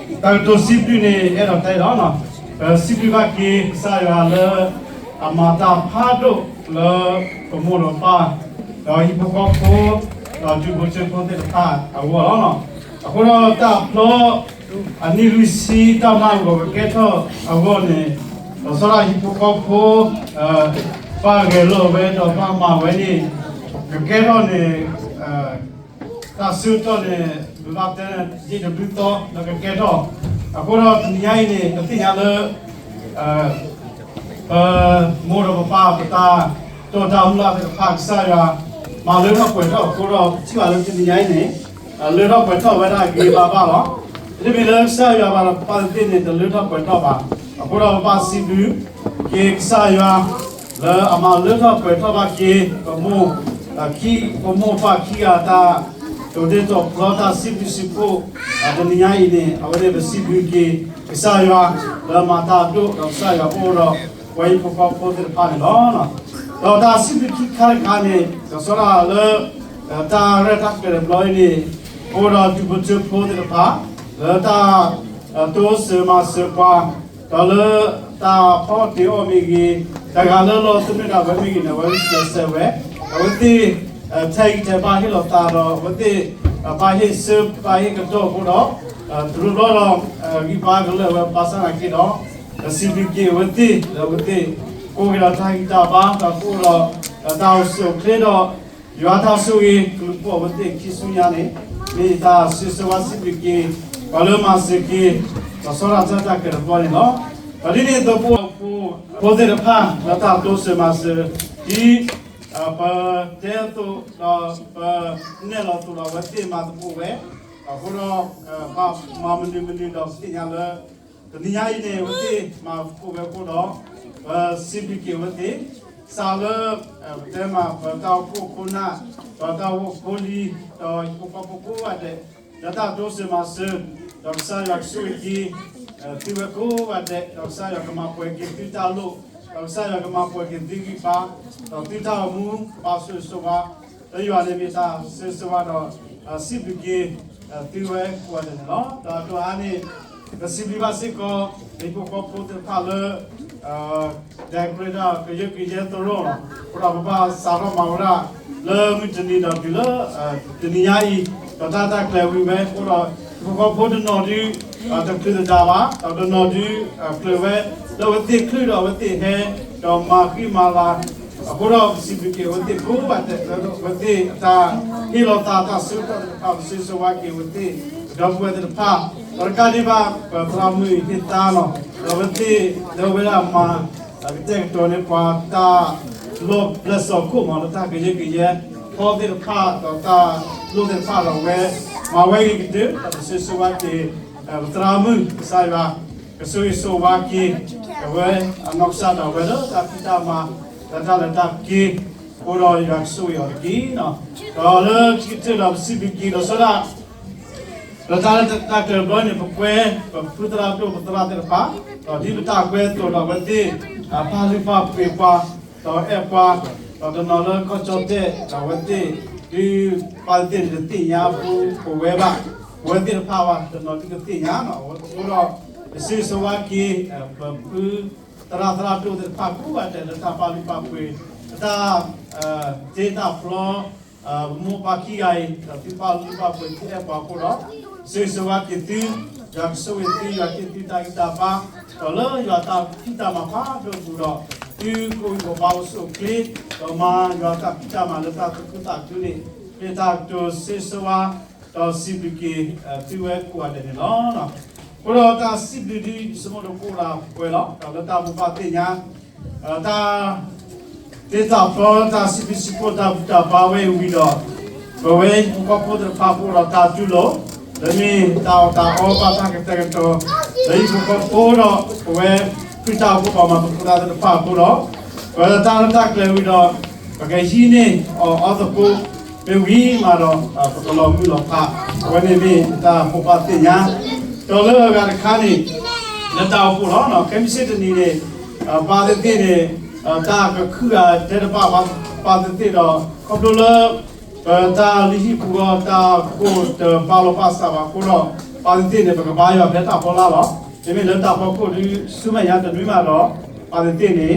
တၢ်ကတိၤစံးဘျုးန့ၣ် အဲၣ်ဒိးတဲလီၤ, ပစံးဘျုးဘၣ်က့ၤကစၢ်ယွၤလၢ အမၤတၢ်ဖးဒိၣ်လၢပမိၢ်ဒီးပၢ်, ဒီးဟံၣ်ဖိဃီဖိ, ဒီးဒူၣ်ဖိထၢဖိသ့ၣ်တဖၣ်အဂီၢ်လီၤ. အဃိဒီးတၢ်ဖျီ အနံၣ်လွံၢ်ဆံတၢ်မၤဂီၤကကဲထီၣ်အဂီၢ်န့ၣ်, လီၤဆီဒၣ်ဟံၣ်ဖိဃီဖိ ဘၣ်ဂဲၤလိာ်ဝဲဒီးဘၣ်မၤဝဲန့ၣ် ကကဲထီၣ်န့ၣ် တၢ်ဆၢကတီၢ်န့ၣ် ပဘၣ်တဲ ယံာ်တဘျုးသီလၢကကဲထီၣ်, အဃိဒီးတနံၤညါအံၤန့ၣ် ပသ့ၣ်ညါလၢ ပမိၢ်ဒီးပပၢ် ပတၢ်တိာ်တၢ်မုၢ်လၢ်သ့ၣ်တဖၣ် ကစၢ်ယွၤ မၤလၢထီၣ်ပှဲၤထီၣ်အဃိဒီး ပထံၣ်ဘၣ်လၢတနံၤညါအံၤန့ၣ် လၢထီၣ်ပှဲၤထီၣ်ဝဲဒၣ်အဂ့ၤဘၣ်ဘၣ်လီၤ. တမ့ၢ်လၢကစၢ်ယွၤဘၣ်ဒီးပပၢ်သ့ၣ်န့ၣ် တလၢထီၣ်ပှဲၤထီၣ်ဘၣ်. အဃိဒီးပဘၣ်စံးဘျုးက့ၤကစၢ်ယွၤ လၢအမၤလၢထီၣ်ပှဲၤထီၣ်ဘၣ်က့ၤ ပမိၢ် ပမိၢ်ပၢ်ခံဂၤအတၢ် တိာ်ဒ့တိာ်ဖျီတၢ်စံးဘျုးစံးဖှိၣ် တနံၤညါအံၤန့ၣ် အဝဲသ့ၣ်ပစံးဘျုးက့ၤကစၢ်ယွၤ လၢမၤတၢ်အဒိၣ်ဒီးကစၢ်ယွၤအိၣ်ဒီး ပဝဲဟံၣ်ဖိဃီဖိသ့ၣ်တဖၣ်န့ၣ်လီၤ. ဒီးတၢ်စံးဘျုးခံခါတခါန့ၣ် ကစီဒီလၢ တၢ်ရဲၣ်တၢ်ကျဲၤတဘျီအံၤန့ၣ် အိၣ်ဒီးဒူၣ်ဖိထၢဖိသ့ၣ်တဖၣ် လၢတၢ် တိစၢၤမၤစၢၤပှၤ ဒီးလၢတၢ်ဖီအီၣ်တ့ၤအီၣ်မ့ၢ်ဂ့ၤ, တဂၤလၢလီၤသနၢၣ်ဒၣ်ဝဲမ့ၢ်ဂ့ၤန့ၣ် အဝဲစဲးဝဲ, အဝဲသ့ၣ် ထဲးဂံၢ်ထဲးဘါဟ့ၣ်လီၤသးဒီး အဝဲသ့ၣ် ဘၣ်ဟ့ၣ်ဆၢဘၣ်ဟ့ၣ်ကတီၢ်အဃိဒီး တဘျီဘျီဒီး ဂံၢ်ဘါကလၢာ်ဝဲဘၣ်ဆၣ်သနာ်က့ဒီး ပစံးဘျုးက့ၤအဝဲသ့ၣ် လၢအဝဲသ့ၣ် ကိးက့ၤဒီးတၢ်ဂံၢ်တၢ်ဘါ ဒီးကအိၣ်ဒီး တၢ်အိၣ်ဆူၣ်အိၣ်ချ့ဒီး ယွၤတၢ်ဆိၣ်ဂ့ၤ ကလူၤပိာ်အဝဲသ့ၣ်ခံဆူညါန့ၣ် မ့ၢ်ယတၢ်ဆၢဂ့ၤဆၢဝါစံးဘျုးက့ၤ ပှၤလၢမၤစၢၤက့ၤ လီၤဆီဒၣ်တၢ်ရဲၣ်တၢ်ကျဲၤတဘျီန့ၣ်လီၤ. ဒီးဒ်န့ၣ်အသိး ပဖိသ့ၣ်တဖၣ် လၢတၢ်တိစၢၤမၤစၢၤ ဒ် ပတဲအသိး ဒီးပနဲၣ်လီၤသိးဒီးအဝဲသ့ၣ်မၤသကိးဝဲ အဃိဒီး ဘၣ်မၤမနုၤမနုၤဒီးပသ့ၣ်ညါလၢ တနံၤညါအံၤန့ၣ် အဝဲသ့ၣ်မၤသကိးဝဲအဃိဒီး ပစံးဘျုးက့ၤအဝဲသ့ၣ် စးလၢ ပတဲမး ပတၢ်အိၣ်ဖှိၣ်ခိၣ်နၢ် ဒီးတၢ်အိၣ်ဖှိၣ်ဖိလံၤ ဒီးဟံၣ်ဖိဃီဖိကိးဂၤဒဲး လၢတၢ်တိစၢၤမၤစၢၤ ဒီးကစၢ်ယွၤကဆိၣ်ဂ့ၤက့ၤ သုဝဲကိးဂၤဒဲး ဒီးကစၢ်ယွၤကမၤပှဲၤက့ၤသုတၢ်လိၣ် ဒီးကစၢ်ယွၤကမၤပှဲၤက့ၤသုဂံၢ်ဘါ ဒီးသုတၢ်အိၣ်မူ ကဘၣ်ဆိၣ်ဂ့ၤဆိၣ်ဝါ လၢယွၤန့ၣ်မ့ၢ်တၢ်ဆိၣ်ဂ့ၤဆိၣ်ဝါဒီး စံးဘျုးက့ၤ သုဝဲကိးဂၤဒဲးန့ၣ်လီၤ. ဒီးအဒိၣ်အါန့ၣ် ပစံးဘျုးဘၣ်စ့ၢ်ကီး ပဟံၣ်ဖိဃီဖိသ့ၣ်တဖၣ်လၢ ဒီးကြၢးဒၣ်ကယၢကယဲသရိာ် အဃိဒီးပဘၣ်စးထီၣ်မၤဝဲဒၣ် လၢမုၢ်တနံၤဒီးတုၤလၢ တနံၤညါအံၤ ဒီးတၢ်ရဲၣ်တၢ်ကျဲၤဝံၤဝဲအဃိဒီး ဟံၣ်ဖိဃီဖိတနီၤဒုး တချုးသဒါဘၣ် ဒီးတနီၤဒုး ချုးဝဲ လၢအဝဲသ့ၣ်ချုးဒီးအဝဲသ့ၣ်ဟဲ ဒီးမၤဃံမၤလၤ အဃိဒီးပစံးဘျုးက့ၤအဝဲသ့ၣ်ကိးဂၤဒဲး လၢအဝဲသ့ၣ်အတၢ်ဟ့ၣ်လီၤသးတၢ်ဆၢကတီၢ်သ့ၣ်တဖၣ် ပဆိၣ်ဂ့ၤဆိၣ်ဝါက့ၤအဝဲသ့ၣ် ဒီပုၢ်ဝဲၢ်သ့ၣ်တဖၣ် ဒီးတကးဒံးဘၣ် ပသရၣ်မုၣ်ဟ့ၣ်သါလီၤ ဒီးအဝဲသ့ၣ် လၢအဝဲဒၣ်မၤ ကတဲာ်ကတီၤန့ၢ်ပှၤတၢ်လီၢ်ပျဲၢ်စီၣ်ခိၣ်မး လၢတၢ်ကယၢကယဲ ဖီသ့ၣ်တဖၣ် ဒီးတၢ်လိၣ်သ့ၣ်တဖၣ်ဒီးအဝဲ မၤဝဲအံၤကတၢၢ် ဒီးပဆိၣ်ဂ့ၤဆိၣ်ဝါက့ၤ ပသရၣ်မုၣ် ကစၢ်ယွၤ ကဆိၣ်ဂ့ၤဆိၣ်ဝါက့ၤ အဝဲအနီၢ်ကစၢ်ဒၣ်ဝဲလၢတၢ်ဖံးတၢ်မၤ လၢတၢ်လဲၤတၢ်က့ၤ အဃိဒီးယွၤကဆိၣ်ဂ့ၤအီၤတက့ၢ်. ဒီးလၢခံကတၢၢ်ဒီးပစံးဘျုးက့ၤဒီးစီၤဒၣ် ဒီးတၢ်လၢတၢ်ကျဲၤတဘျီန့ၣ် ပကွဲ ပဖုသရၣ်ဒိၣ်ပသရၣ်သ့ၣ်တဖၣ်, ဒီးဒ်ပတၢ်ကွဲအသိးဒီးအဝဲသ့ၣ် ပာ်လုၢ်ပာ်ပှ့ၤပှၤ, ဒီးအဲၣ်ပှၤ, ဒီးတနီၤလၢကီၢ်ကၠီၣ်တဲၣ် ဒီးအဝဲသ့ၣ် ဒ်ပှၤသ့ၣ်န့ၣ် တသ့ၣ်ညါပဝဲဘၣ်, ပဝဲသ့ၣ်တဖၣ်ဘၣ် တနီၤဒ်ကသ့ၣ်ညါနီၤ. အဃိဒီး ပစံးဆၢဝါက့ၤ ပဖုသရၣ်သရၣ်ဒိၣ်သ့ၣ်တဖၣ်ကိးဂၤဒဲးလၢတၢ်ပာ်လုၢ်ပာ်ပှ့ၤ တၢ်တ့တၢ်ဖျီ ပမိၢ်ပၢ်ခံဂၤအံၤ ဒီးသုပာ်လုၢ်ပာ်ပှ့ၤသုအဲၣ်ပှၤအဃိဒီး စံးဆၢဝါက့ၤသု, ယွၤကဆိၣ်ဂ့ၤသု, ယွၤကဟ့ၣ်သုတၢ်ဂံၢ်တၢ်ဘါ, ဒီးလၢယွၤတၢ်ဖံးတၢ်မၤဖးဒိၣ်အပူၤဒီး သုကအိၣ်ဂံၢ်အိၣ်ဘါအိၣ်ဆူၣ်အိၣ်ချ့, ဒီးမၤယွၤတၢ်ဖံးတၢ်မၤလၢတၢ်သူၣ်ခုသးခုန့ၣ် မ့ၢ်တၢ်ကတိၤစံးဆၢဝါ ဒီးစံးဘျုးက့ၤ သုဝဲကိးဂၤဒဲးန့ၣ်လီၤ. အဃိဒီးတၢ်စံးဘျုးဒ်ယဆိကမိၣ်တအိၣ်ဒၣ်ပှဲၤလီၤ, ဒီးလၢတၢ်ဘိးဘၣ်သ့ၣ်ညါ တၢ် တ့တၢ်ဖျီတၢ်စံးဘျုးစံးဖှိၣ်တၢ်ဘူၣ်တၢ်ဘါဝဲအံၤဝံၤဒီး ပဝဲဟံၣ်ဖိဃီဖိသ့ၣ်တဖၣ်အဃိဒီးတၢ်တူၢ်လိာ် လၢမ့ၢ်တၢ်အီၣ်တၢ်အီဘၣ်တၢ်ကတဲာ်ကတီၤ လၢဟံၣ်ဖိဃီဖိဒီး ပဝဲခရံာ်တၢ်အိၣ်ဖှိၣ်ပှၤမၤသကိးတၢ်သ့ၣ်တဖၣ်အဃိဒီး ပတၢ်လၢတၢ်ကျဲၤဝံၤဒီး ပကဟံးန့ၢ်အီၣ်အီသကိး မ့ၢ်ဝံၤမးဒီး ပကလီၤမုၢ်လီၤဖး အဝဲန့ၣ်မ့ၢ်တၢ်ဘိးဘၣ်သ့ၣ်ညါ ဒီးလၢအဂၤတခါန့ၣ် လၢတၢ်အိၣ်ဖှိၣ်လီၤ. ခဲမုၢ်ဆ့ၣ်တနံၤန့ၣ် ပှၤသ့ၣ်သ့ၣ်န့ၣ် တၢ်ကခုၣ်ဂၤတဲတဘၣ် ပှၤသ့ၣ်သ့ၣ်ဒီး ခီဖျိလၢ ပတၢ်လုၢ်ဟံၣ်ပူၤအီၤ တၢ်ကိၢ်တဘၣ်လီၤဘၣ်စးဘၣ်အဃိဒီး ပှၤသ့ၣ်သ့ၣ်န့ၣ် ပကဘါယွၤဖဲတၢ်ဖီလာ်လီၤ. မ့မ့ၢ်လၢတၢ်ဖီခိၣ်ဒုးဆူမဲာ်ညါတနွံမးဒီး ပှၤသ့ၣ်သ့ၣ်န့ၣ်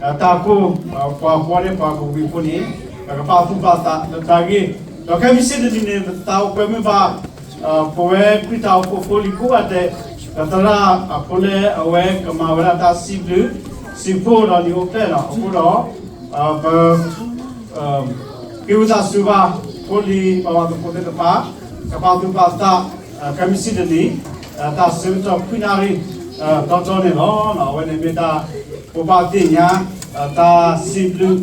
တၢ်ကိၢ် ပှၤဘှီန့ၢ်ပှၤကဝံၤအဃိန့ၣ် ပကပာ်သူၣ်ပာ်သးလၢတၢ်ဂ့ၢ် ဒီးခဲမုၢ်ဆ့ၣ်တနံၤန့ၣ် ပသးအိၣ်ကွဲမုာ်ဘၣ် ပဝဲခရံာ်တၢ်အိၣ်ဖှိၣ်ဖိလံၤကိးဂၤဒဲး ဒီးသရၣ်အဖိလၢအဝဲကမၤဝဲဒၣ်တၢ်စံးဘျုး စံးဖှိၣ်ဒီးနံၤအိၣ်ဖျဲၣ်နီၤ အဃိဒီး ပ ဃ့ဝံသးစူၤဘၣ် ဖိလံၤပှၤမၤသကိးသ့ၣ်တဖၣ် ကပာ်သူၣ်ပာ်သး ခဲမုၢ်ဆ့ၣ်တနံၤ တၢ်ဆၢကတီၢ်ခွံနၣ်ရံၣ် တီတီန့ၣ်လီၤ. အဝဲန့ၣ်မ့ၢ်တၢ်ဘိးဘၣ်သ့ၣ်ညါ တၢ်စံးဘျုး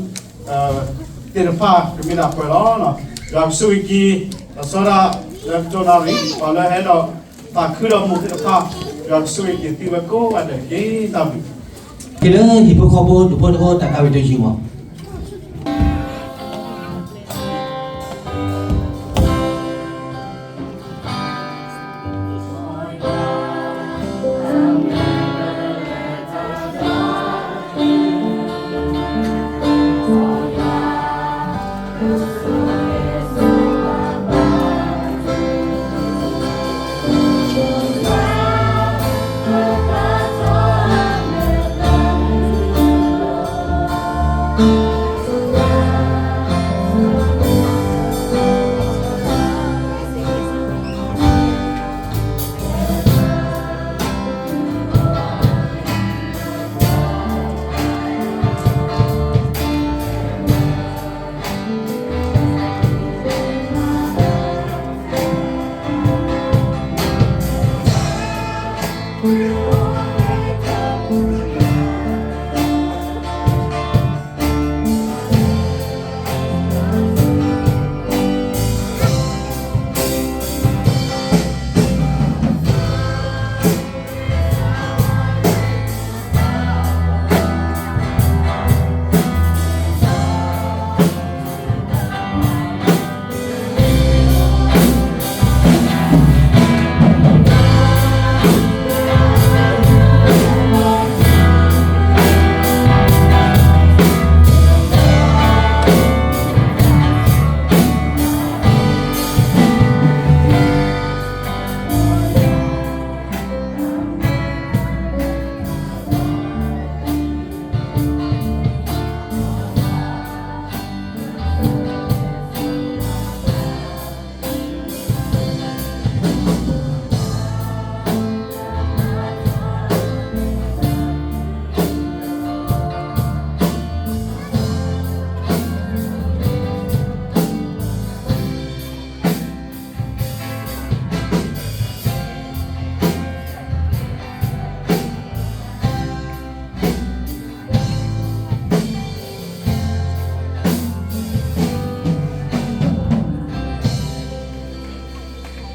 သ့ၣ်တဖၣ်ကမ့ၢ်ဒၣ်ပှဲၤလီၤ. ယွၤကဆိၣ်ဂ့ၤက့ၤ ဒီးစီၤဒၣ်လၢကတီၢ်နၣ်ရံၣ် ပှၤလၢအဟဲဒီးသးခုဒီးမိၢ်သ့ၣ်တဖၣ် ယွၤကဆိၣ်ဂ့ၤက့ၤသုဝဲကိးဂၤဒဲးတက့ၢ်. တၢ်ဘျုး က့ၤလၢဟံၣ်ဖိဃီဖိဒူၣ်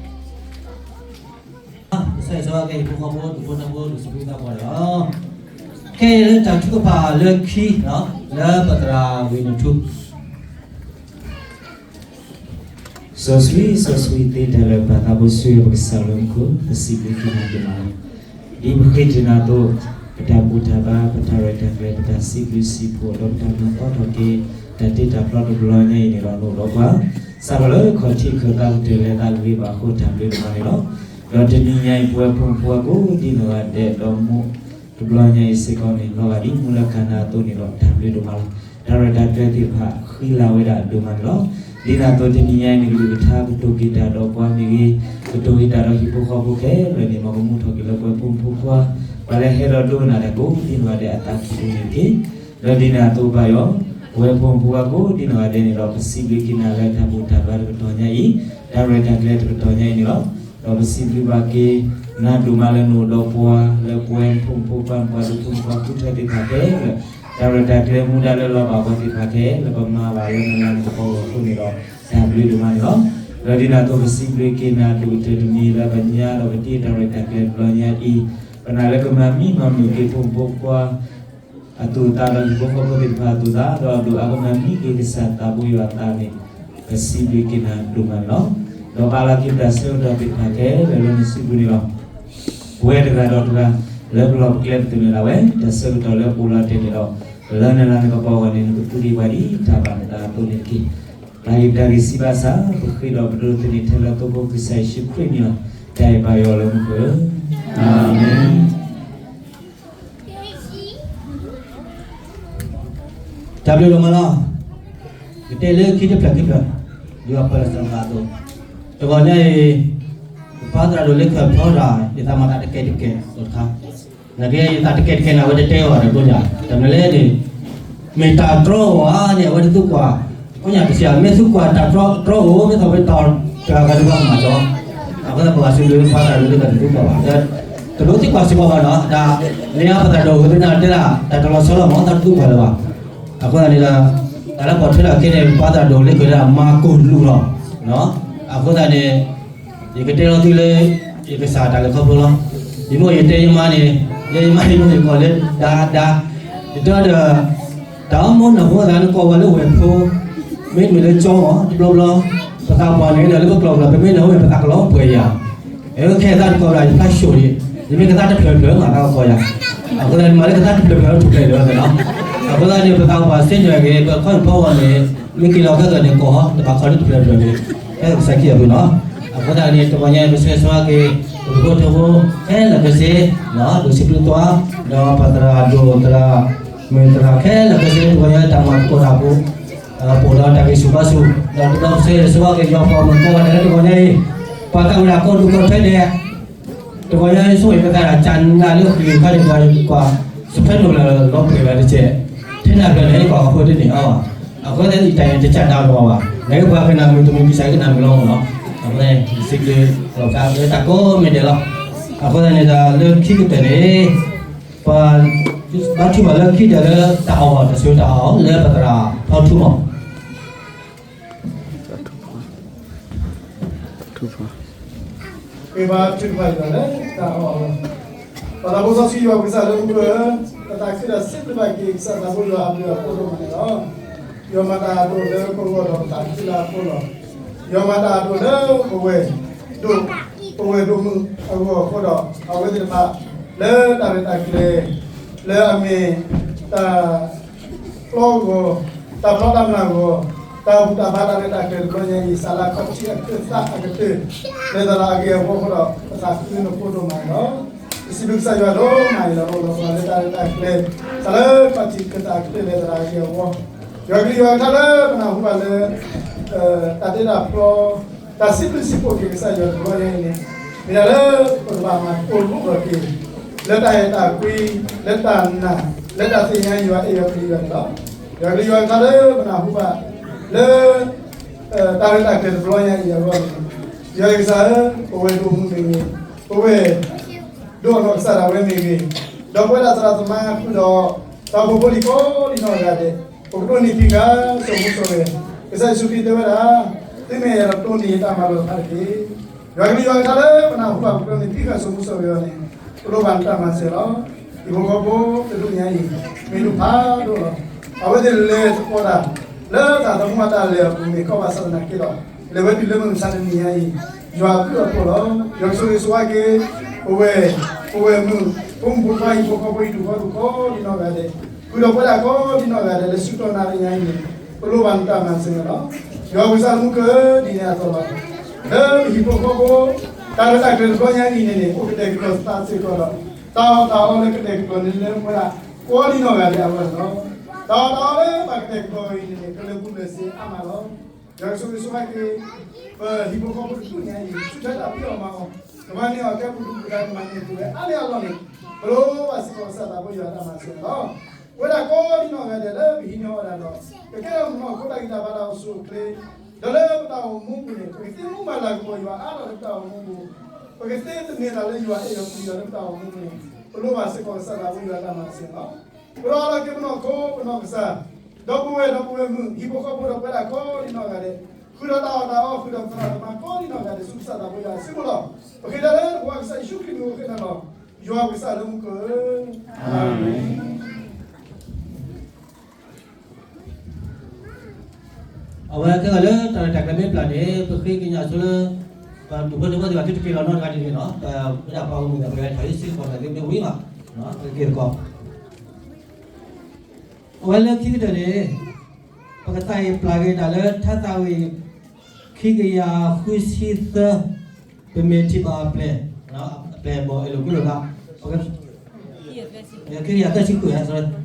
ဖိထၢဖိတၢ်ကါဝံၤတယုၢ်မး ကစၢ်ယွၤဆိၣ်ဂ့ၤက့ၤဟံၣ်ဖိဃီဖိဒူၣ်ဖိထၢဖိဒူၣ်ဆူၣ်ဖှံသးပှၢ်လီၤ. ခဲအံၤလၢတၢ်ထုကဖၣ်လၢခံလီၤ. လၢပသရၣ်ဝံၤနထူ စီဆှံစီဆှံသ့တၢ်လၢပၢ်သးဘိဆှံပကစၢ်လၢမူခိၣ် ပစံးဘျုးက့ၤနၤဒိၣ်မးလီၤ. ဒ်ပဃ့တံၢ်နၤအသိး ပတၢ်ဘူၣ်တၢ်ဘါ ပတၢ်ရဲၣ်တၢ်ကျဲၤ ပတၢ်စံးဘျုးစံးဖှိၣ် ဒီးပတၢ်မၤသီထီၣ်က့ၤ တၢ်တ့တၢ်ဖျီတဘျီညါအံၤန့ၣ်ဒီး နအိၣ်ဒီးပှၤ စးထီၣ်လၢခီၣ်ထံးခၢၣ်သးကတၢၢ်လၢသးကဂ့ၤဘၣ်အဃိ တၢ်ဘျုးဒိၣ်မးန့ၣ်လီၤ. ဒီးတနံၤညါအံၤ ပဝဲဖိမုၣ်ဖိခွါကိးဒ်နီၢ်ဂၤဒဲးဒီးမိၢ် တဘျီညါအံၤစ့ၢ်ကီးန့ၣ် လီၤဂာ်ဒ်မူလၢကၢ်နၤအသိးန့ၣ်ဒီး တၢ်ဘျုးဒိၣ်မးလီၤ. တၢ်ရဲၣ်တၢ်ကျဲၤသ့ၣ်တဖၣ် ဃံလၤဝဲဒၣ်ဒိၣ်မးန့ၣ်လီၤ. ဒ်န့ၣ်အသိးတနံၤညါအံၤန့ၣ် ကလုၢ်ကထါကတိၤက့ၤတၢ်ဒီးပှၤမ့ၢ်ဂ့ၤ, ကတိၤက့ၤတၢ်ဒီးဟံၣ်ဖိဃီဖိခဲလၢာ်န့ၣ် မ်ကမူထီၣ်က့ၤလၢပဝဲဖိမုၣ်ဖိခွါ ပှၤလၢဟဲဒီးဒိကနၣ်တၢ်ကိးဒ်နီၢ်ဂၤဒဲးအသးကံၢ်ပူၤန့ၣ်တက့ၢ်. ဒီးဒ်န့ၣ်အသိးဘၣ်ယွၤ ပဝဲဖိမုၣ်ဖိခွါကိးဒ်နီၢ်ဂၤဒဲးန့ၣ်ဒီး ပစံးဘျုးက့ၤနၤလၢတၢ်ဘူၣ်တၢ်ဘါတကတီၢ်ညါအံၤ, တၢ်ရဲၣ်တၢ်ကျဲၤတကတီၢ်ညါအံၤန့ၣ်လီၤ. ဒီးပစံးဘျုးဘၣ်က့ၤနၤဒိၣ်မးလၢနအိၣ်ဒီးပှၤ လၢပဝဲဖိမုၣ်ဖိခွါ ပှၤဒိၣ်ဖိမုၣ်ဖိခွါဃုထၢသ့ၣ်တဖၣ်ခဲလၢာ်, တၢ်ရဲၣ်တၢ်ကျဲၤမူဒါလၢလီၤဘၣ်ပှၤသ့ၣ်တဖၣ်ခဲလၢာ် ပမၤဘၣ်လၢနလၤနကပီၤအဂီၢ်အဃိန့ၣ်ဒီး တၢ်ဘျုးဒိၣ်မးန့ၣ်လီၤ. ဒီးဒ်န့ၣ်အသိးပစံးဘျုးက့ၤနၤဒိၣ်ကတၢၢ်တမံၤလၢပညါဒီးပတ့တၢ်ရဲၣ်တၢ်ကျဲၤ တဘျီညါအံၤ, ပနာ်လၢကမၤမံမၤမုာ်က့ၤဖိမုၣ်ဖိခွါ အသူၣ်အသးဒီးဟံၣ်ဖိဃီဖိသ့ၣ်တဖၣ်အသူၣ်အသး ဒီးအဒိၣ်အါကမၤမံက့ၤကစၢ်သးဘိယွၤအသးန့ၣ် ပစံးဘျုးက့ၤနၤဒိၣ်မးန့ၣ်လီၤ. ဒီးပာ်လီၤက့ၤပတၢ်ဆၢကတီၢ်သ့ၣ်တဖၣ်ခဲလၢာ်လၢနစုပူၤန့ၣ်လီၤ. ပဝဲတဂၤဒီးတဂၤ လၢပလီၢ်ပကျဲပသနၢၣ်ဒၣ်ဝဲ တၢ်ဆၢကတီၢ်လၢအိၣ်လီၤတဲာ်န့ၣ်ဒီး လၢနလၤနကပီၤအဂီၢ်န့ၣ် နကသူၣ်ဂ့ၤဘၣ်ဒ်တၢ်ဘၣ်နသးအသိးန့ၣ်တက့ၢ်. တၢ်ဂ့ၢ်တၢ်ဂ့ၢ်စံးဘၣ်ဆၣ် ပဃ့ဒီးပဒိးသန့ၤထဲလၢသိဖိကစၢ်ယ့ၣ်ၡူးခရံာ်န့ၣ်လီၤ. တၢ်အဲၣ်ဘၣ်ယွၤလၢမူခိၣ်ဧၢ, အၤမ့ၣ်. တၢ်ဘျုးဒိၣ်မးလီၤ. ကတဲလၢခံတဖျၢၣ်ခံဖျၢၣ် ယွၤပၢၢ်လီၤစၢၤမၤအသိး, တဂီၤညါအံၤ ပပၢ်သရၣ်ဒိၣ်လၢခၢၣ်ဖျီတၢ် ယသးမၤသးတကဲးတကဲးအသိးတခါ, နာ်က့ယသးတကဲးတကဲးန့ၣ် အဝဲတတဲအီၤဘၣ်ဒီးဒိယၤ, တၢ်မနုၤလဲၣ်န့ၣ် မ့ၢ်တၢ်တြီဧိၤဧါန့ၣ် အဝဲတသံကွၢ်, ကိးညါပစံး မ့ၢ်သံကွၢ်တၢ်တြီတြီဧိၤ မ့ၢ်သီၣ်ဝဲတၢ်တဂၤဂၤဒုးပှၤကမၤကီ, အဃိသတးပဘၣ်စံးဘျုးပၢ်သရၣ်ဒိၣ်လၢခၢၣ်တသံကွၢ်ဘၣ်, တလိၣ်သံကွၢ်စ့ၢ်ကီးဘၣ်နီၤ, တၢ်မ့ၢ်အပၢ်သရၣ်ဒိၣ်ဝဲသ့ၣ်န့ၣ်တဲဒၣ် တၢ်တလီၤဆီလီၤမး တၢ်တသံကွၢ်လၢၤဘၣ်, အဃိသတးန့ၣ်ဒီး တၢ်လၢပှၤထွဲဒၣ်ခဲန့ၣ် ပၢ်သရၣ်ဒိၣ်လၢခၢၣ်ဒၣ်မၤကိၢ်လူးလီၤ, အဃိသတးန့ၣ် ယကတဲလီၤသုလၢ ယကစၢ်တၢ်လဲၤခီဖျိလီၤ. ယမိၢ်ယတဲယမါန့ၣ်, ယဲယမါယမိၢ်ယကိးလၢဒါဒါ, ယတဲဒီး တၢ်အိၣ်မူနၢ်ဟူသးနကိးဝဲလၢဝဲၢ်ဖိ, မ့တမ့ၢ်လၢကၠီမး တဘျီဘျီ, ပသးပှၢ်န့ၣ်ဒီးလၢပကျိာ်ကျိာ် ပမ့ၢ်နၢ်ဟူန့ၣ် ပသးကလီၤပှဲၤယၤ, အခဲအံၤသးတကိးဝဲဒၣ်ယဖးဆိၣ်န့ၣ်, ယမ့ၢ်ကသးတဖျၢၣ်ဖျၢၣ်မးသးကကိးယၤ, အဃိသတးန့ၣ် မ့ၢ်လၢကသးတဖျၢၣ်ဖျၢၣ်ထူၣ်ဖျဲးလၢၤဘၣ်နီၤ, အဃိသတးန့ၣ် ပသးပှၢ်စ့ၢ်ကီးက့ၤ ပခီၣ်ဖီဝဲန့ၣ် မ့ၢ်က့ၤလီၤခဲကနံၣ်ကိးဟီ တဘၣ်ခီလၢတဖျၢၣ်ဖျၢၣ်န့ၣ် ကဲကစၢ်ခံအပူၤနီၤ, အဃိသတးန့ၣ် တဂီၤညါပဆၢဂ့ၤဆၢဝါက့ၤ ပဖိထၢဖိ ခဲလၢာ်ခဲဆ့, ဒိၣ်စံးဘျုးသွါ, ဒီးပသရၣ်ဒိၣ်သရၣ်, မုၣ်သရၣ်ခဲလၢာ်ခဲဆ့ တဂီၤညါတၢ်မၤသကိးတၢ်အပူၤ, ပအိၣ်ဒီးတၢ်ဂံၢ်ဆူၣ်ဘါဆူၣ်, ဒီးတဘျီပဆၢဂ့ၤဆၢဝါက့ၤ ယွၤပှၤမုၣ်ကိးဂၤဒဲးလၢတဂီၤညါအံၤ, ပှၤသးဝံၣ်ဒၣ်ကိးဒူၣ်ကိးထၢဒဲး တဂီၤညါဆိၣ်ဂ့ၤပသးဒၣ်ကၢ်နၢ်လၢဃံးခါန့ၣ် ပှၤကွၢ် စဖဲဒိၣ်လၢလီၤပှဲၤဝဲတကဲး, ထဲနၢ်ဖျၢၣ်န့ၣ် ပှၤအဃိတန့ၢ်အီၤဘၣ်, အဃိသတးန့ၣ် တၢ်အံၤတကးဒၣ်လီၤဘၣ်, နကပှၤကနၣ်မုၣ်တမုၣ်ကစၢ်ကနၣ်မုၣ်လီၤမးနီၤ, အဃိသတးန့ၣ် စံးဘျုးလီၤပသးလၢတၢ်ကိးမံၤဒဲးလီၤ, အဃိသတးန့ၣ် တၢ်လၢခံကတၢၢ်န့ၣ် ပှၤဘါထုကဖၣ်လၢခံကတၢၢ်လၢတၢ်အီၣ်အီၤ တၢ်ဆၢတၢ်အီၣ်လၢပသရၣ်ဖီထူမး ကဘါထုကဖၣ်ယွၤလၢတၢ်အီၣ်အီၤ, ပသးဖိစီဆှံယွၤပကစၢ်လၢမူခိၣ်ဧၢ, ပသးခုဒီးစံးဘျုးဘၣ်က့ၤကစၢ်သးဘိယွၤအဘျုးအဖှိၣ်ဒိၣ်မးန့ၣ်လီၤ. ယွၤမၤတၢ်အဒိၣ်လၢပဂီၢ်ဒီးပသးခုလၢအဃိလီၤ. ယွၤမၤတၢ်အဒိၣ်လၢပဝဲၢ်ဒိၣ်, ပဝဲၢ်ဒိၣ်မုၣ်အဂီၢ်အဃိဒီး အဝဲသ့ၣ်တဖၣ်လၢတၢ်ရဲၣ်တၢ်ကျဲၤ လၢအမ့ၢ်တၢ် ဖျီဂီၤ, တၢ်ဖျီတၢ်မၤဂီၤ, တၢ်ဘူၣ်တၢ်ဘါတၢ်ရဲၣ်တၢ်ကျဲၤတဘျီညါအံၤ စးလၢခီၣ်ထံးအခၢၣ်သးအကတၢၢ် လၢသရၣ်အဂ့ၢ်အဝီအဃိဒီး ပသးခုလၢနဖိဒိၣ်မးန့ၣ်လီၤ. ပစံးဘျုးကစၢ်ယွၤဒိၣ်မးန့ၣ်လီၤ. အိၣ်လီၤပှၤလၢတၢ်ရဲၣ်တၢ်ကျဲၤ စးလၢခီၣ်ထံးအခၢၣ်သးအကတၢၢ် လၢသရၣ်အဂ့ၢ်အဝီ, ယွၤကလုၢ်ယွၤကထါလၢပနၢ်ဟူဘၣ်လၢ တၢ်တ့တၢ်ဖျီ တၢ်စံးဘျုးစံးဖှိၣ်က့ၤကစၢ်ယွၤတဘျီညါအံၤန့ၣ် မ့ၢ်ဒၣ်လၢပကဘၣ်မၤကိၢ်လိၣ်ထီၣ်က့ၤ လၢတၢ်အဲၣ်တၢ်ကွံ လၢတၢ်နာ် လၢတၢ်သ့ၣ်ညါယွၤအဲၣ်ယွၤကွံယွၤန့ၣ်လီၤ. ယွၤကလုၢ်ယွၤကထါလၢပနၢ်ဟူဘၣ်လၢ တၢ်ရဲၣ်တၢ်ကျဲၤတဘျီညါအံၤအဂီၢ်န့ၣ် ယွၤကစၢ်ဧၢ, ပဝဲၢ်ဒိၣ်မုၣ်မ့ၢ်ဂ့ၤ, ပဝဲၢ်ဒိၣ်အနီၢ်ကစၢ်ဒၣ်ဝဲမ့ၢ်ဂ့ၤ, ဒီးပဝဲဒၣ်သရၣ်သမါဃုာ်ဒီး တၢ်အိၣ်ဖှိၣ်ဖိလံၤကိးဒံနီၢ်ဂၤဒဲး ပကဒိးန့ၢ်ဖံးဃာ်စိာ်မူစိာ်ဂဲၤ, ကစၢ်ယ့ၣ်ၡူးခရံာ်တဲဝဲဒၣ်, သုမ့ၢ်ယၤဒီးပဒိးန့ၢ်ယတၢ်မၤလိာ်တဖၣ်တက့ၢ်. ယွၤကလုၢ်ယွၤကထါလၢပနၢ်ဟူဘၣ် ပကဒိးန့ၢ်ဖံးဃာ်စိာ်မူစိာ်ဂဲၤအီၤန့ၣ် ပလိၣ်ဘၣ်နတၢ်မၤစၢၤလီၤ. ဟံၣ်ဖိဃီဖိတဒူၣ်ညါအံၤ မ့ၢ်ဒိၣ်ဖးဒိၣ်လီၤ. အဝဲသ့ၣ်လဲၤသကိးတၢ် လၢတၢ်သမူအတၢ်လဲၤအပူၤန့ၣ် ကီဘၣ်ဆၣ်သနာ်က့ဒီး လဲၤဝဲတုၤလၢမုၢ်မဆါတနံၤညါအံၤ ယွၤအဘျုးအဖှိၣ်လီၤ. ယွၤကဆိၣ်ဂ့ၤဆိၣ်ဝါက့ၤ ပဝဲ ပဝဲမုၢ် ဖိမုၣ်ဖိခွါဟံၣ်ဖိဃီဖိ ဟံၣ်ဖိဃီဖိကိးဒံနီၢ်ဂၤဒဲး ဃုာ်ဒီးပဝဲဒၣ်ကိးဒံနီၢ်ဂၤဒဲး လၢဆူၣ်တီနၤလၢညါအံၤန့ၣ် ပလိၣ်ဘၣ်နတၢ်မၤစၢၤန့ၣ်လီၤ. ယွၤပကစၢ်မူကဒံးန့ၣ်အသိးလီၤ. လၢဟံၣ်ဖိဃီဖိ တၢ်ရဲၣ်တၢ်ကျဲၤတဘျီညါအံၤန့ၣ်န့ၣ် အိၣ်ကတဲာ်ကတီၤသးစ့ၢ်ကီးဒီး တၢ်အီၣ်တၢ်အီလၢကတဲာ်ကတီၤန့ၣ်လၢပဝဲဒၣ် ကိးဒံနီၢ်ဂၤဒဲးအဂီၢ်န့ၣ်လီၤ. တၢ်အီၣ်တၢ်အီလၢပကတဲာ်ကတီၤအံၤန့ၣ်န့ၣ် ကလၢာ်ပူၤလၢာ်စ့အါမးလီၤ. ယွၤကဆိၣ်ဂ့ၤဆိၣ်ဝါက့ၤ ပဟံၣ်ဖိဃီဖိတဖုညါအံၤ ဆူၣ်ထၢတၢ်ဖံးအီၣ်မၤအီၣ် ကမၤန့ၢ်အီၣ်ကဲပူၤဒူပူၤဒါ ကမၤန့ၢ်ပဝဲအါန့ၢ်အလီၢ်န့ၣ် ပလိၣ်ဘၣ်စ့ၢ်ကီးကစၢ်သးဘိယွၤတၢ်မၤစၢၤန့ၣ်လီၤ. ပဝဲဒၣ်ကိးဒံနီၢ်ဂၤဒဲးလၢပဟံးန့ၢ်အီၣ်ဝဲဒၣ်ဒီး ကကဲထီၣ်မုၢ်မီၢ်ခိတၢ်ဂံၢ်တၢ်ဘါတၢ်အိၣ်ဆူၣ်အိၣ်ချ့ ဒီးလၢပတၢ်အိၣ်မူပူၤန့ၣ် ပကသ့မူမၤလၤကပီၤယွၤအါထီၣ်လၢပတၢ်အိၣ်မူပူၤ, ပကသ့တမ့ၢ်တၢ်လၢယွၤအဲၣ်ယွၤကွံယွၤလၢပတၢ်အိၣ်မူပူၤန့ၣ် ပလိၣ်ဘၣ်စ့ၢ်ကီးကစၢ်သးဘိယွၤတၢ်မၤစၢၤန့ၣ်လီၤ. ပလီၢ်လီၤက့ၤပနီၢ်ခိပနီၢ်ကစၢ် ဒီပုၢ်ဝဲၢ်ဒီပုၢ်ဝဲၢ်မုၣ် ဟံၣ်ဖိဃီဖိဒီးပဝဲဒၣ်ကိးဒံနီၢ်ဂၤဒဲး ဃုာ်ဒီးတၢ်အီၣ်တၢ်အီ ဃုာ်ဒီးသရၣ်သမါကိးဒံနီၢ်ဂၤဒဲး ဆူကစၢ်သးဘိယွၤအစုပူၤလီၤ. ပဃ့တၢ်လၢပှၤကစၢ်ယ့ၣ်ၡူးခရံာ်မံၤအိၣ်ဃ့တၢ်လီၤ. ယွၤပကစၢ်လၢမူခိၣ်ဧၢ, အၤမ့ၣ်. အဝဲခဲလၢာ်လၢတၢ်ရဲၣ်တၢ်ကျဲၤမ့ၢ်ပျၢ်န့ၣ် ပဃ့ကညးဆိလၢ ပဒူၣ်ဖိထၢဖိသ့ၣ်တဖၣ် သုတက့ၤလီၤနီတဂၤဒ်န့ၣ်လီၤ. ပဝဲဒၣ်ပှၤဂီၢ်မုၢ်သ့ၣ် ပကလဲၤ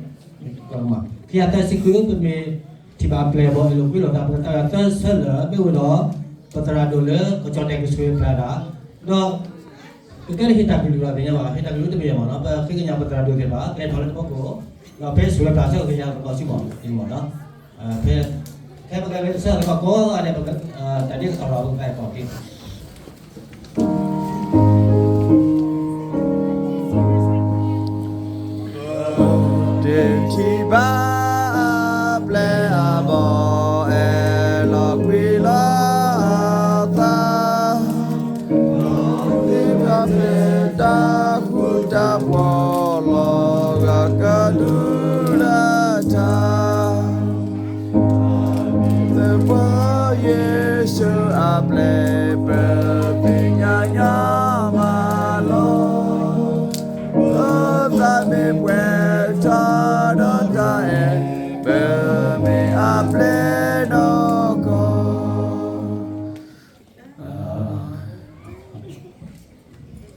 ထီၣ်ဟံးစုကဝဲၤသ့ၣ်မ့ၢ်ဝံၤဘၣ်, ပကက့ၤသကိး အဝဲလၢခံကတၢၢ်န့ၣ် ပကသးအံၤပျၢ်က့ၤတၢ်လၢထါသးဝံၣ် ခံကယၤဃုဆံသၢ ပမ့ၢ်ထံၣ်ဘၣ်အပျဲၢ်, အပျဲၢ်ဘီၣ်အဲၣ်လိာ်ကွံလိာ်သး, ခံကယၤသၢဆံဃု, ခံကယၤသၢဆံဃု ပမ့ၢ်ထံၣ်ဘၣ်အပျဲၢ်ဘီၣ်အဲၣ်လိာ်ကွံလိာ်သး ပကသးဝံၣ်သၢဆၢလၢာ် မ့ၢ်ဝံၤဒီး ပသရၣ်ဒိၣ်လၢကကၠီၣ်တဲာ်ကဆိၣ်ဂ့ၤပျၢ်တၢ်, ဒီး ကကဲလၢဟ့ၣ်တၢ်ကလုၢ်ဘၣ်သ့ၣ်ညါဘၣ်, ဟ့ၣ်တၢ်ကလုၢ်တမ့ၢ်ဘၣ်နီၤ, ပဃ့ကညးပသရၣ်ဒိၣ်သ့ၣ်တဖၣ် ကလဲၤထီၣ်လၢတဘီကိၣ်, ဒီးဖဲဆိၣ်ဝဲပျၢ်ဆၢက့ၤယၤတဘီဆူမီၤန့ၣ်မီၤနီၤ, ဖဲ ဖဲပကလဲၤဆၢကတီၢ်ကိးဂၤဒဲး တၢ်ဒ်ကစီၣ်လီၤ ပကသးအံၤကီၢ်က့ၤ တထံၣ်ဘၣ်အပျဲၢ်အဘီၣ် အဲၣ်လိာ်ကွံလိာ်သး, သ့ၣ်တဖၣ်ဖဲတၢ်ဃူတၢ်ဖိး လီၤဂာ်ကလုၢ်လၢထါ သပှၢ်ယ့ၣ်ၡူးအပျဲၢ် ပသ့ၣ်ညါညါမးလီၤ. လၢသးမ့ၢ်ပှဲၤထီၣ်ဒီးတၢ်အဲၣ် ပ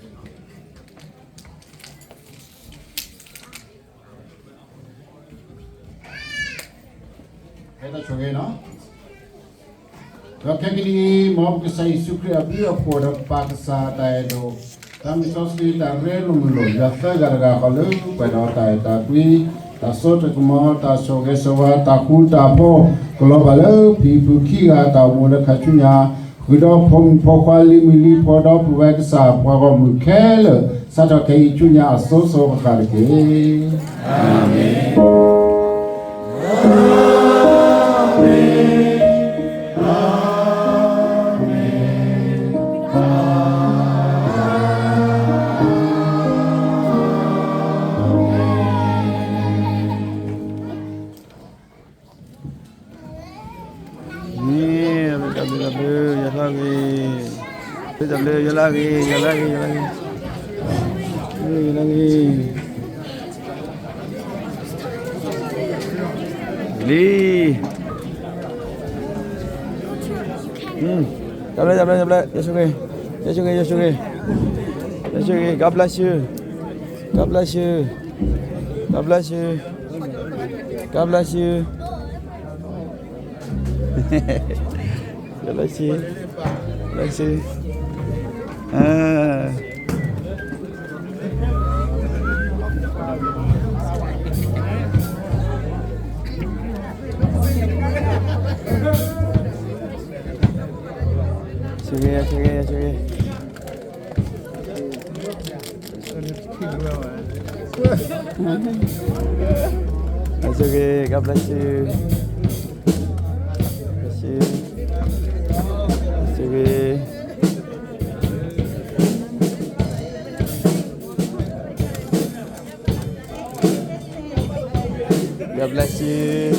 မ့ၢ်အပျဲၢ်နီၢ်ကီၢ် ဟဲတၢ်ဆိၣ်ဂ့ၤနီၤ, ဒီးခဲကနံၣ်အံၤ မ်ပကစၢ်ယ့ၣ်ၡူးခရံာ်အဘျုးအဖှိၣ်ဒီးပၢ်ကစၢ်အတၢ်အဲၣ်ဒိၣ်, သးမုၢ်စီဆှံတၢ်ရဲၣ်လိာ်မုာ်လိာ် ယွၤသၢဂၤတဂၤဃီလၢပှဲၤဒီးတၢ်အဲၣ်တၢ်ကွံ, တၢ်စိတၢ်ကမီၤ, တၢ်ဆိၣ်ဂ့ၤဆိၣ်ဝါ, တၢ်ဃူတၢ်ဖိး, ကလီၤဘၣ်လၢဖံဖုခံဂၤတၢ်အိၣ်မူလၢခါဆူညါ, ဃုာ်ဒီးဖိမုၣ်ဖိခွါလံၤမုၣ်လံၤဖိဒီပုၢ်ဝဲၢ်ကစၢ်ပှၤဂီၢ်မုၢ်ခဲလၢာ် စးထီၣ်ခဲအံၤဆူညါအစိၤစိၤဃၣ်ဃၣ်တက့ၢ်. အၤမ့ၣ်. မ့ၢ်တၢ်ဘျုးတၢ်ဘျုး ယွၤလၢအဂ့ၤ, တၢ်ဘျုးတၢ်ဘျုး ယွၤလၢအဂ့ၤ, ယွၤလၢအဂ့ၤ, ယွၤလၢအဂ့ၤ, ယွၤလၢအဂ့ၤ, လံ တၢ်ဘျုးတၢ်ဘျုးတၢ်ဘျုး ယွၤဆိၣ်ဂ့ၤ, ယွၤဆိၣ်ဂ့ၤ, ယွၤဆိၣ်ဂ့ၤ, ယွၤဆိၣ်ဂ့ၤ, God bless you, God bless you, God bless you, God bless you, God bless you, bless you, အ ဆိၣ်ဂ့ၤ ဆိၣ်ဂ့ၤ ဆိၣ်ဂ့ၤ ဆိၣ်ဂ့ၤ God bless you, bless you, ဆိၣ်ဂ့ၤ God bless you.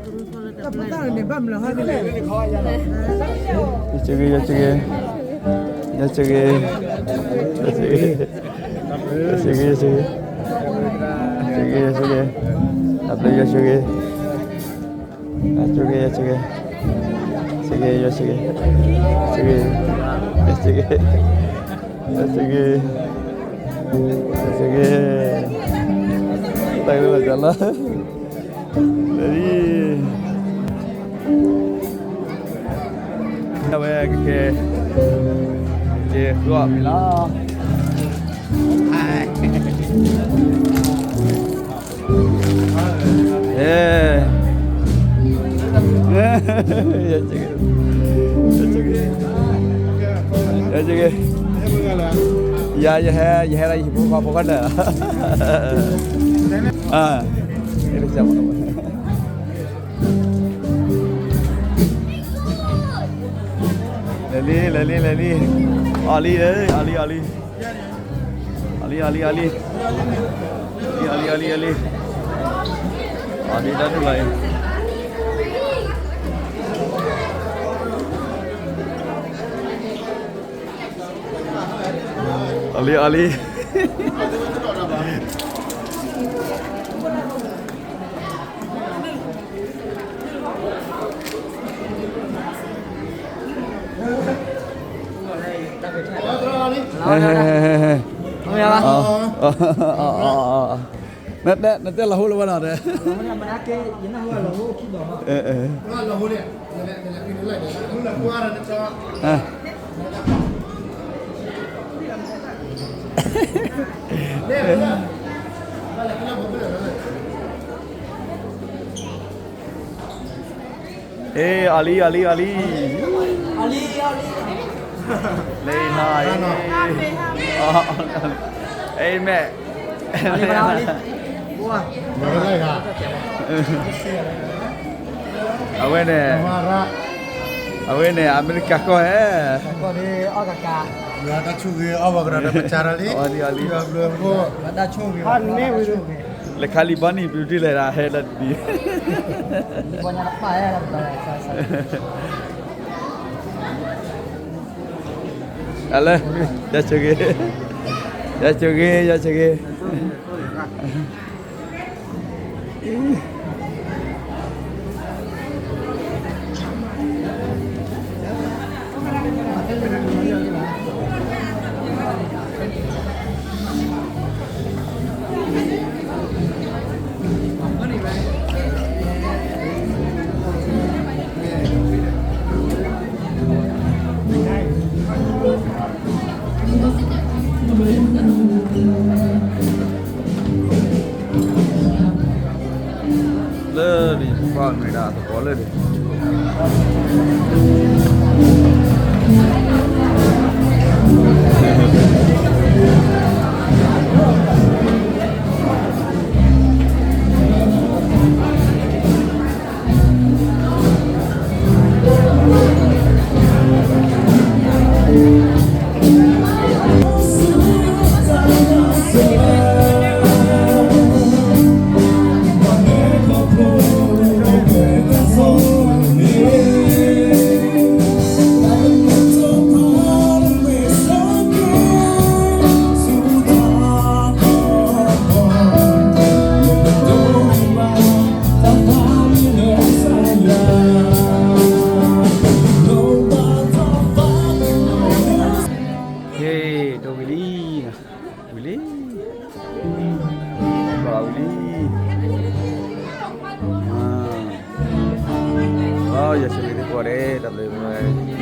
ယဆၢဂ့ၤ ယဆၢဂ့ၤ ယဆၢဂ့ၤ ယဆၢဂ့ၤ ယဆၢဂ့ၤ ယဆၢဂ့ၤ ယဆၢဂ့ၤ ယဆၢဂ့ၤ ယဆၢဂ့ၤ ယဆၢဂ့ၤ ယဆၢဂ့ၤ ယဆၢဂ့ၤ ယဆၢဂ့ၤ ယဆၢဂ့ၤ ယဆၢဂ့ၤ ယဆၢဂ့ၤ တၢ်ကလၢလီၤလီၤ အဝဲကကဲ ကဲဃုအီၣ်မ့ၤလီၤ အဲ ယဲ ယဟဲ ယဟဲလၢယဟံၣ်ဖိဃီဖိခီဒီး လဲၤလံ လဲၤလံ လဲၤလံ အီၣ်လံ အီၣ်လံ အီၣ်လံ အီၣ်လံ အီၣ်လံ အီၣ်လံ အီၣ်လံ အီၣ်လံ တၢ်ဒူၣ်လီၤအံၤ အီၣ်လံ အီၣ်လံ ဟဲ ဟဲ ဟဲ ဟဲ နတဲ နတဲလီၤဟိလၢဝဲနီၤတဲ အ့ အီၣ်လံ အီၣ်လံ အီၣ်လံ လၢအံၤနီၤ အ့ အ့ မဲာ် အဝဲန့ၣ် အဝဲန့ၣ် အမဲရကၤကီၢ်ဟဲ ယွၤတၢ်ဆိၣ်ဂ့ၤအီၣ်ဘၣ်ကရၤဒီးပစၢ်ရၤလံ ယွၤဘျုးအဃိ လဲၤခါလံဘီနံၣ် ပဒုးလဲၤဒၣ်ဟဲလၢဒ် အလၢ ယဆိၣ်ဂ့ၤ ယဆိၣ်ဂ့ၤ ယဆိၣ်ဂ့ၤ လၢဒ်ပှၤနွံဒါသကိးလၢဒ် ဟ့ၣ် ဒိဝံၤလံ, ဝံၤလံ, ဘၣ်ဝံၤလံ, လီၤ ယဆိၣ်ဂ့ၤသကိးဒဲး တၢ်ဘျုး